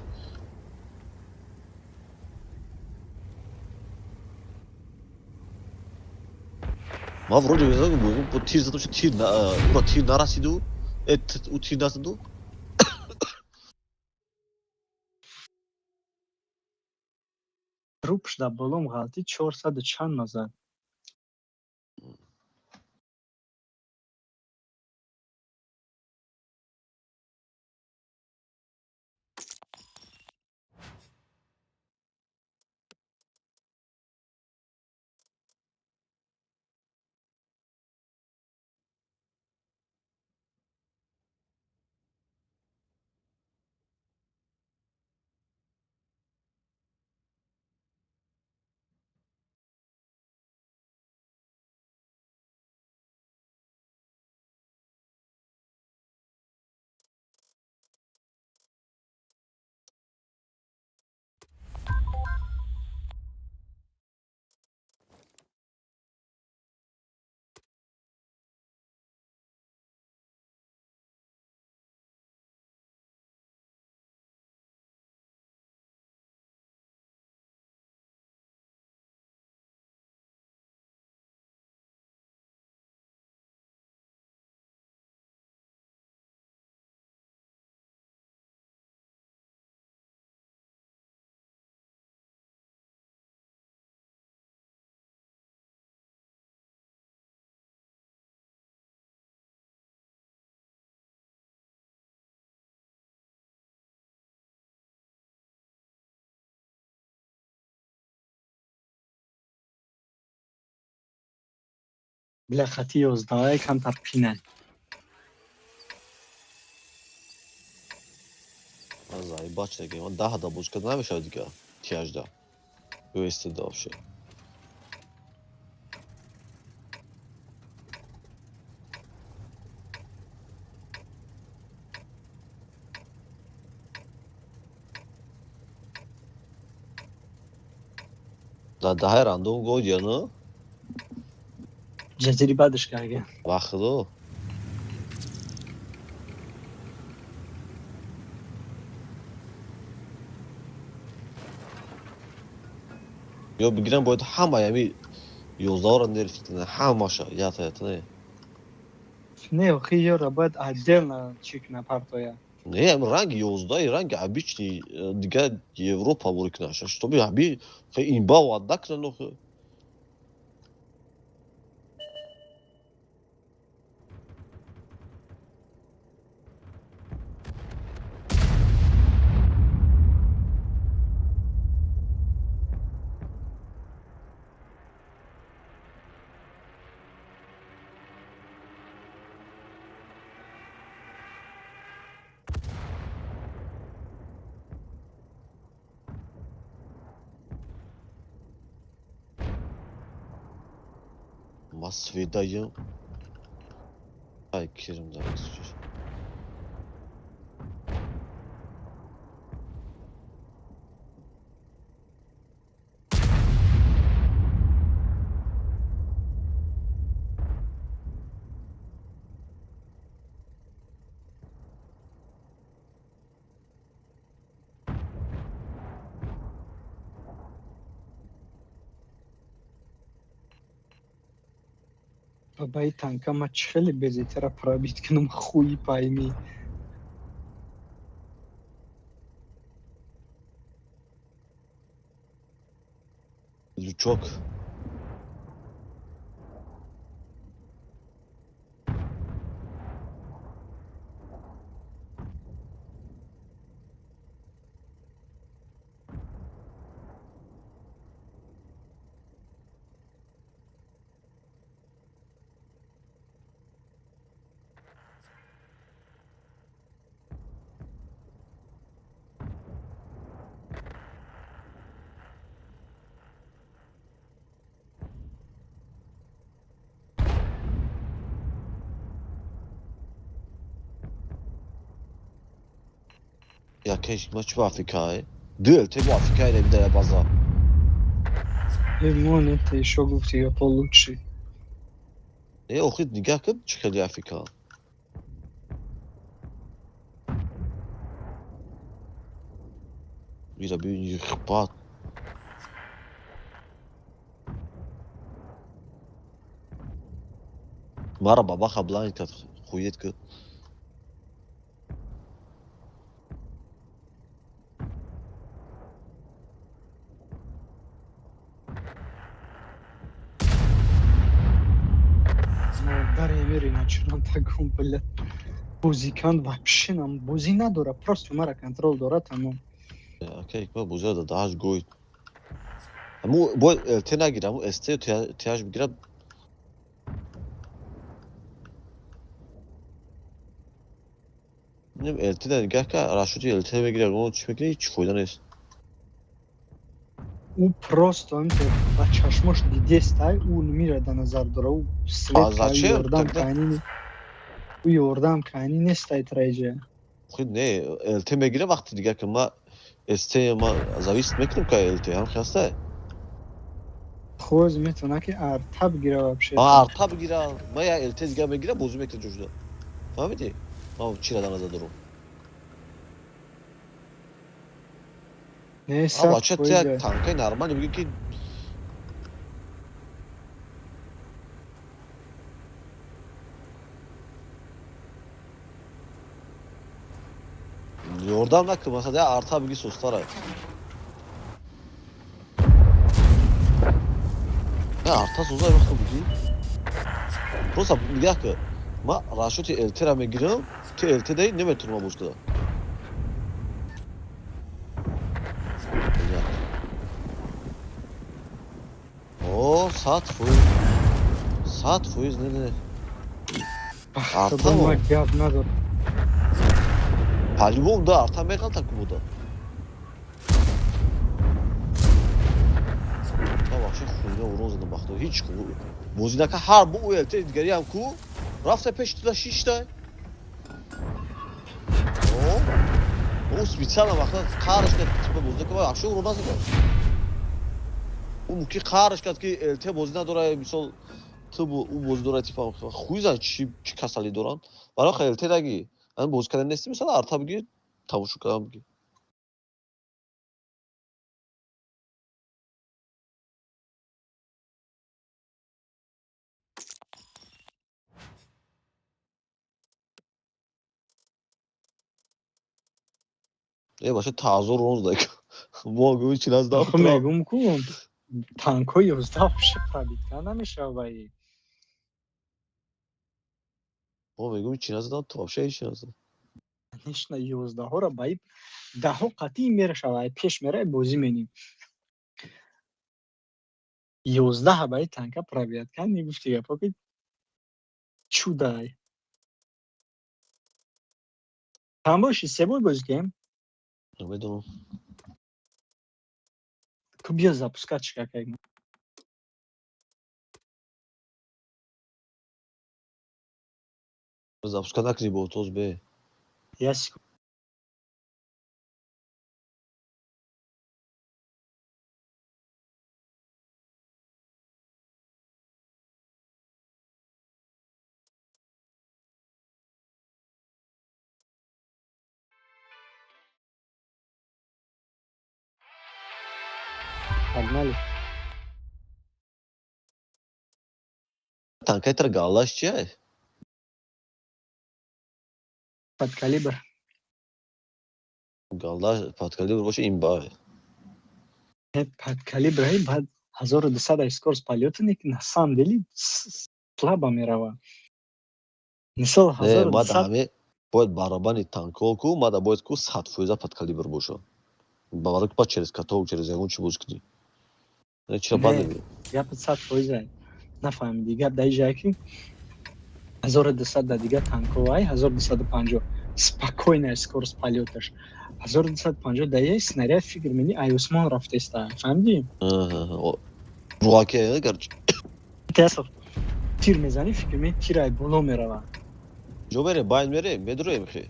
Ма вроде мезанам, бо тир задам, тир ура тир нарасиду, э, ӯ тир назаду. Труп шуда болом ғалтид, 400 чанд назад. Бля, хати 11 камтар қинай. Ман заебать шудагиам. Ман 10 да бозӣ карда намешавад дига. Т18. Ё СТ да вообще. Да даҳаи рандом годия, ну? Ҷазири бадаш карга. Ва худо. Ё бигирам, бояд ҳамаи ҳами 11-ро нерф кунанд, ҳамаша, ята ята не. Не, охи ёра бояд отдельно чӣ куна, партоя. Не, ҳами ранги 11-и ранги обычный дига Европа бори кунанд, чтобы ҳами имба ваъда кунанд охи. Ма сведаям. Ай, кирм да. Бабаи танка ма чӣ хеле безетара пробить кунам, хуи пойми. Лючок. Я кеш ма чӣ Африкае? Ду ЛТ бо Африкае ребида база. Мон это ещё гуфти я получше. Э, охи нигаҳ кун, чӣ хели Африка. Ира бибин, хпат. Мара бабаха блайн кард, хует ки. Модари эмири начунам тагум, блядь. Бозикан вообще нам бозӣ надора, просто мара контрол дора, тамом. Окей, ма бозиро да даҳаш гӯй. Аму бояд ЛТ нагира, аму СТ ТH бигирад. Нем ЛТ да нигаҳ ка, расчёти ЛТ мегирад, он чӣ мекунад, ҳеҷ фоида нест. Ӯ просто ҳаминтавр ба чашмош дидестай, ӯ мира да назар дора, ӯ свет А зачем ёрдам тогда? Кайни ӯ ёрдам кайни нестай траиҷа. Худ не, ЛТ мегира вақти дигар ки ма СТ ма зависит мекунам ка ЛТ ҳам хастай. Хоз метавона ки арта бигира вообще. А арта бигира, ма я ЛТ дигар мегира, бозӣ мекунад ҷошуда. Фаҳмидӣ? Ма чира дар назар дорам? Не, А сад бача, ту як фоиза. танкаи нормалӣ бигир ки ёрдам накун, масалан, як арта бигир сустара. Не, арта соза вақто бигир. Просто нигаҳ кун. Ма расчёти ЛТ-ра мегирам, ту ЛТ даи наметавонам боз кунам. О, 100%. 100%, не, не. Худо, ма гап надорам. По-любому, да, арта меғалта ку буда. Та вообще хуйня урон задам бахто. Ҳеч ку. Бозӣ нака ҳар бо УЛТ дигари ҳам ку. Рафта пеши туда шишта. О, специально вақта қарш кард, типа бозӣ нака, вообще урон назада. Ӯ мумкин қарш кард, ки ЛТ бозӣ надора, мисол ту ӯ бозӣ дора, типа хуй зад, чӣ чӣ касалӣ доранд. Барои ха ЛТ даги. Ан бозӣ кардан нести, мисол арта бигир, тамошо кардан бигир. Е, баша таъзур рон зада. Мо гӯи чи назда. Хо мегум ку танкҳои 11 вообще пробитка намешава ба и. Мо мегӯм чи назадам, ту вообще ҳеч чи назадам. Конечно, 11-ҳоро ба и даҳо қатъӣ мерашава, ай пеш мерай бозӣ менем. 11 ба и танка пробият кан, мегуфти гапо ки чудай. Чанд боши, се бой бозӣ кунем? Намедонам. Ку биё запускать чика кардем. Запуска накунӣ бо тоз бе. Я секунд. Погнали. Танкаи тара галлаш чия? Под калибр. Галлаш под калибр боша имба. Нет, под калибр, ай, баъд 1200 ай скорость полёта, не, на самом деле слабо мерава. Мисол Не, мада 1200 ҳаме бояд барабани танкҳо ку, мада бояд ку 100% под калибр боша. Барои ки баъд через каток, через ягон чи бозӣ кунӣ. Не, чира бад Не, мебинӣ. гапат 100% ай. Нафаҳмидӣ, гап дар ҷае ки 1200 да дигар танкҳо ай 1250 спокойная скорость полёташ. 1250 да яй снаряд фикр мени ай осмон рафтеста. Фаҳмидӣ? Руғаки гарчи. Тесл тир мезанӣ, фикр мени тир ай боло мерава. Ҷо мерем, байн мерем, медуроем хе.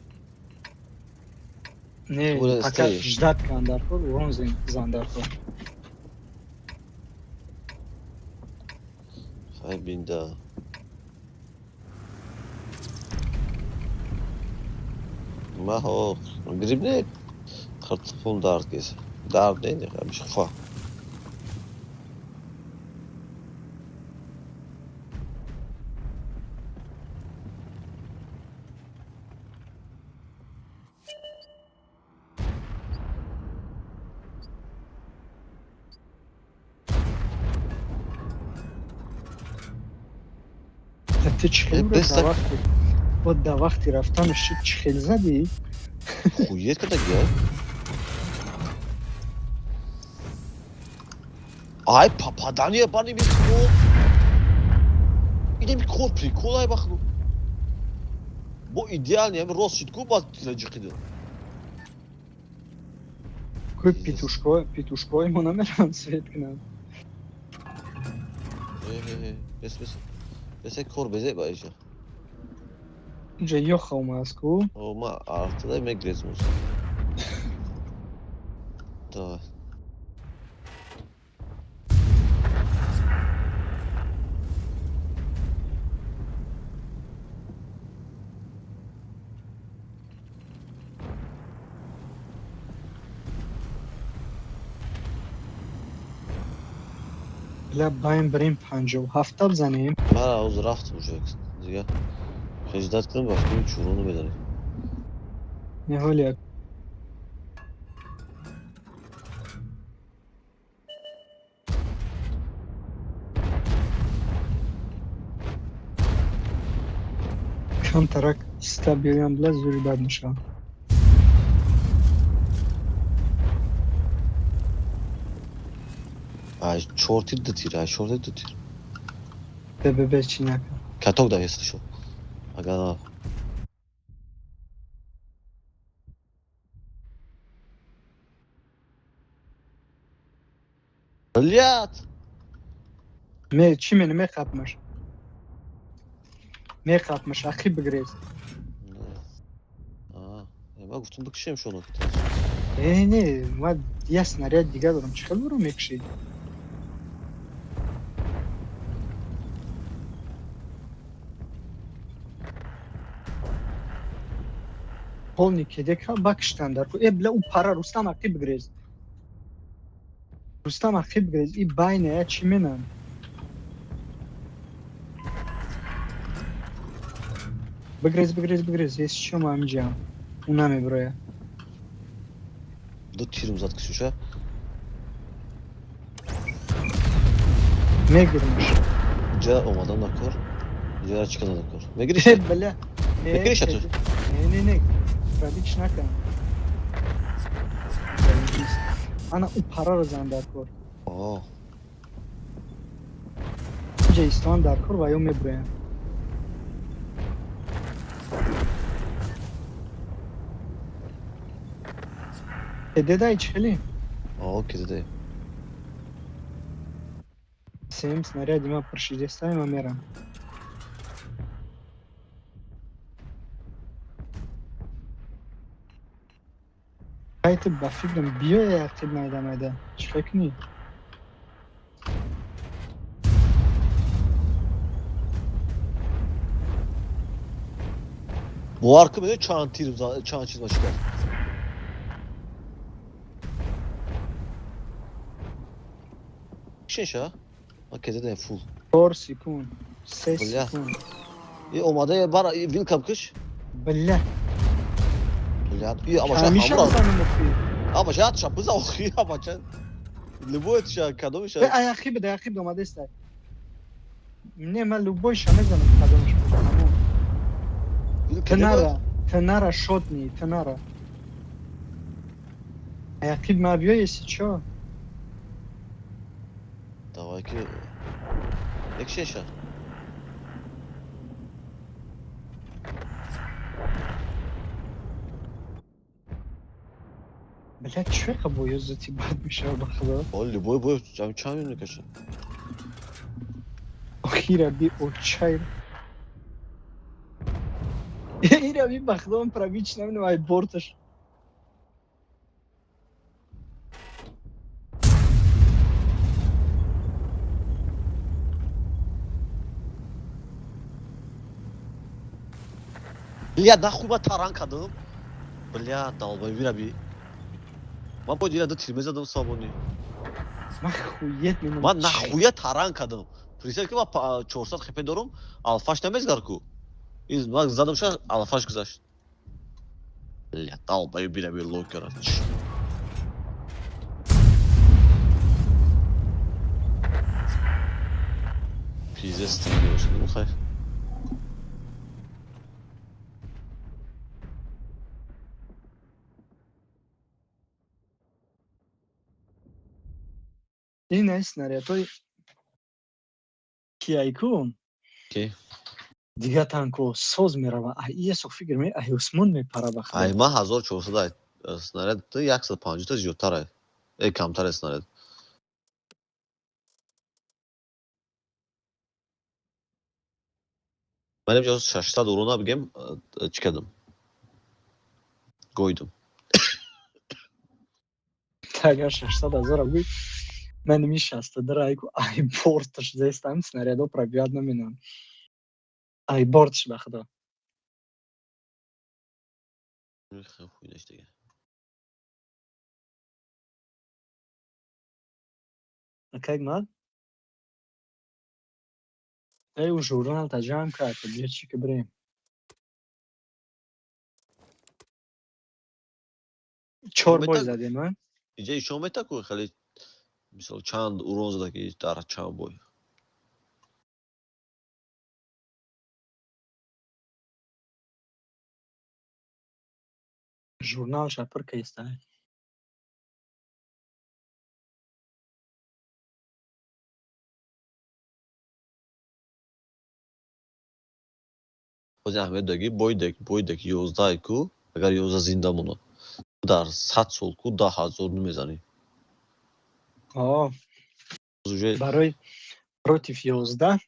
Не, Ура, пока стои. ждать кан даркор, урон зан даркор. Хай бинда. Ма ҳо гриб не, қиртиқум дард кес. Дард не, ҳамиш хуфа. Ту чӣ хел Э, дар беста вақти вот дар вақти рафтанаш чӣ хел задӣ? Хует кадаги, ай? Ай, попадание бани миско. Инами кор прикол ай бахну. Бо идеальный, ами рост шид ку баъд ҷиқида. Кӯ петушко, петушкои мо намераванд свет кунанд. Э, бес бес. Бес кор безе ба иша. Инҷа ёха омааст ку. О, ма артадай мегрезмус. Давай. Бля, баем бирем 57-та бизанем. Мара ҳозир рафтам уже. Дига. Хеждат кунам ба фикрим чурону медарем. Не, ҳоли камтарак иста биёям, бля, зури бад мешавам. Ай, чор тир, ду тир, ай, чор тир, ду тир. Бе, чӣ накун. Каток да, если шо. Агар Блядь! Ме чӣ мене меқапмаш. Меқапмаш, ақиб бигрез. А, ман гуфтам бикшем шоно. Не, не, ма я снаряд дига дорам. Чӣ хел буро мекшӣ? Полный кедека бакиштан дар. Э, бля, у пара Рустам ақиб бигрез. Рустам ақиб бигрез. И байна я чӣ менам? Бигрез, бигрез, бигрез. Если чё, ма ҳамиҷам. Ӯ намебирояд. Ду тирм зад Ксюша. Мегирмаш. Ҷа омадам на кор. Ҷа чӣ кардам на кор? Мегириш? Э, бля. Не, Мегириш ту? Не, не, не. Пробич накун. Ана ӯ параро зан дар кор. О, Инҷа истон дар кор ва ё мебироянд. Э, дедай чӣ хеле? О, кидаде. Сем снаряди ма пуршидестай ма мерам. Кай ту ба фикрам биёя ақиб майда майда. Чӣ фикр кунӣ? Бовар кун, медони чанд тир зад, чанд чиз ма шикаст. Кишеша? Ма кидаде фул. 4 секунд, 3 Бля. секунд. И омада бара и вилкам киш. Бля. Блядь, и абаша Ҳамиша ҳамра. бизанам охи. Абаша атша биза охи, абаша. Любой тша кадомиша. Бе, ай ақиб дай ақиб омадестай. Не, ман любойша мезанам кадомаш боша. Тамом. Вилка не бояд? Тнара, тнара шотни, тнара. Ай ақиб ма биё, если чё. Давай ки. Мекшеша. Бля, чӣ қа боё зати бад мешава ба худо. О, любой бой чанд чанд мекаша. Охира би очай. Ира би ба худо ман пробич намедонам ай борташ. Бля, нахуй ма таран кардам. Бля, долбоёб ира би. Ман бояд ира ду тир мезадам свободный. Ман хует менам. Ман нахуя таран кардам. Представь ки ман 400 хп дорам, алфаш намезгар ку. Из ман задам ша алфаш гузашт. Бля, долбоёб ира би локера. Пиздец, ты не ну хай. Ин ай снарядҳои киайку. Ки? Дига танко соз мерава. Ай иясо фикр ме ай усмон мепара ба худо. Ай ма 1400 ай снаряд 150 та зиёдтар ай. Э, камтар ай снаряд. Ман инҷо 600 урона бигем, чӣ кардам? Гойдум. Агар 600 ҳазора гӯй, ман ми 62 айку ай борташ зестам снарядо пробият наминам. Ай борташ ба худо. Хуйнаш дига. Акай ман? Эй, у журнал та ҷамъ кард, биё чӣ ки бирем. Чор бой задем, а? Инҷа ишон мета ку хеле мисол чанд урон зада ки дар чанд бой. Журналша пур кайста. Ҳози аҳамият даги бойдек, бойдек 11 ку, агар 11 зинда монад. Дар 100 сол ку 10 000 намезанӣ. О, Уже барои против 11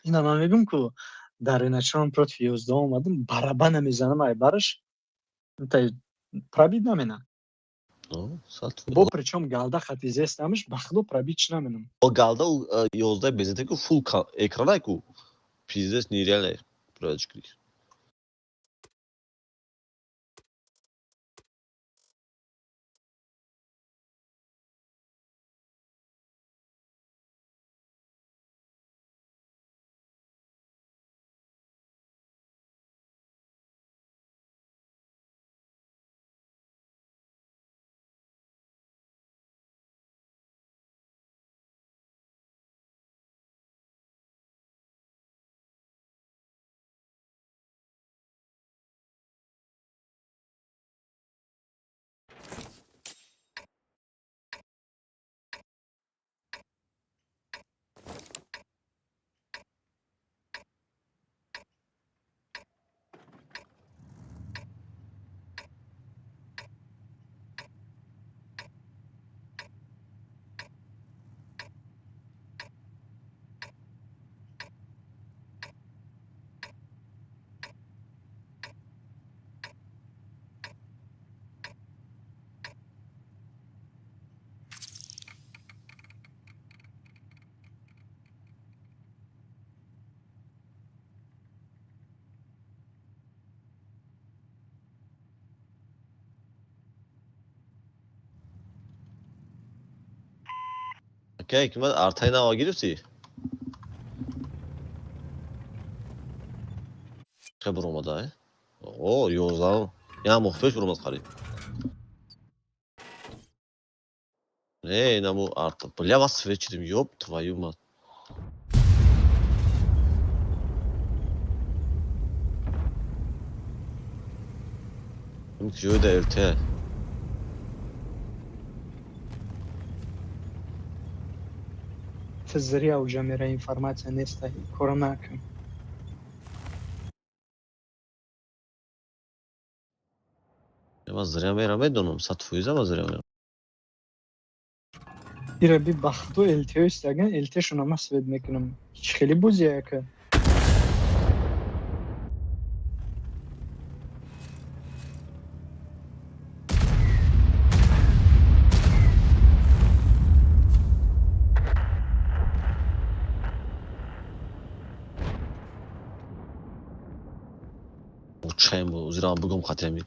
ина ман мегӯм, ку дар иначон против 11 омадам, барабана мезанам, ай бараш пробить намена. Сад Бо причём галда хати зестамаш, ба худо, пробить наменам. Галда 11 безете ку, фул экранай ку. Пиздец, нереально прочки. Окей, ки артай нава гирифтӣ? Хе буромада, э? О, 11. Я моҳ пеш буромад қариб. Не, наму арта. Бля, вас свечидим, ёб твою мать. Ҷойда ЛТ. Ты зря уже мера информация неста, кора накун. Ман зря мера медонам, 100% ман зря мерам. Ира би бахту ЛТ истаган, ЛТ шуна ма свет мекунам. Чӣ хеле бозия яка. Чаем зира бугум хатеми.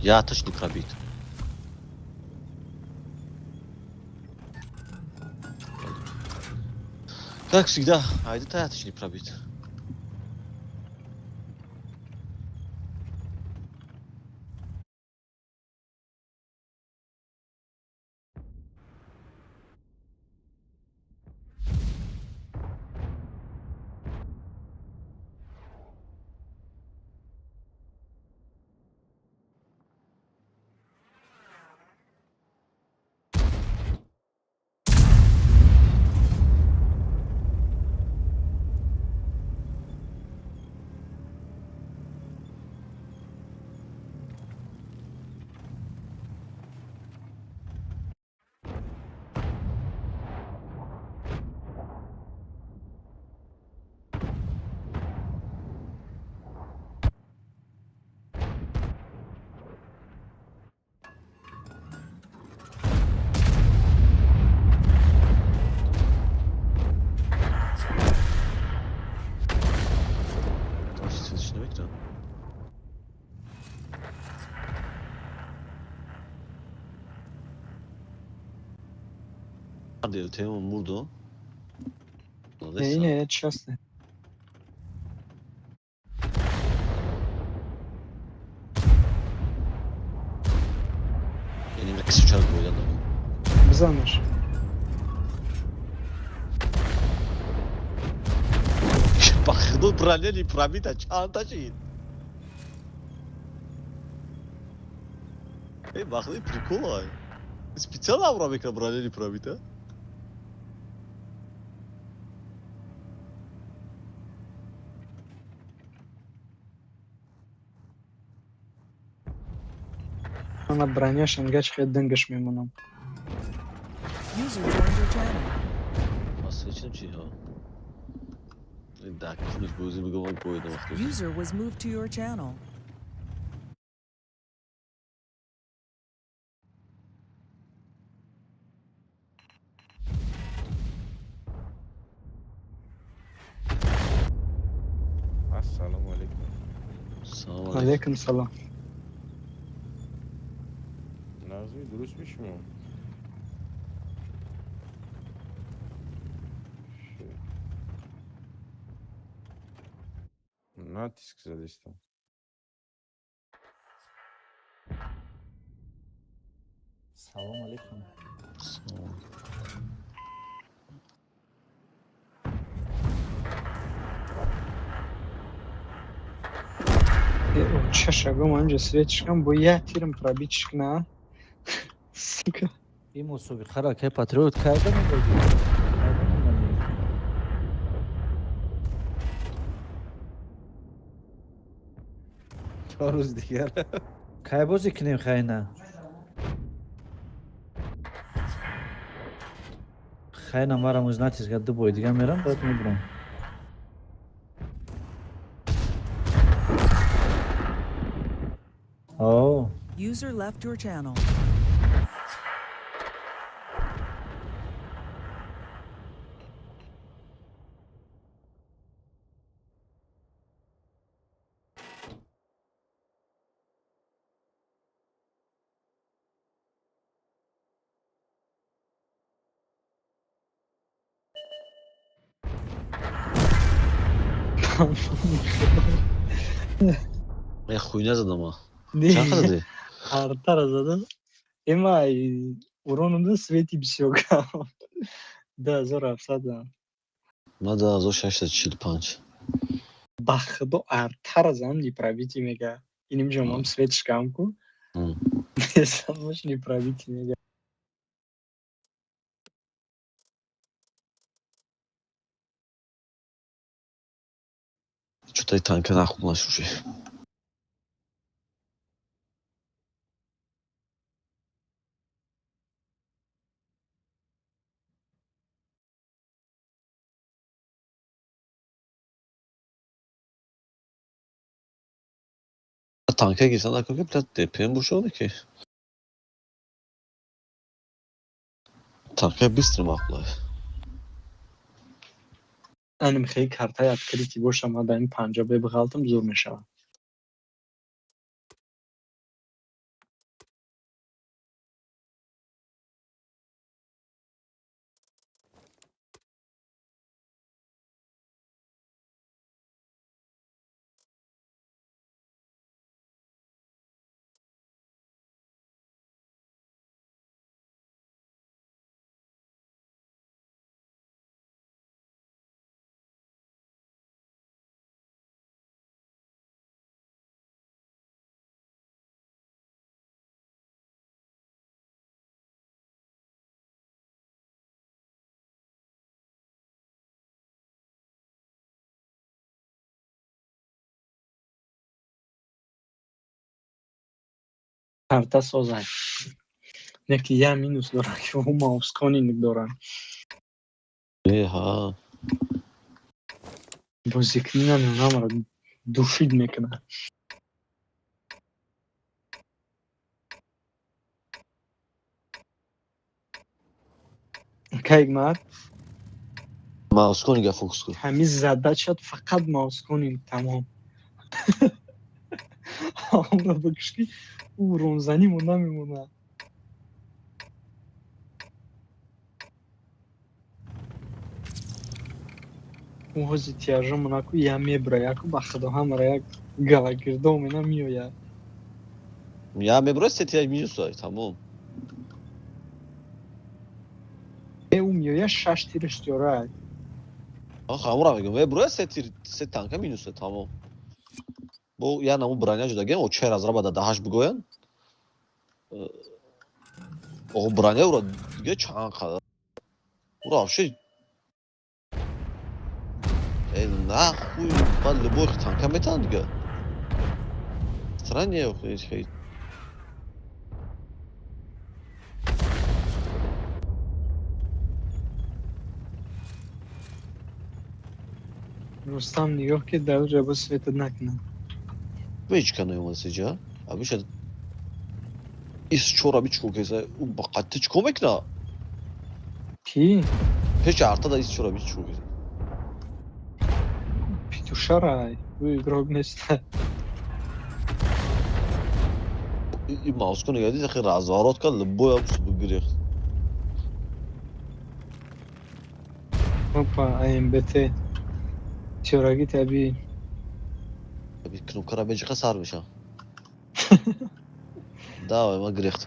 Я точно пробит. Как всегда, айда та точно пробит. Тема мурдо. Не, не, честно. Як случайно гӯидан набуд. Бизанаш. Ба худо, броня не пробита, чандта шид? Э, ба худо, прикол ай. Специально авра мекунам, броня не пробита. Ана броняш ангач хел дангаш мемонам. User joined your channel. Масечим чи ҳа? Да, куниш бозӣ бигӯ, ман гӯидам вақте. User was moved to your channel. Ассалому алейкум. Салом алейкум. Алейкум салом. Назми, дуруст мешумо? Натиск задистам. Салом алейкум. Салом. Чашагом анҷа светишкам бо як тирм пробить шкна. Сука. Ин мусобиқаро ки Патриот карда медодӣ? Карда мемонӣ? 4 рӯз дигар. Кай бозӣ кунем, хайна? Хайна, марам узнать га ду бой дига мерам, баъд мебурам. О, User left your channel. Я хуйня задам, а. Не. Чанд задӣ? Артара задам. Эма уронумда свети бисёр кам. 2700 дам. Ман 2645. Ба худо, артара задам, не пробитие мега. Иним ҷомам светиш кам ку. Несамаш не пробитие мега. Чё-то танка нахуй нашуши. Танка гирифтан дар ки блядь, ДПМ бошад ки. Танка быстро мақулай. Аним хеле картаи открытый бошам, ман дар ин панҷа бебиғалтам, зур мешавад. Карта созай. Не ки я минус дорам, ки ӯ mouse conning дорам. Э, ҳа. Бозикунӣ намедонам, душид мекунад. Кайгмат. Mouse conning фокус кун. Ҳамин задачат фақат mouse conning, тамом. Ҳамро бикш ки ӯ ронзанӣ монда мемонад. Ӯ ҳози тиражо монаку я мебура, яку ба худо ҳамара як галагирдо мена меояд. Я мебура, се тираж минус ай, тамом. Шаш тирш тиёра. Ҳамура мегӯям, мебуроя се тир, се танка минусе, тамом. Бо я наму броня ҷудагем, о чер разраба да даҳаш бигӯянд. О броня ура дига чанд қадар. Ура вообще э нахуй, баъд любой танка метавонад дига. Странно, хеле. Рустам, нигоҳ ки дар ҷа бо светат накунад. Ҳеҷ ка наёмад сиҷа. Абиша ис чора би чико кеса, ӯ ба қатти чико мекуна? Кӣ? Пеши артада ис чора би чико кеса. Петушарай. Ӯ игрок нест. И мауску нигоҳ дид, ахи разворот кард, любой аб гирехт. Опа, АМБТ. Тиёрагӣ табиӣ. Аби кнопкара беҷиқа сар мешам. Давай, ма гирехт.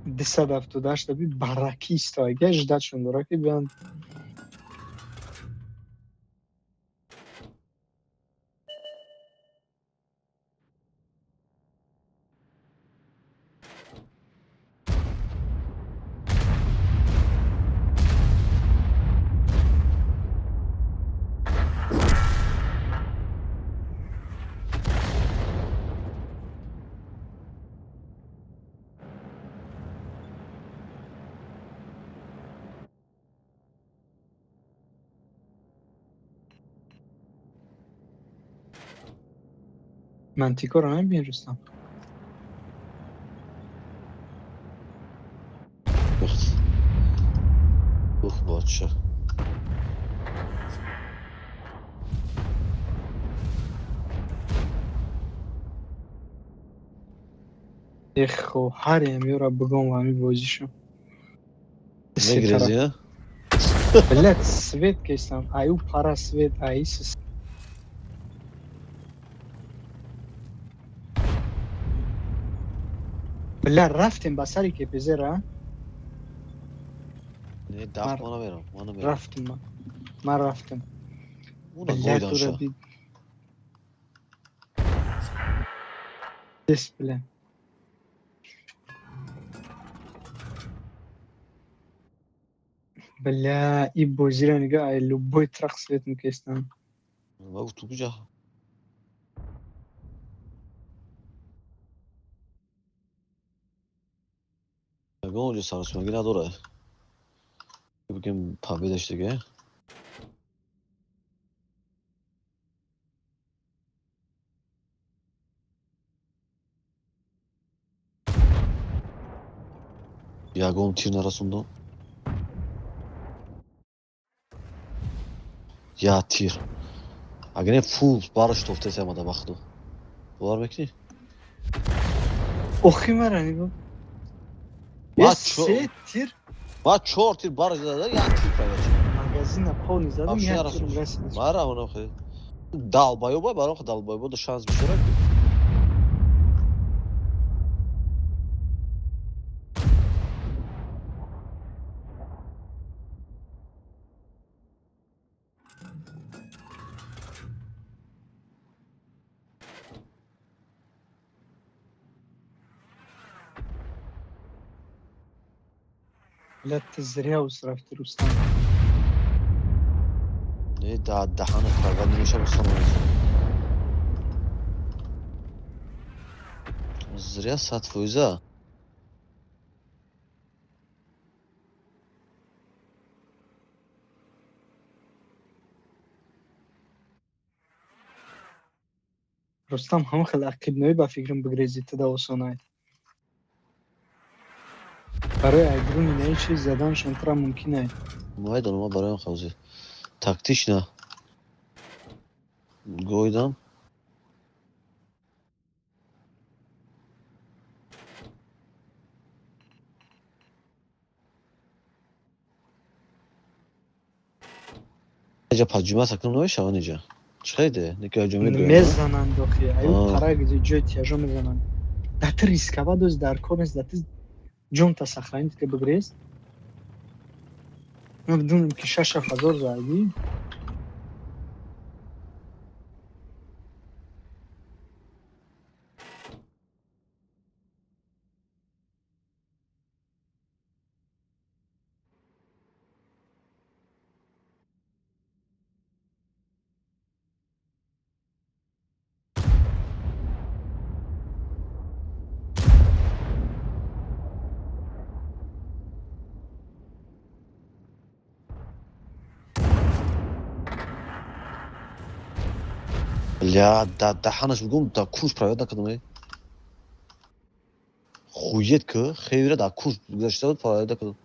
278 би баракӣ истода. Ждатшон дора ки биёнд. Мантикоро намебинӣ, Рустам? Ух, бача. Эх, ҳаре ҳамёра бигом ва ҳами бозишо. Мегирезӣ, а? Блядь, свет кестам. Аю пара свет, аис. Бля, рафтем ба сари КПЗ-ра? Не, дафт ма намерам, ма намерам. Рафтем ма. Ман рафтем. Уна Бля, гойдан тура ша. бид. Дес, бля. Бля, и бозира нига, ай любой трах свет мекестам. Ма гуфту куҷа? Ягон оҷо саросимагӣ надорад. Бигем победаш дига. Ягон тир нарасондам. Я тир. Агар не фул бараш тофтеса омада бахту. Бовар мекунӣ? Охи мара нигоҳ. Ма Е, се тир Ма чор тир бараш зада, як тир пайдо шуд. Магазина полный задам, Вообще як нарасонд. тир расид. Мара она хе. Долбоёба, барон долбоёба да шанс бисёра. Бля, ты зря рафти, Рустам. Не, да даҳана трава намеша мусалмон. Зря 100%. Рустам, ҳама хел ақибноӣ ба фикрам бигрези туда осонай. Барои айдруни наи чиз заданшон тура мумкин ай. Майдонам, ма бароям хавзи. Тактично. Гойдам. Неҷа поджиматься кунам намешава неҷа? Чӣ хайде? Неки аҷо мегӯям. Мезананд охи, аю Аа. пара ҷои тияжо мезананд. Да ты рисковать доз дар кор нест, да ты ҷонта сохранить ки бигрез. Ма бидонем ки 6-7 ҳазор задӣ. Бля, да даҳанаш бигум, да кунж правят накардам. Э, хует ки хевира да кунж гузашта буд, правят накардам.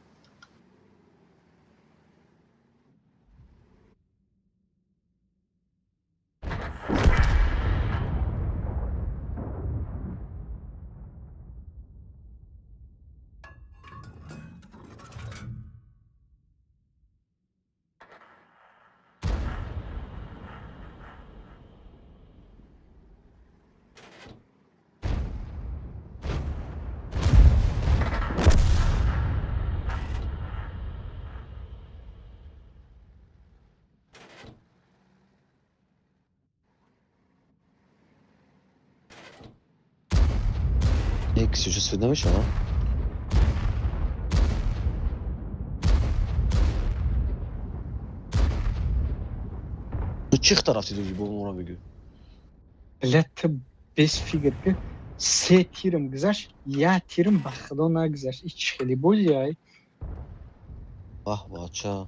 Ксюша свет намешава? Ту чӣ хта рафти додӣ бо мора бигӯ? Бля, ты без фигр ки се тирм гузашт, як тирм ба худо нагузашт. И чӣ хеле бози ай? Баҳ, бача.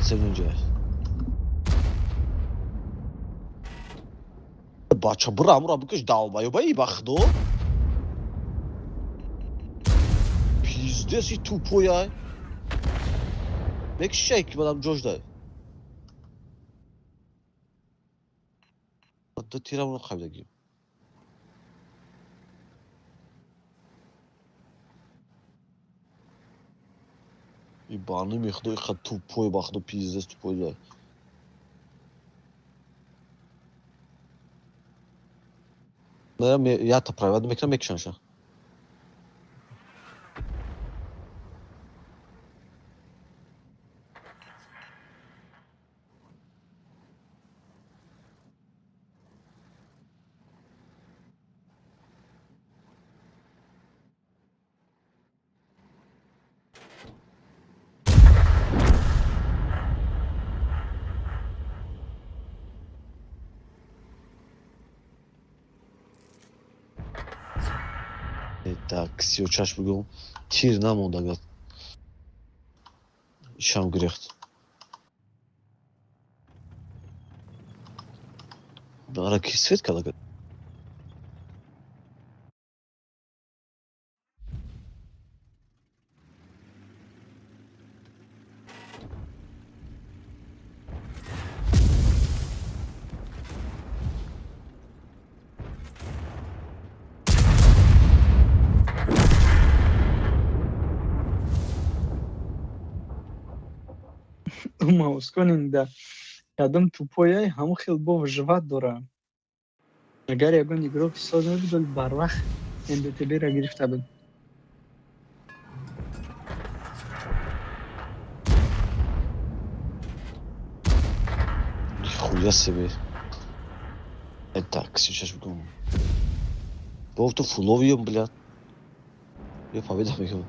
Консерв. Бача, бура, амура бикаш, долбоёб, ба худо. Пиздец, и тупой ай. Мекшай ки бадам ҷош дай. Ду тирамро қабидагим. И ба худо, иқа тупой, ба худо, пиздец тупой дай. Ята правят мекунам, мекушанша. Так, 36 бигӯм, тир намонд, агар ишам гирехт. Ара ки свет кард? Маусконин да ядам тупой ҳамон хел бо выживать дора. Агар ягон игрок соз мебуд, барвақт МБТБ-ра гирифта буд. Нихуя себе. Так, сейчас бигӯм. Бов, ту фуловием, блядь. Я победа мекунам.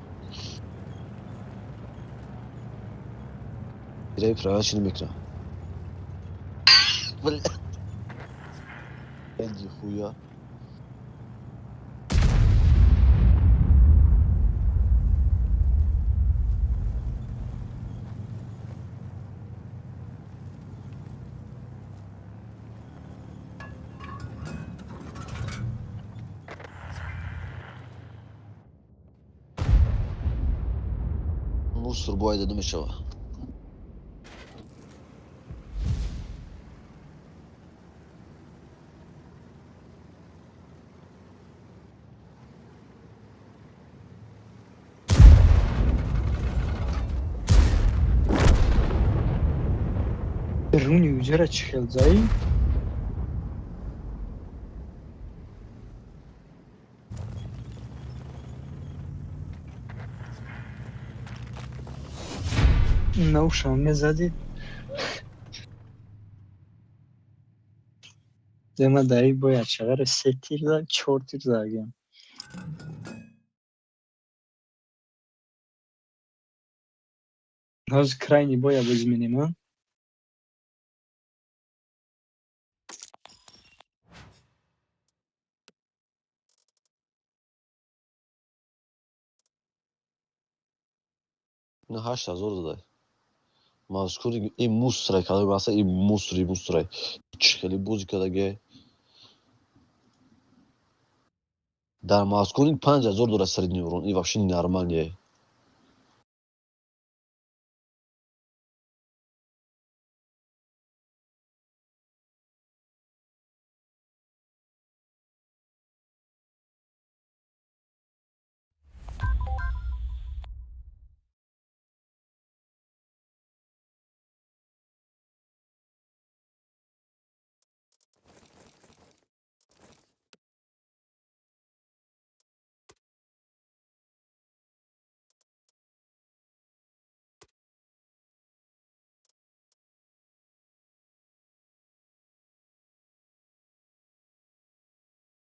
Ираи правила чӣ намекунам? Блядь. Нихуя. Ну. Мусор бояд намешава. Руни уҷара чӣ хел заи? Наушам мезадӣ? Дема даи бояд чағаре се тир зад, чор тир задагиам. Ҳозир крайний боя бозӣ менем, а? Ина 8000 задай. Мазкури ин мусрай каломи маса ин мусри мусрай. Чӣ хеле бозӣ кардаге. Дар мазкур ин 5000 дора средний урон. Ин вообще нормальный.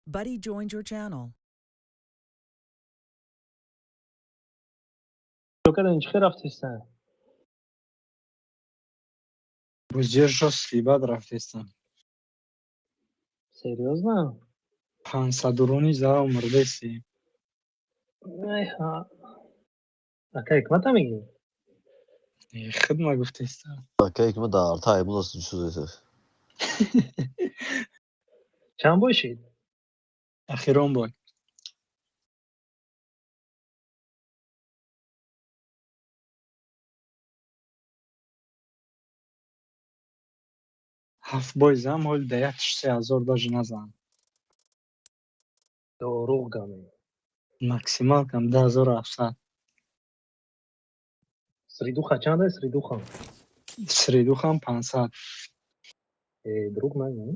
Buddy joined your channel. Кадан чӣ хел рафтестан? Бозиё жёсткий бад рафтестан. Серьёзно? Пансадуруни заа мурдеси. Айҳа. Ака ҳикмата мегӣ? Худ ма гуфтестам. Ака ҳикмат дар тай мулас чуз. Чанд бошид? Ахирон бой. Ҳафт бой зам, ҳоли да як 3000 даже назам. Дурӯғ гаме. Максималкам 2700. Сридуха чанд аст сридуха? Сридухам 500. Э, дурӯғ нагӯ.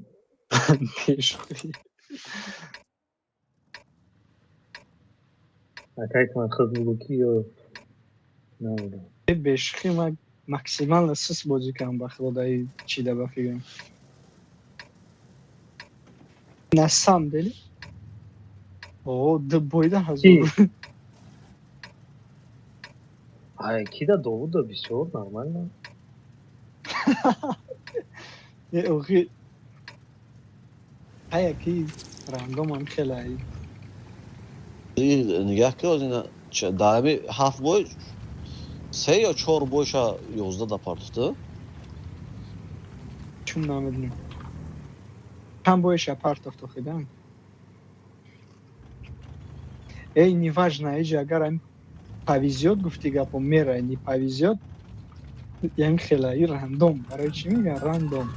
Бешӯхӣ. Ака ҳикмат худ бугӯ ки ё намедонам. Бешӯхӣ ма максимально сус бозӣ кардам ба худо даи чида ба фикрам. На самом деле? О, ду бойда ҳазор. Ай, кида Довуда бисёр нормально. Не, охи. Ая ки рандомам хеле ай. Нигаҳ ки озина дар ҳами ҳафт бой се ё чор бойша 11 да партофта? Чун намедонам. Чанд бойша партофт охидам? Эй, неважно, эҷа агар ам повезёт гуфти гапо мера, не повезёт, ям хела и рандом. Барои чӣ мегӯян рандом?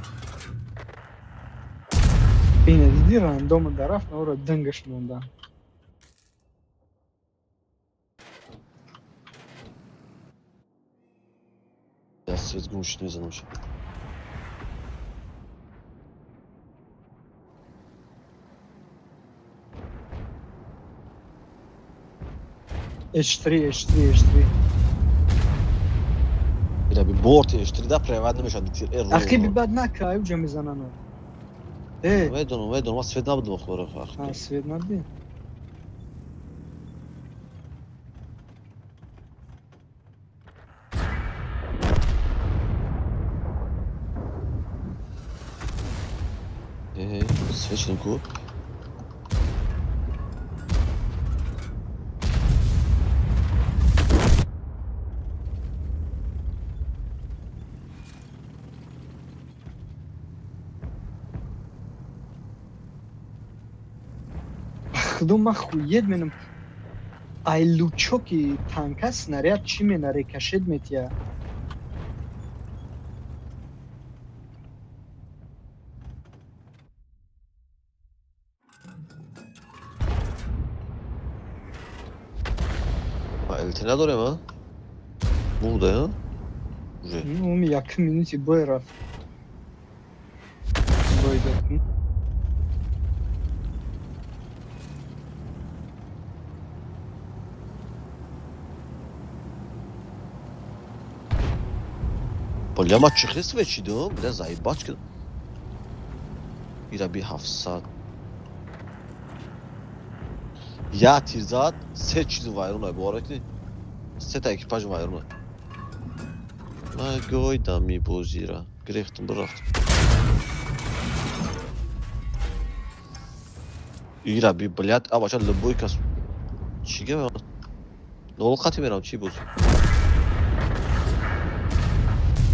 Ина диди рандом дарафт, наро дангаш монда. Я свет гумш мезанам. H3, H3, H3. Ира би борт H3 да превад намешад битир. Э, Ахи би бад нака, уҷа мезанано. Э. Медонам, медонам, ман свет набудам охбара. А, свет набуди? Э, свет шудам ку? Худо ма хуед менам. Ай лучоки танка снаряд чӣ мена, рикошет метия. ЛТ надорем, а? Бурда, а? Уже. Ну, як минути бой рафт. Бой дод. Бля, ма чихли свечи дам? Бля, заебать кидам. Ира би 700. Я тир зад, се чизи вайрон ай, бовар мекунӣ? Сета экипаж вайрон ай. Ма гойдам ми бозира. Гирехтам, бирафтам. Ира би, блядь, а бача любой кас. Чӣ гап? Нол қати мерам, чӣ боз?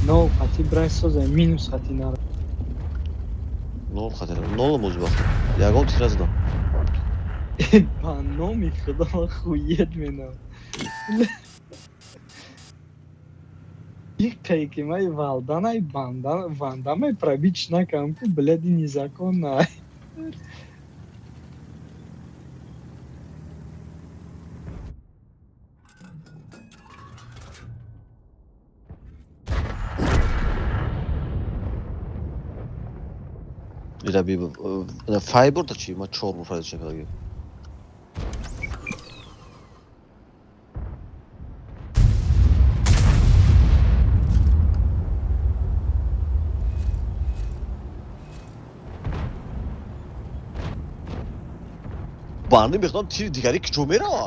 Нол қати брай соза, минус қати нара. Нол қати мерам. Нол боз бахт. Ягон тир назадам. Ба номи худо, хует менам. Иқае ки май валданай вандамай пробить накам ку, блядь, незаконно. Ира би файбурда чӣ? Ма чор бур файда чакадаги. Бани мехоҳам тири дигари куҷо мерава?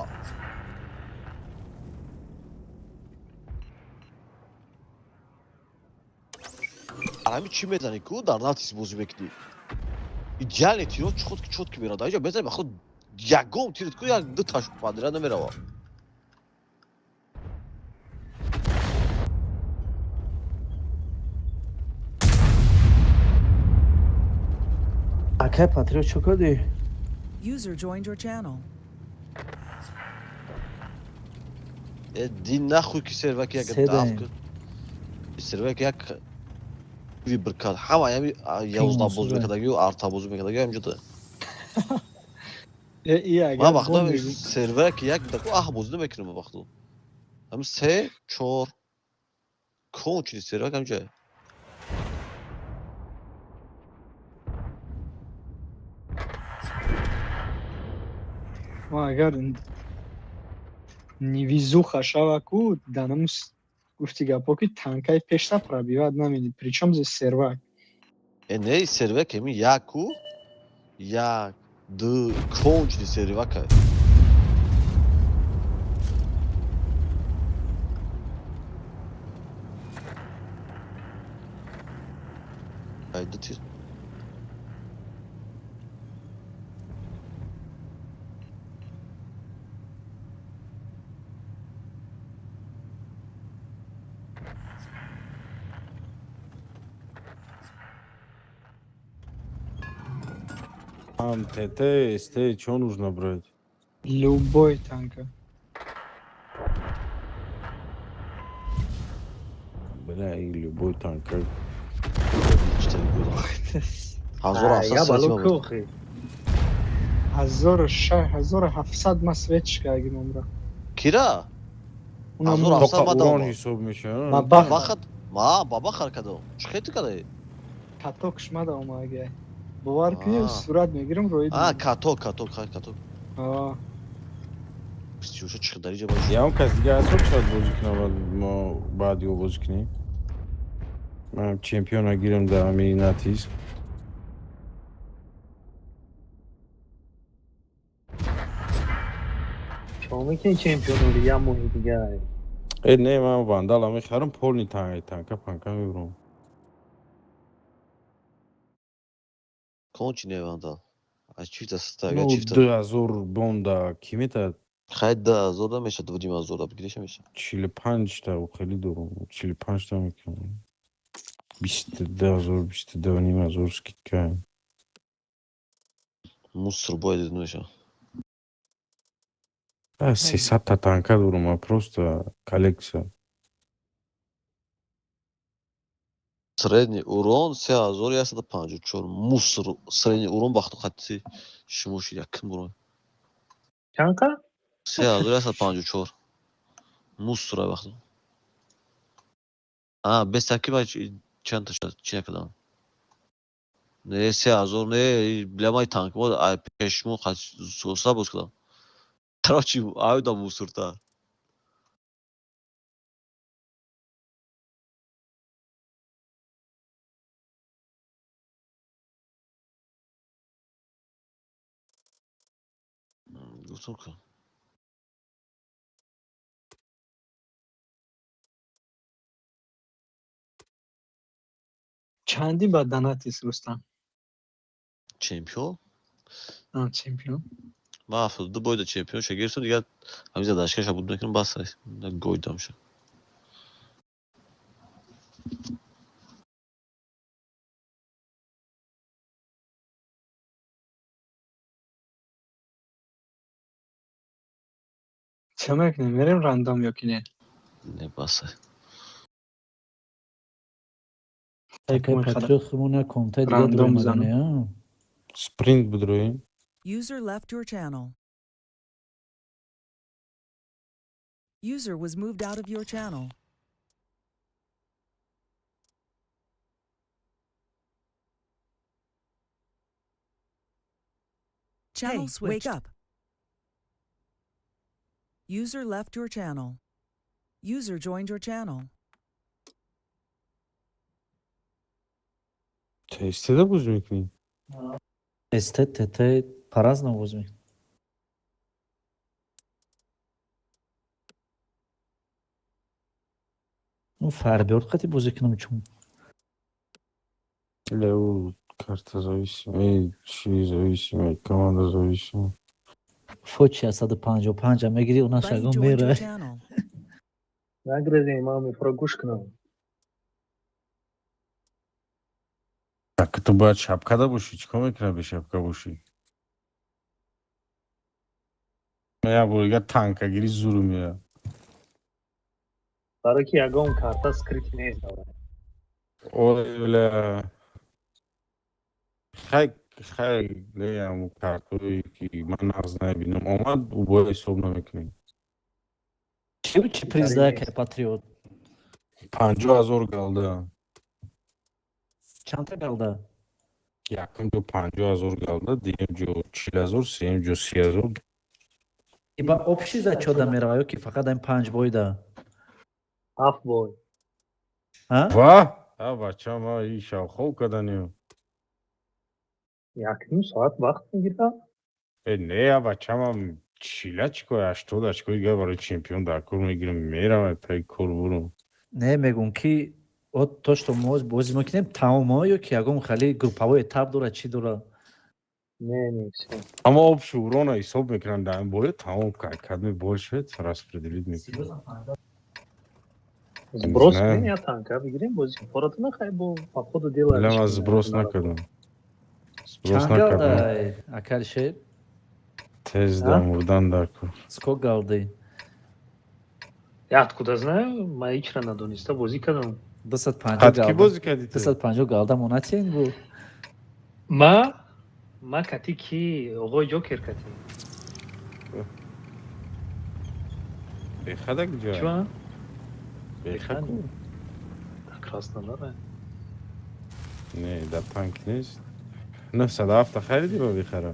Ҳами чӣ мезанӣ ку дар натис бозӣ мекунӣ? Идеальный тиро чётко чётко меравад. Аҷа мезанӣ ба худ ягон тирит ку як ду таш падира намерава. Акай Патриот, чӣ кардӣ? User joined your channel. Э, дин нахуй ки серваки як Седаем. даф куд. Серваки як вибр кард. Ҳама ями 11 боз суда. мекардагию, арта боз мекардагию ҳамҷода. Э, и Ман агар вақто бом мегу- серваки як даку аҳ бозӣ намекунам вақто. Ҳам се, чор кончили сервак ҳамҷа. Ма агар невезуха шава ку, данамус гуфти гапо ки танкаи пешта пробивать намедид. Причём здесь сервак? Э, не, сервак ҳами яку, як, ду, кончили сервака. Ай, ду тир. Там ТТ, СТ, что нужно брать? Любой танка. Бля, и любой танк. Как Читали гӯдам. 1700 Я сантима балу буд. кохи. 1700 ма светчика агимомра. Кира? Унам 1700 Тока ма урон дам. ҳисоб мешавад. Ма бахар. Бахат, ма баба хар кадом. Чӣ хел ту кадаи? Каток шмада омага. Бовар кунӣ, А. сурат мегирам, роид. А, каток, каток, хай каток. А, Сиюша чӣ дариҷа боши. Ягон кас дига ҳаст, шояд бозӣ кунад, баъд мо баъд ё бозӣ кунем. Ман чемпиона гирам дар ҳамин натиск. Шумо мекунӣ чемпионори як моҳи дигар. Э, не, ман вандала мехарам, полный танк, танка панка мебурам. Кончи не вандал. А чифта стага, Ну, чифта. 2000 бонда ки метад? Хай 2000 да меша, 2500 да бигиреша меша. 45 та хеле дорам. 45 та мекунам. 22 000, 22 500 скидка. Мусор бояд меша. 300 та танка дорум, ма просто коллекция. Средний урон 3154. Мусор средний урон бахту хати шумо шид якм урон. Чанқа? 3154. Мусора бахту. А, без таки ба чанд та чи накардам. Не, 3000 не, бля, май танк мо ай пеш шумо соса боз кардам. Короче, айда мусорта. Гуфтам ку. Чанди ба донатис, Рустам? Чемпион? А, чемпион. Ман 72 бойда чемпион ша гирифтам, дигар ҳамин задачкаша буд мекунам, бас, гойдам ша. Чӣ мекунем? Мерем рандом ё ки не? Не, бас. Акай Патриот химона комнатаи дига Рандом дуромадане, а? Спринт бидроем. User left your channel. User was moved out of your channel. Channel Hey, switched. Wake up. User left your channel. User joined your channel. Тестеда бозӣ мекунӣ? СТ, ТТ по-разному бозӣ мекунад. Ну, фарбиёр қати бозӣ кунам чун. Ле, ӯ карта зависимый, чи зависимый, команда зависимый. Фочи 155 мегирӣ, она Buddy шагон joined your мера. channel. Нагрезем, ман мефора гӯш кунам. Так ту бояд шапкада бошӣ, чӣ кор мекунӣ бе шапка бошӣ? Як бор дига танкагирӣ зуру меяд. Барои ки ягон карта скрытый нест давай. Ой, бля. Хай, хай, не, ҳамун картое ки ман нағз намебинам омад, ӯ бояд ҳисоб намекунем. Чӣ чи приз да, акай Патриот? 50 000 голда. Чандта голда? Якум ҷо 50 000 голда, дуюм ҷо 40 000, сеюм ҷо 30 000. Иба общий зачёта мерава ё ки фақат ин панҷ бойда? Ҳафт бой. А? Ва? А бача, ма и шавхов каданем. 1,5 соат вақт мегирад. Э, не, а бача, ма чила чикор, 80 очкои дига барои чемпион дар кор мегирам, меравам пай кор бурум. Не, мегум ки от то что мо бозӣ мекунем, тамомо ё ки ягон хали групповой этап дора, чӣ дора? Не, не, всё. Аммо общий урона ҳисоб мекунанд дар ин боё, тамом, кадми бой шуд, распределить мекунанд. Сброс знаю. кунем, я танка бигирем, бозӣ форатона хай бо по ходу дела. Бля, ман сброс накардам. Сброс Чанд накардам. голда, акалшер? Тез А? да мурдан дар кор. Сколько голды? Я откуда знаю? Ма ҳичра надониста бозӣ кардам. 250 Қад ки голда. бозӣ кардӣ ту? 250 голда монатен бу. Ма кати ки оғои Ҷокер кати. Бехадак ҷа. Чӣ? Беха ку? Дар Краснодара. Не, дар танк нест. 907 харидӣ ба бехара?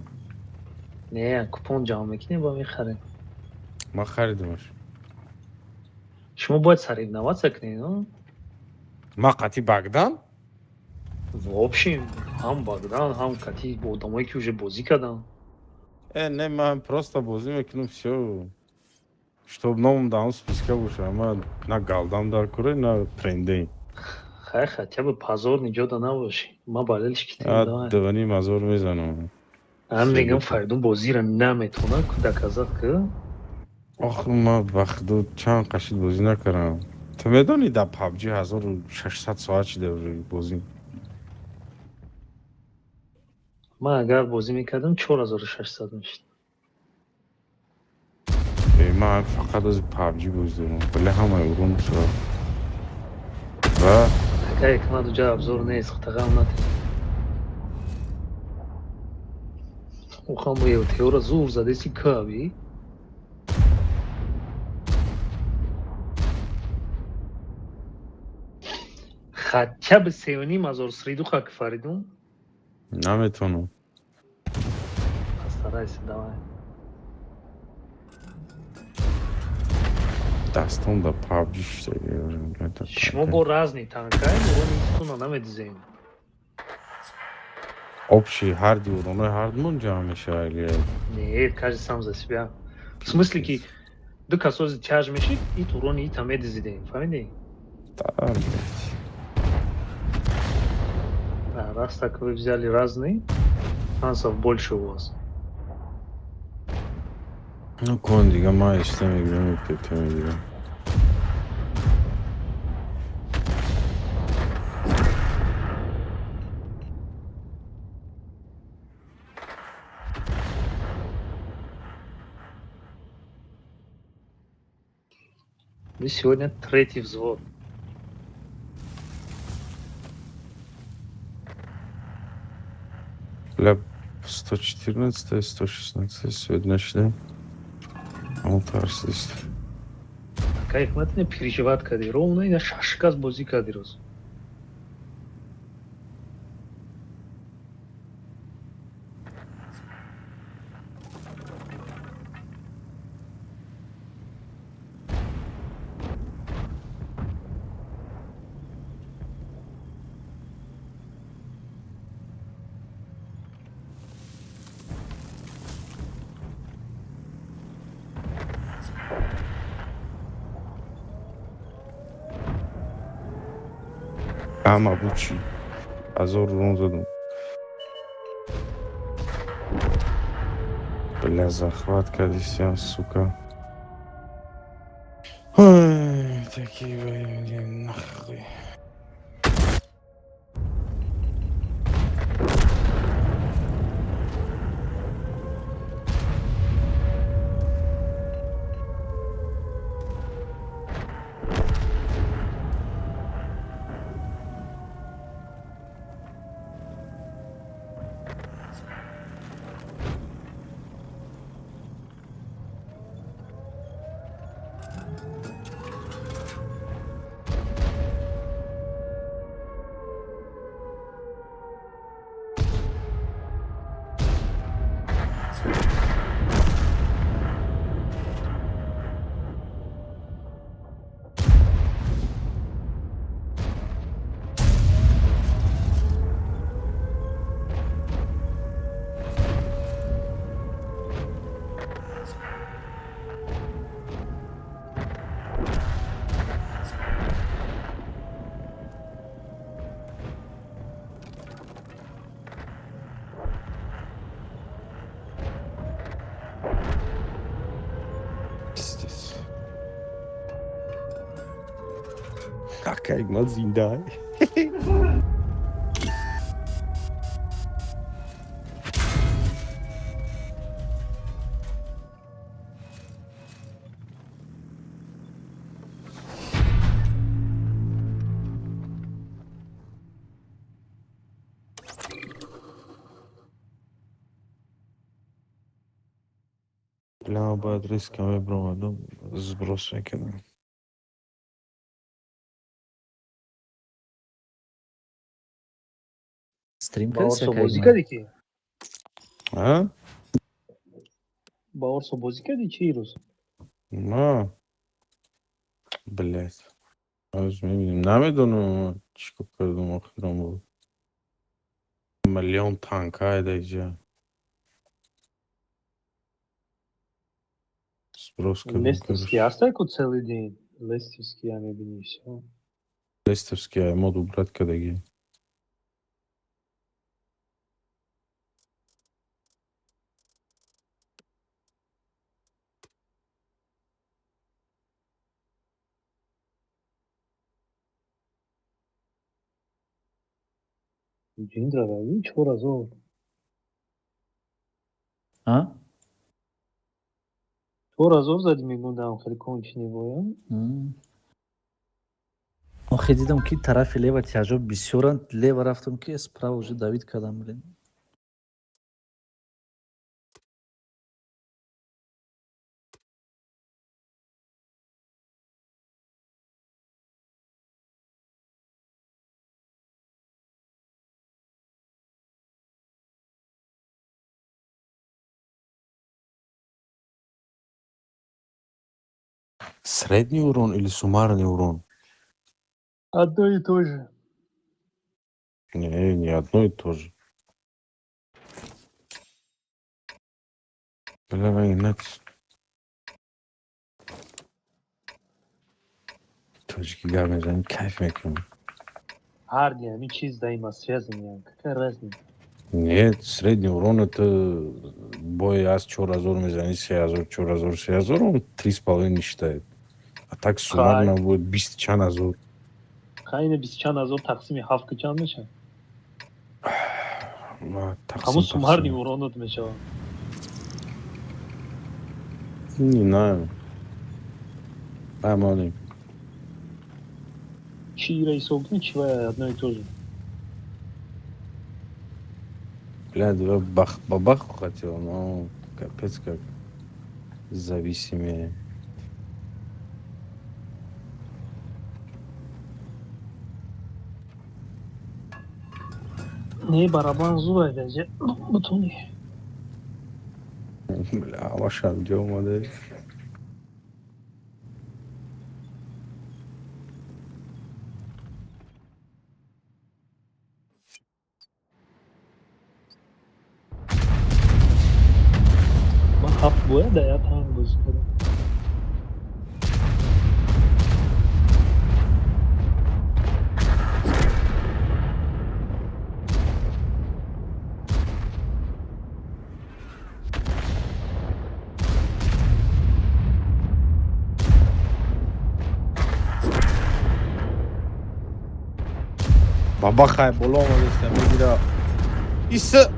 Не, купон ҷамъ мекунем, ба мехарем. Ман харидамаш. Шумо бояд соревноваться кунед, ну? Ман қати Багдан? В общем, ҳам Багдан, ҳам кати одамое ки уже бозӣ карданд. Э, не, ман просто бозӣ мекунам, всё. Чтоб номам дар он списка боша. Ман на голдам дар куре, на трендей. Хай, хотя бы позор ниҷода набошӣ. Ма болельщики А, давай. 2,5 ҳазор мезанам. Ам мегам, Фаридун бозиро наметавонад доказать ки. Ох, ман ба худо чанд қашид бозӣ накардам. Ту медонӣ, дар PUBG 1600 соат шида уже бозӣ. Ман агар бозӣ мекардам, 4600 мешид. Ман фақат аз PUBG бозӣ дорам. Бля, ҳамаи урон шуд. Ва Ака, Ҳикмат, уҷа обзор нест, хутағам нате. Ухам теора зур задеси каби. Хотя бы 3,5 ҳазор средуха, ки Фаридун. Наметавонам. Постарайся, давай. Дастом да PUBG шуда. Шумо бо разный танкай, урони итуна намедизем. Общий ҳарди уронои ҳардмон ҷамъ мешава или? Нет, каждый сам за себя. В смысле, ки ду касози тяж мешид, ит урони ита медизидем, фаҳмидӣ? Да, блядь. Да, раз так вы взяли разные, шансов больше у вас. Ну, кон дига ман ишта мегирам, ПП мегирам. Вы сегодня третий взвод. Бля, 114, 116 сегодня начнем. Он тарсист. Ака, Ҳикмат, не переживать кади, ровно ина шаш кас бозӣ кади рӯз. Ама бучи. Ҳазор урон задам. Бля, захват кардисян, сука. Ой, такие блин, нахуй. Пиздец. Ака, Ҳикмат зинда. Бля, бояд риска мебромадам, сброс мекардам. Стрим Ба кардӣ, Орсо ака бозӣ Ҳикмат? кардӣ ки? А? Ба Орсо бозӣ кардӣ чӣ рӯз? На. Блядь. Ҳанӯз мебинем. Намедонам чӣ кор кардам охирон бор. Миллион танка даиҷа. Сброс кардам. Лестерский короче. ҳастай ку целый день. Лестерский я мебинӣ, всё. Лестерский мод убрать кардагӣ. Ҷиндра равӣ 4 ҳазор. А? 4000 задӣ мегундам, хеле конченый боя. Охи дидам, ки тарафи лево тяжо бисёранд, лево рафтам, ки справа уже давид кардам, блин. Средний урон или суммарный урон? Одно и то же. Не, не одно и то же. Бля, иначе. Тоҷики гап мезанем, кайф мекунем. Ҳарди ҳамин чиз взаимосвязаны, какая разница? Нет, средний урон это бой аз 4000 мезани, 3000, 4000, 3000, он 3,5 считает. А так суммарно будет бист чанд ҳазор. Хайна, бист чанд ҳазор тақсими ҳафт ки чанд мешавад? Ма, тақсим, Ҳамун суммарный тақсим. уронот мешавад. Не знаю. Амони. Чи ира ҳисоб кунӣ, чи вай, одно и то же. Бля, да бах, бабаху хотел, но капец как зависимее. Не, барабан зур айдаҷа бутуни. Бля, ваша где омаде? Ман ҳафт бояд дар як танк бозӣ кардам. Бабахай боло омадеста мегира. Иса.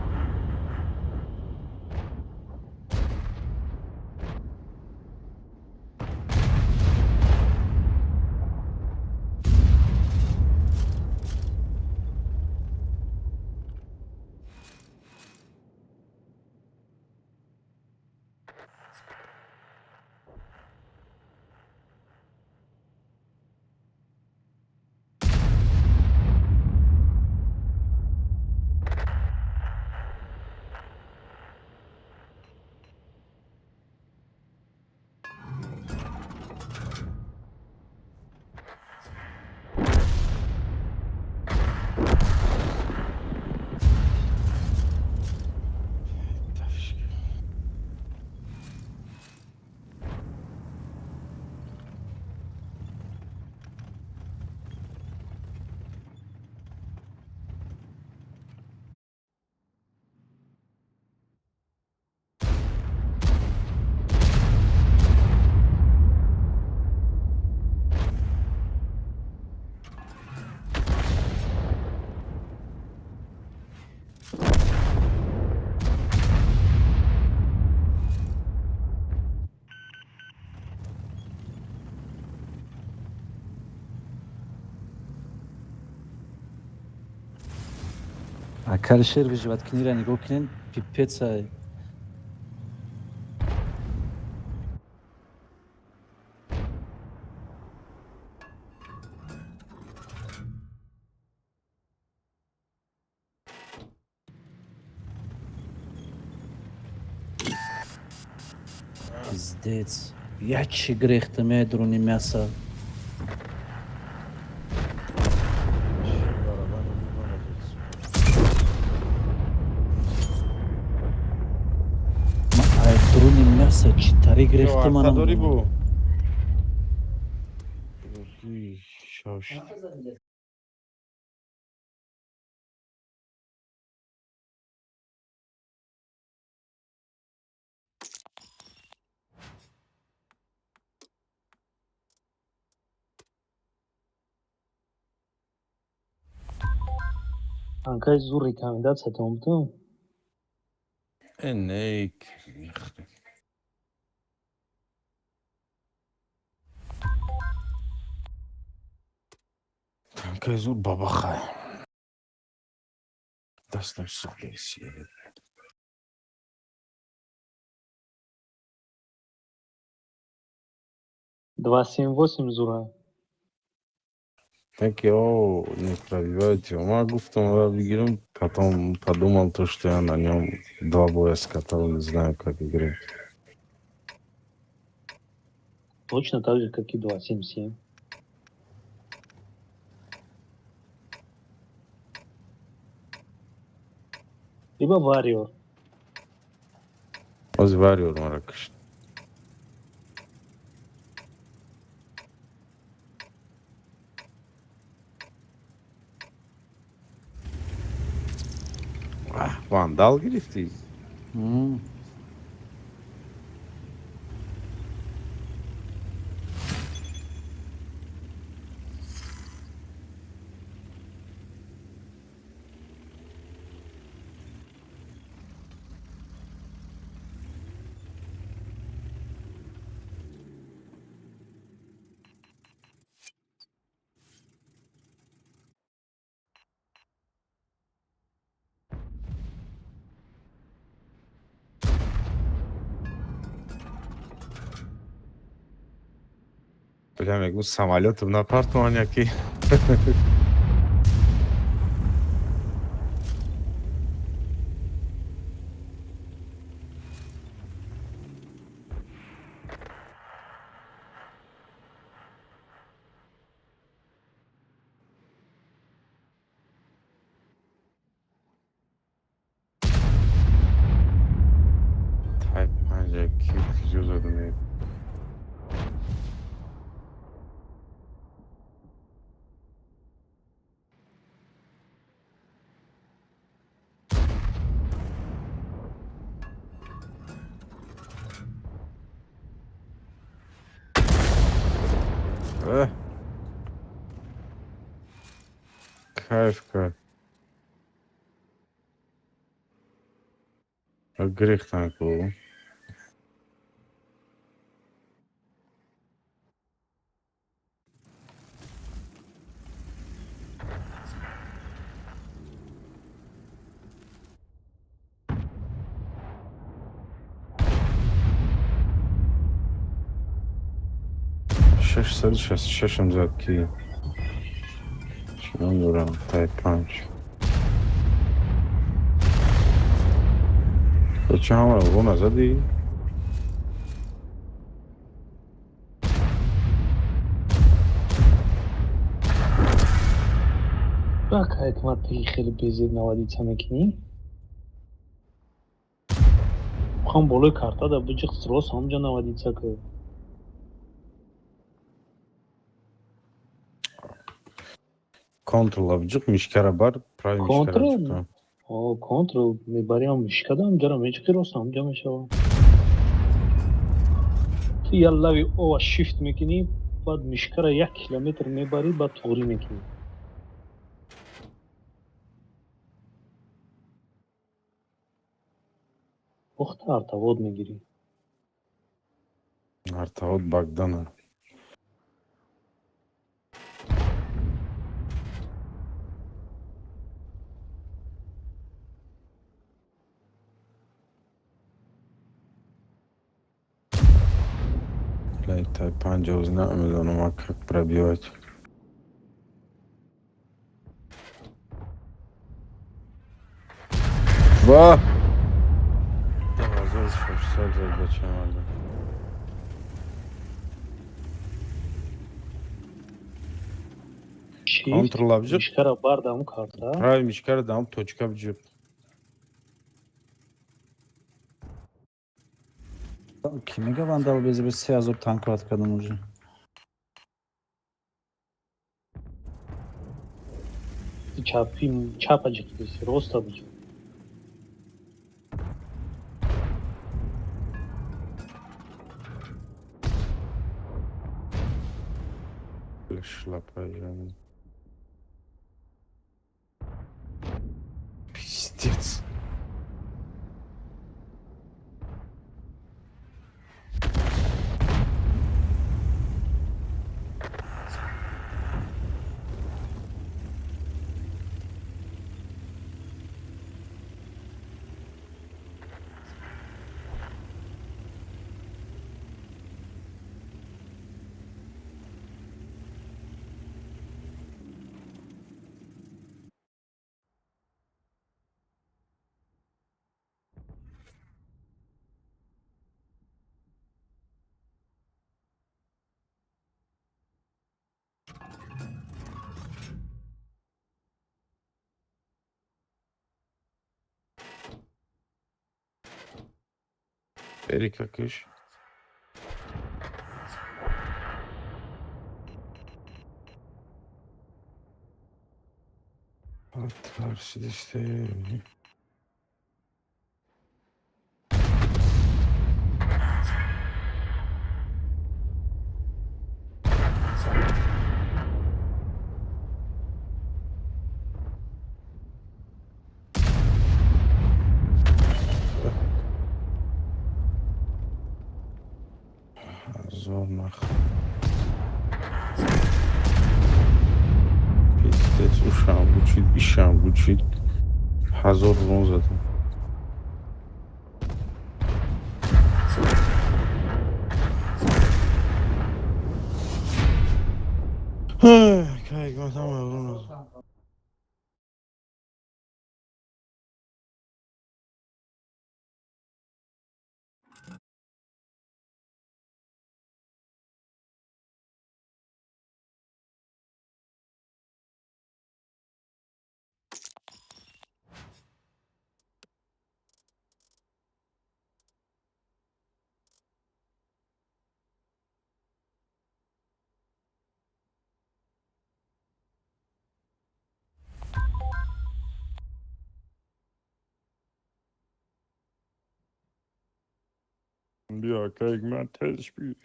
Акари шер выживаткунира нигоҳ кунен, пипец ай. Пиздец. Я чи грехта медруни мяса. Барабан молодец. Ма ай друни мяса чи тари грехта манам. Дори бу. Шош. Танкаи зур рекомендация тон будам. Э, нейк. Танкаи зур бабахай. Дастам сӯхта. 278 зура. Так о, не пробивайте. Ма гуфтам, бигирам, потом подумал то, что я на нем два боя скатал, не знаю, как играть. Точно так же, как и 277. Либо Warrior. Оз Warrior мара кушт. Вандал гирифтӣ? Бля, мегӯ, самолётом напартован яки. Type панҷа ки куҷо задум? Э. Кайф, кайф. Грехтан ку. 666-ам зад ки. Чӣ дорам? Тай панҷ. То чӣ, ҳамаро урона задӣ? Как ҳикмат хеле безеб наводиться мекунӣ? Хам болои картада биҷиқ, рост ҳамҷа наводиться ку. Контрол биҷиқ, мишкара бар, правый мишкара. Контрол? Биҷиқ. О, контрол мебари, ҳам мишкада ҳамҷара меҷиқи, рост ҳамҷа мешава. Ту як лави ова shift мекунӣ, баъд мишкара 1 километр мебарӣ, баъд туғрӣ мекунӣ. Охта артовод мегирӣ. Артовод Богдана. Блядь, тай панҷа намедонам, а как пробивать. Ва! 2600 зад бача марда. Shift Контрол биҷиқ. Мишкара бардам карта. Правый мишкара дам точка биҷиқ. Ки мега вандал безеб, 3000 танк рад кардам уже. Чапи чапа ҷиқдиси, роста биҷиқ. Шлапа, ё. Пиздец. Эрика киш. Тарсидисте. Зор нах. Пиздец, ушам бучид, ишам бучид. 1000 рон задам. Кай, гматам урон задам. Бیا, kan Telsby.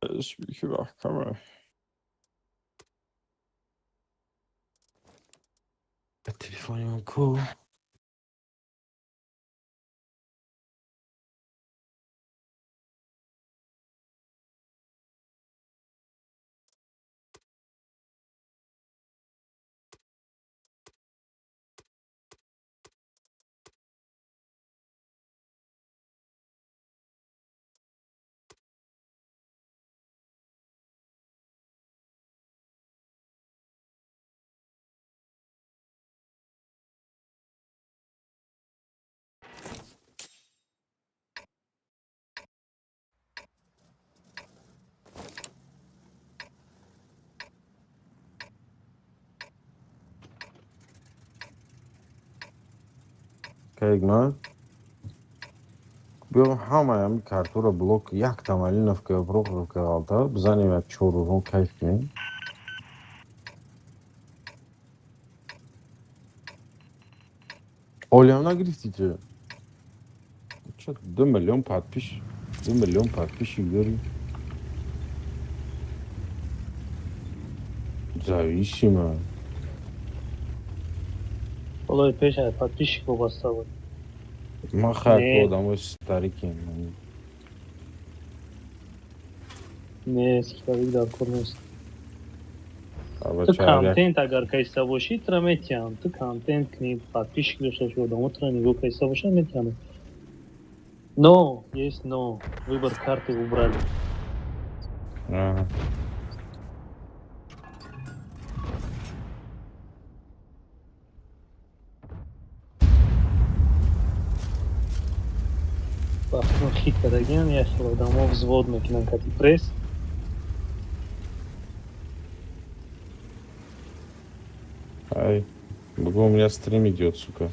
Telsby kommer. Телефони ман ку? Кайгман. Биём ҳамаи ҳами картҳоро блок якта Малиновка ё Прохоровка ғалта бизанем, як чор урон кайф кунем. Олиам нагирифтӣ ту? Ча 2 миллион подпис, 2 миллион подписчик дорӣ? Зависимо. Болои пеш ай подписчик вобаста буд. Ман хайр Не. одамои старикем. Не, старик дар кор нест. Аба Ту ча як контент агар кайста бошӣ, тура метиҳам. Ту контент кунӣ, подписчик дошта бошӣ, одамо тура нигоҳ кайста бошанд, метиҳам. Но, есть но. Выбор карты убрали. Ага. Вақти хит кардагиам, як хел одамо взвод мекунанд кати пресс. Ай, бугу, у меня стрим идет, сука.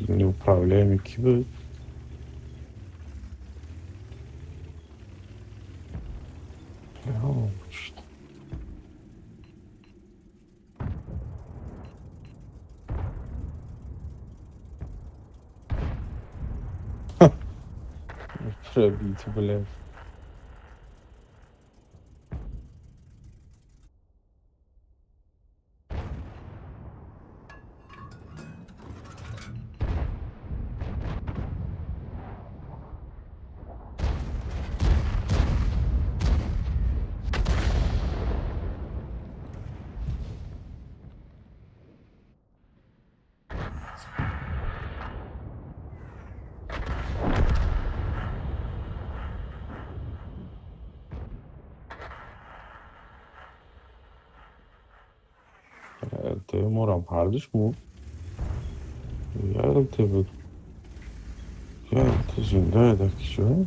Неуправляемый кибер. Что? Пробить, блядь. ЛТ морам ҳардуш мурд. Я ЛТ буд. Я ЛТ зиндае дар кишвар.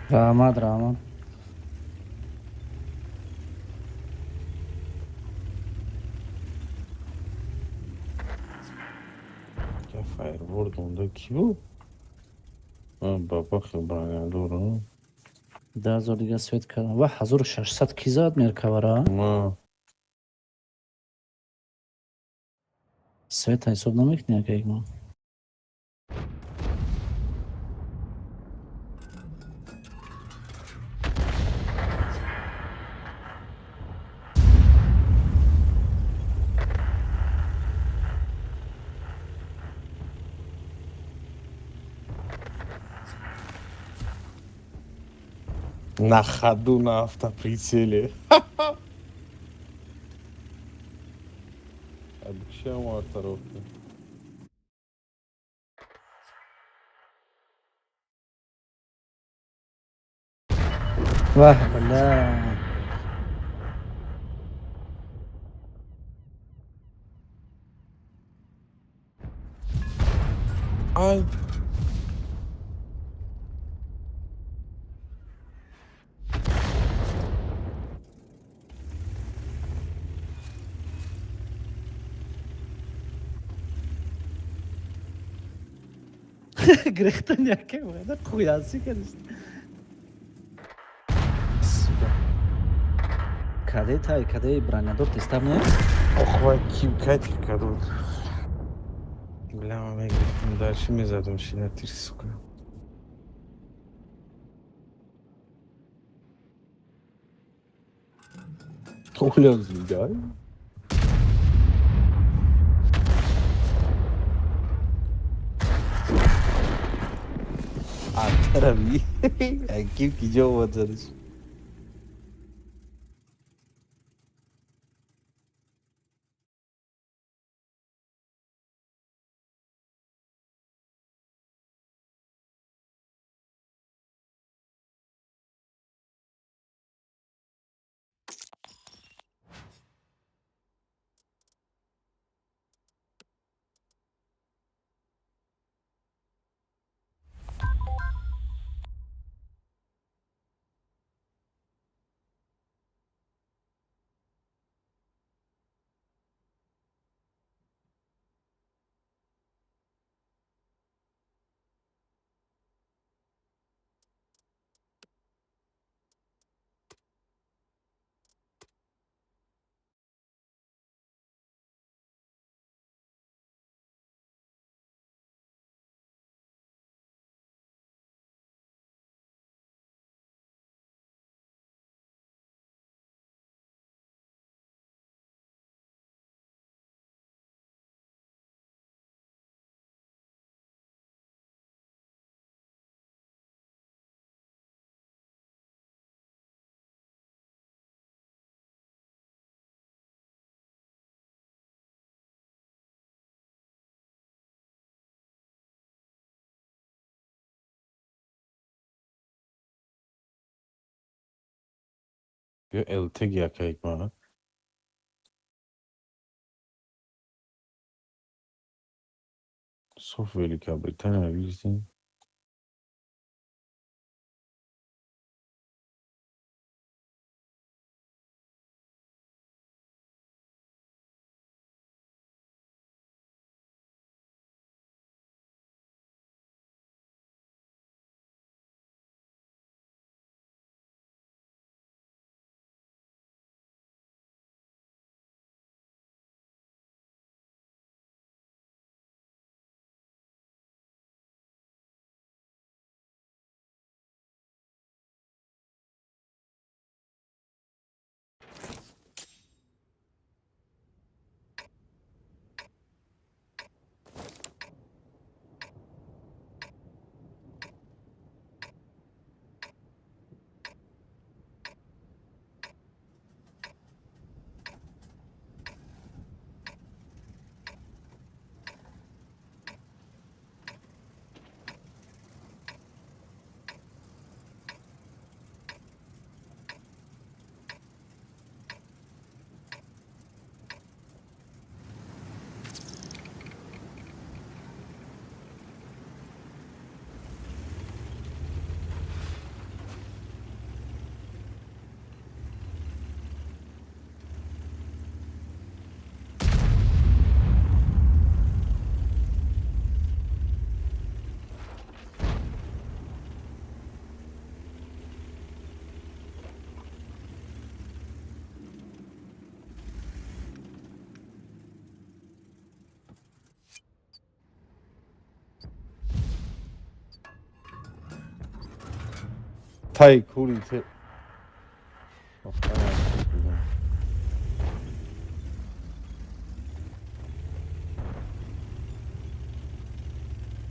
Раҳмат, раҳмат. Я фаерворд монда ки буд? Бабахи бронядор. 10 000 дига свет кардам. Ва 1600 ки зад меркавара? Ма. Света ҳисоб намекунӣ, ака Игмон? На ходу на автоприцеле. Обещал оторопки. Ваҳ, бля. Ай. Грехтан яке да хуяси кардиш. Сука. Каде тай, каде бронядор тестар нест? Ох, вай, ким катир кадут. Бля, ма мегирифтем дальше мезадам шина тир, сука. Оля зидай. Акараби. Аким ки ҷо омад задаш. Ё ЛТ гиякаик ма. Соф Великобритания видите? Тай кури те.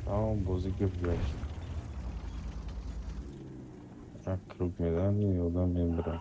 Тамом, бозӣ гуфт гашт. Як круг медан, одам мебирад.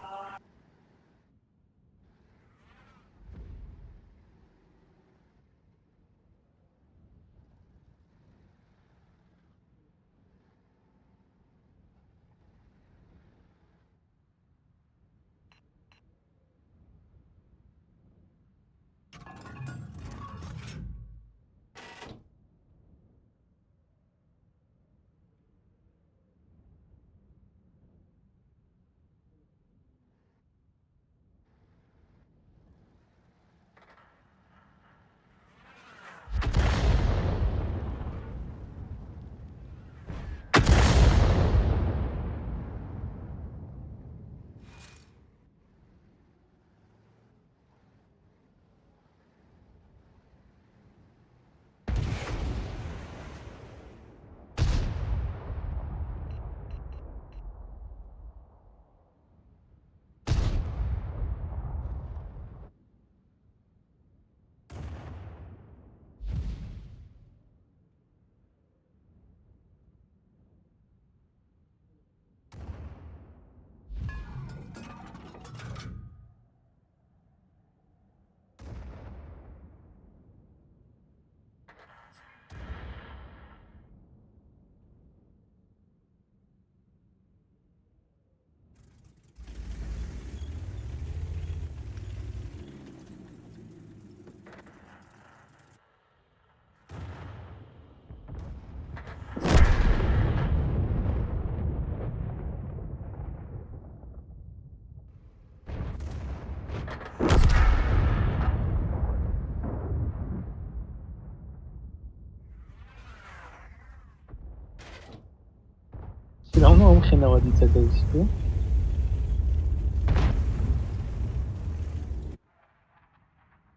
Все равно он хрена водиться это.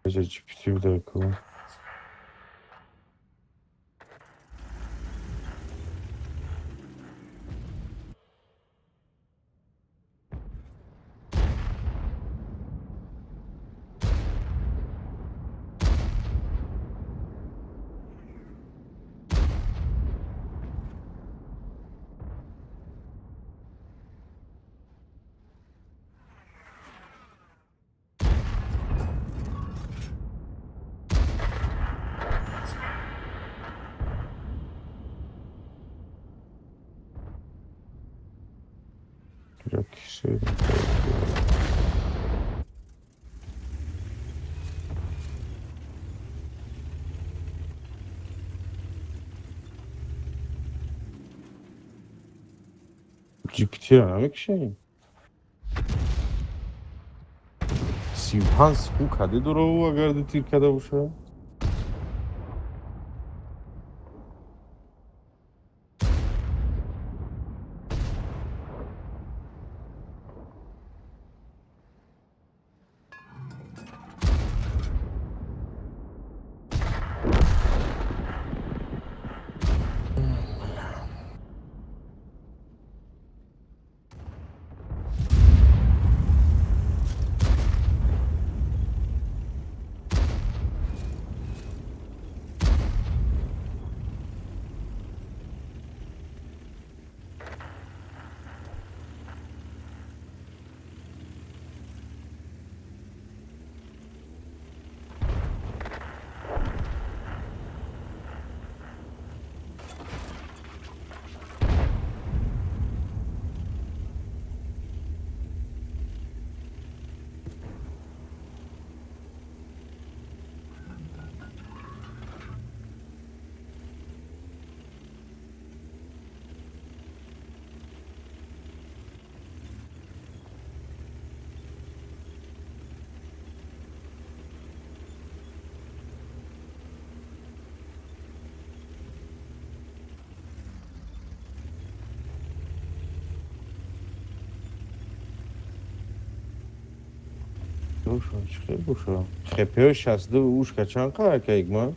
GPT буда ку. GPT-ро намекушем? 35 секунд каде дора ӯ, агар ду тир када боша? Чӣ хел боша? ХП 62 ушка чанд қадр каигма?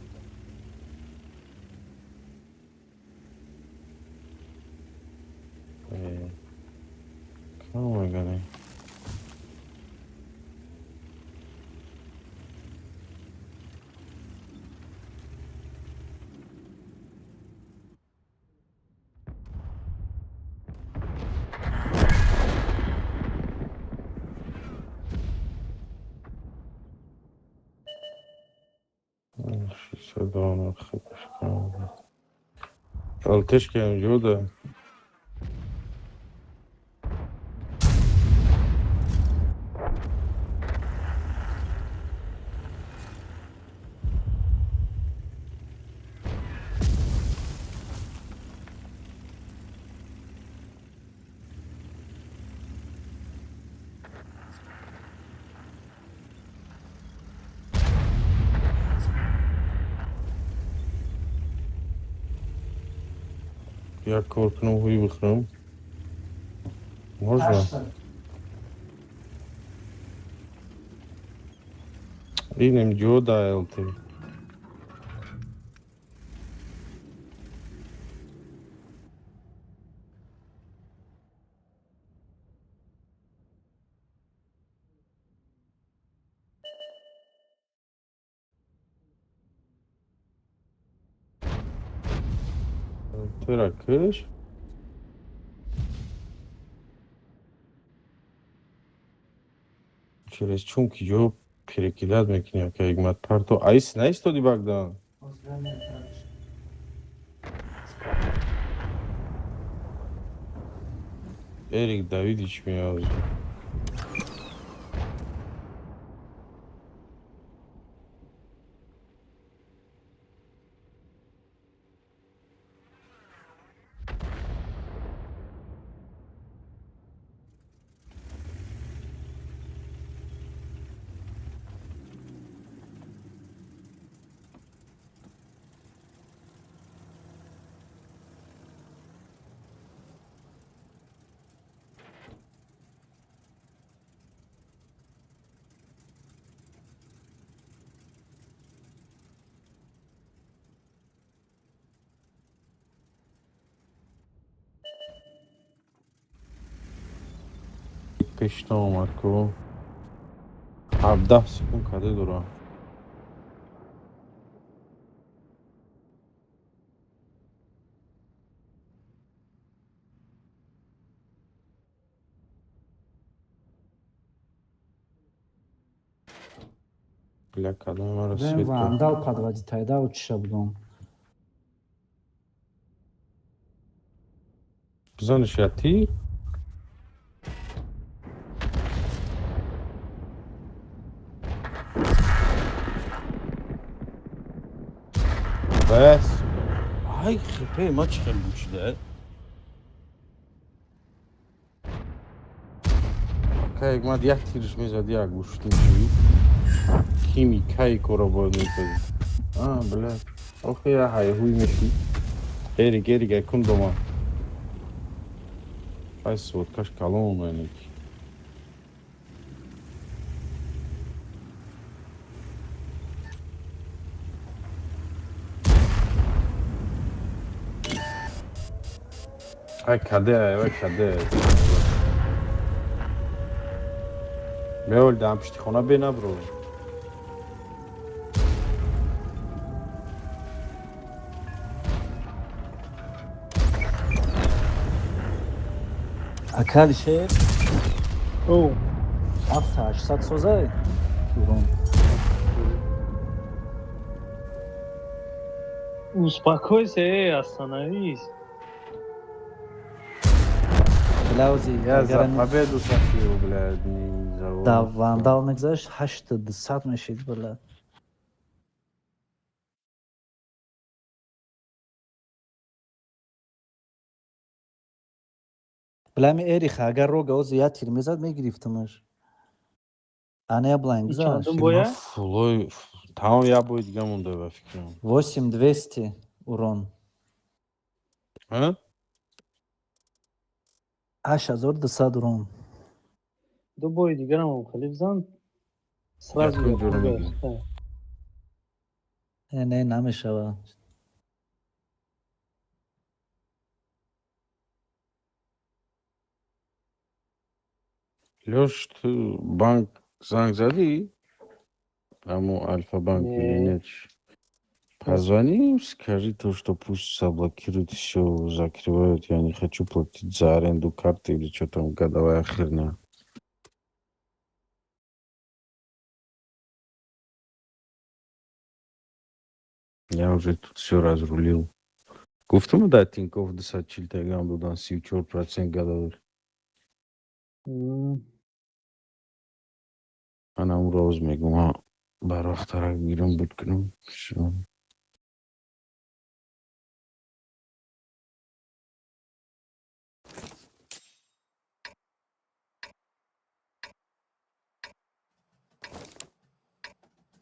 62 хпшка. ЛТшка ҷода. Як кор кунам, ҳуй бихӯрам. Можно? Инем ҷода ЛТ. ЛТ-ра киш. Через чунки ҷо перекидать мекунӣ, ака Ҳикмат, парто айс наистоди багдан. Эрик Давидич меоз. Пешта омад ку. 17 секунд каде дорам. Бля, кадом маро свет. Вандал подводи тайда учиша будам. Бизаниш я ти? Бас. Ай, хипе, ма чӣ хел бучида? Кай мад як тирш мезад, як гӯшти мешавӣ. Кими кай кора бояд мекардӣ? А, бля. Охи я ҳайҳуй мешӣ. Эрик, Эрик, айкун дома. Ай сводкаш калон оманик. Ай каде, ай каде. Меол дам пишти хона бенабро. Ака Алишер. О. 7-800 созай. Урон. Успокойся, эй, остановись. Блаузи, Я за победу топил, блядь, не за Да, вандал мегзашт, 8200 мешид, бля. Бля, ми Эриха, агар рога ози я тир мезад, мегирифтамаш. Ана я блайн гузашт. Чандум боя? Фулой, тамом я бой дига монда ба фикрам. 8200 урон. А? 8200 урон. Ду бои дигарам хеле бизан. Сразу Якум ҷура мегирӣ. Не, намешава. Лёш, ту банк занг задӣ? Аму Альфа-банк или нет? Позвони им, скажи то, что пусть заблокируют все, закрывают. Я не хочу платить за аренду карты или что там, годовая херня. Я уже тут все разрулил. Гуфтам, да, Тинькофф 240 тагам додан, 34% гадавр. Ана он роз мегум, ҳа, барвақттарак гирам, буд кунам. Всё.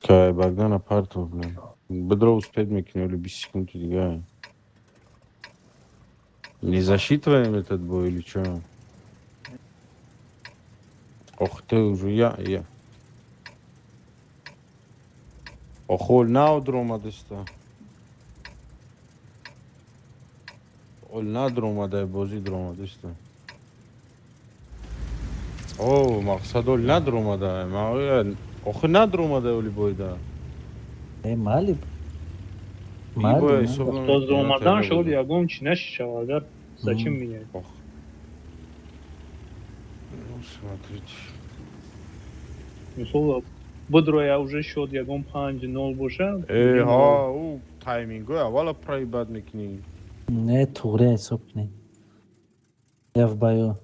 Кай, Богдана партов, блин. Бедро успеть мекунӣ, оли 20 секунди дига. Не засчитываем этот бой или чё? Ох ты уже я. Охол нав дромадаста. Ол надромадай, бозӣ дромадаста. О, мақсад, ол надромадай. Охи надромадай оли бойда. Э, майли. И Майли, бой майли. ҳисоб То намекунӣ, омадан тайёр шуд, бозӣ. ягон чи нашишава, агар зачем менять? Ох. Ну, смотрите. Мисол, бодроя уже шуд, ягон 5-0 боша. Э, ҳа, ӯ таймингҳои аввала проебать мекунӣ. Не, туғри ҳисоб кунед. Я в бою.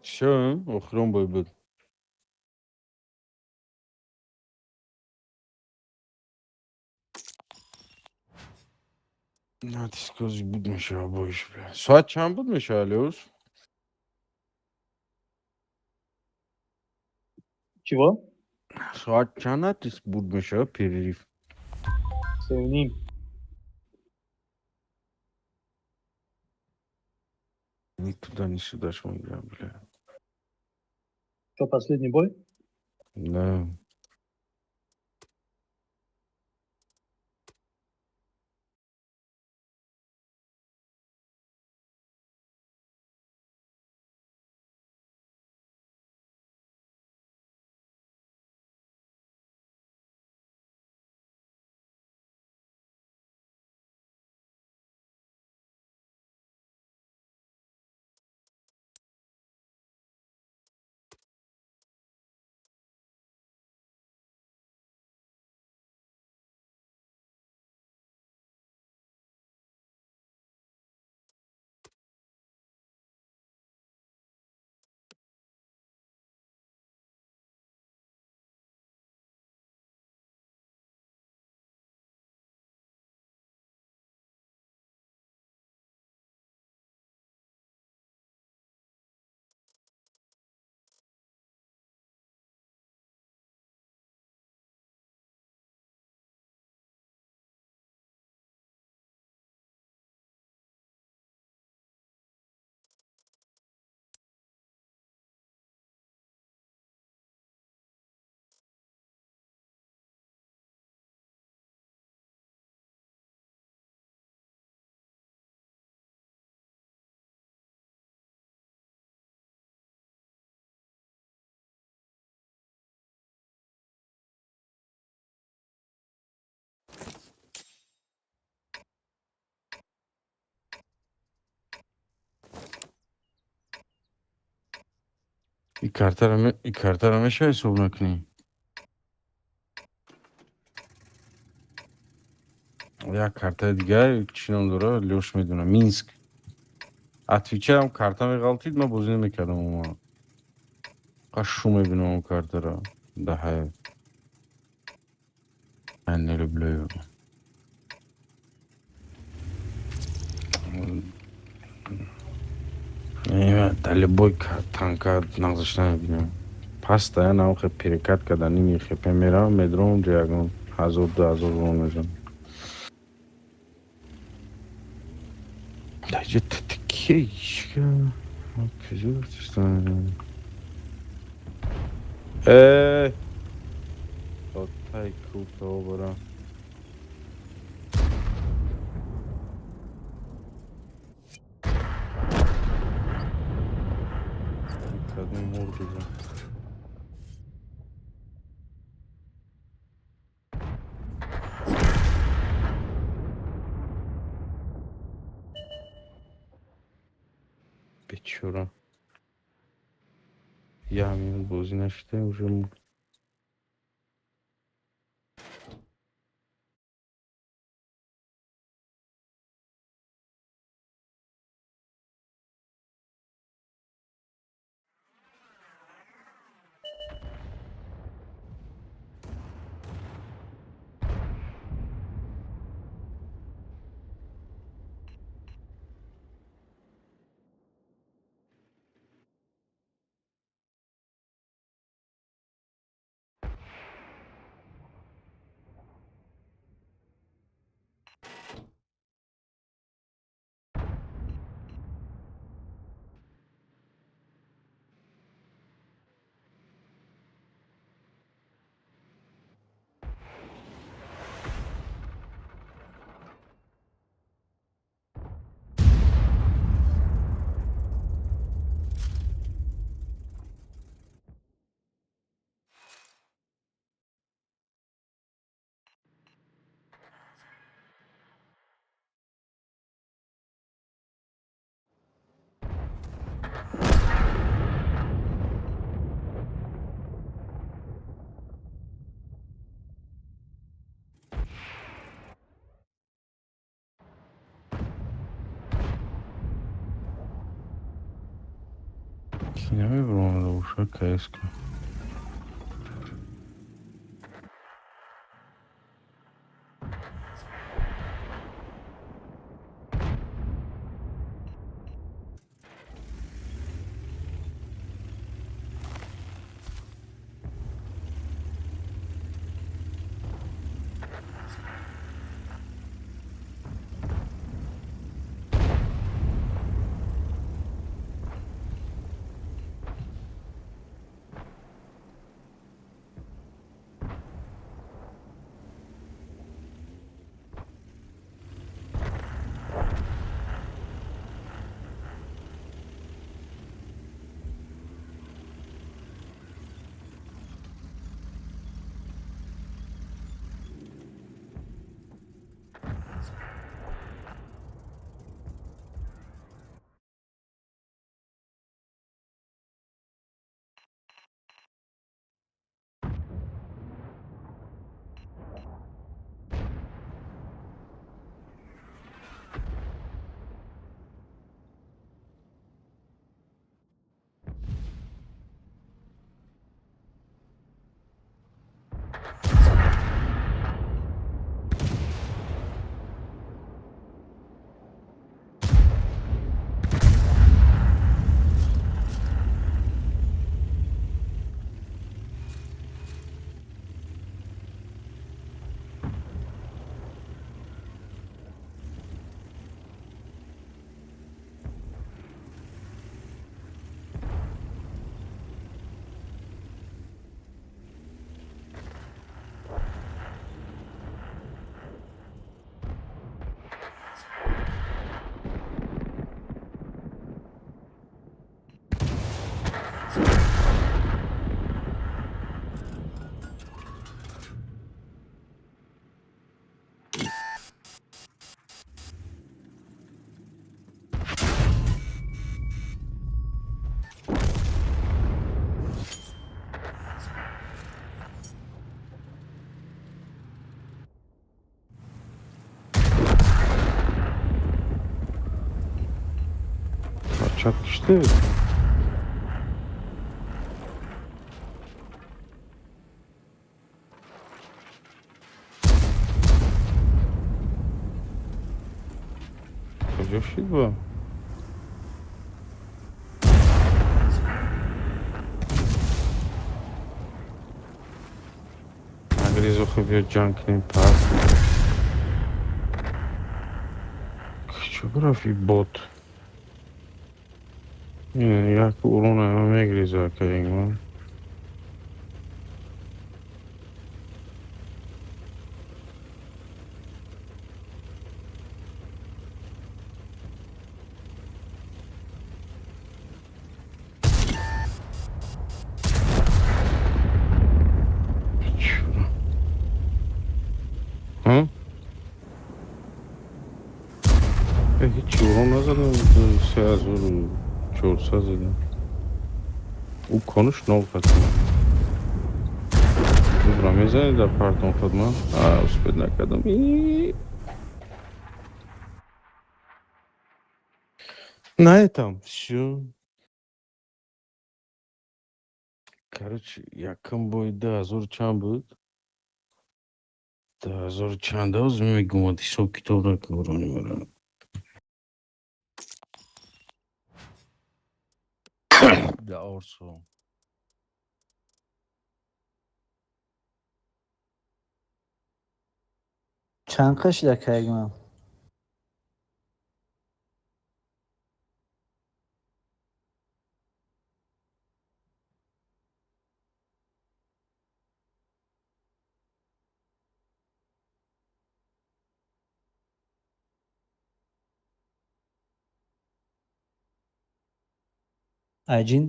Всё, охирон бой буд. Натискози буд мешава боиш, бля. Соат чанд буд мешава, Леус? Чего? Соат чанд натиск буд мешава перерыв? 3:30. Ни туда, ни сюда шо играем, бля. Что, последний бой? Да. И картара мешава ҳисоб накунӣ? Як картаи дигар чӣ ном дора, Лёш медонам. Минск. Отвечаям, карта меғалтид, ман бозӣ намекардам умуман. Қа шу мебинам он картара. Да ҳаёт. Я не люблю его. Да любой танка нағзаш намебинам. Постоянно охе перекат карда ними хп меравам, медром унҷо ягон 1000-2000 рон мезанам. Даҷа кишка. Куҷо рафтистам? Э! Отай кута обара. Кадом мурди бра. Бечора. Я минут бозӣ нашуда уже мурд. Намебаромада боша КСка. Чак кишти. Куҷо шид ба? Нагризохи, биё ҷанг кунем пас. Куҷо рафт и бот? Як урона мегриза кардем. Ҳеҷ урон назадам, 3400 задам. Ӯ конуш нол хатм. Зубра мезанед дар партон худ ман? Успед накардам. На этом всё. Короче, якум бой 2000 чанд буд? 2000 чанд оз мегумад, ҳисоб китоб накун, урони мара. Да Орсо. Чанд қашида кайгман? Айҷин.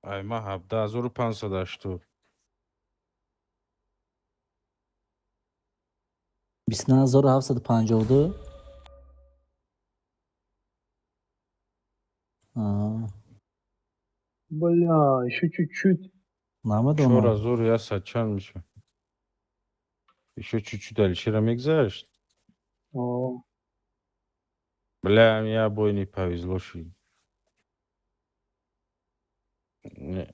Ай ма 17 580. 29 752. Бля, ещё чуть-чуть. Намедонам. 4100 чанд мешавад? Ещё чуть-чуть Алишера мегзашт? О. Бля, я бой не повезло шид. Не.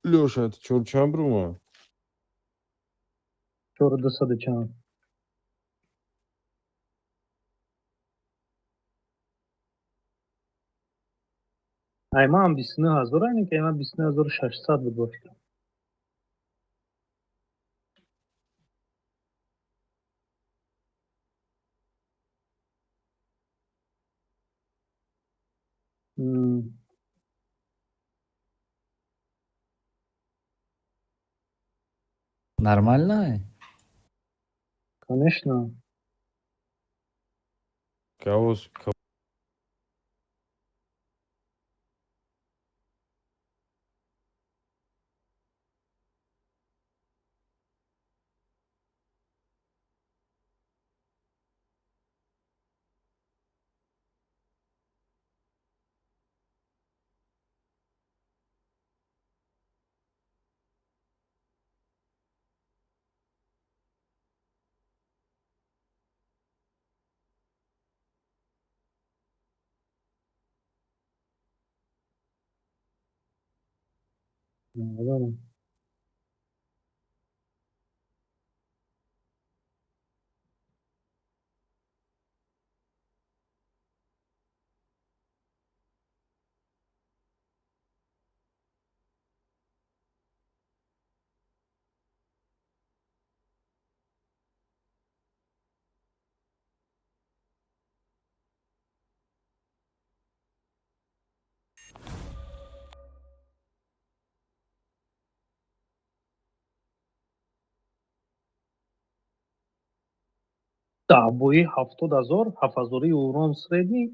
Лёша, это чор чанд рума? Чор дусаду чанд. Ай, ман 29 000, айне ки ман 29 600 буд ба фикрам. Нормально? Конечно. Кого? Намедонам. Даҳбои 70 000, ҳафтҳазории урон средний.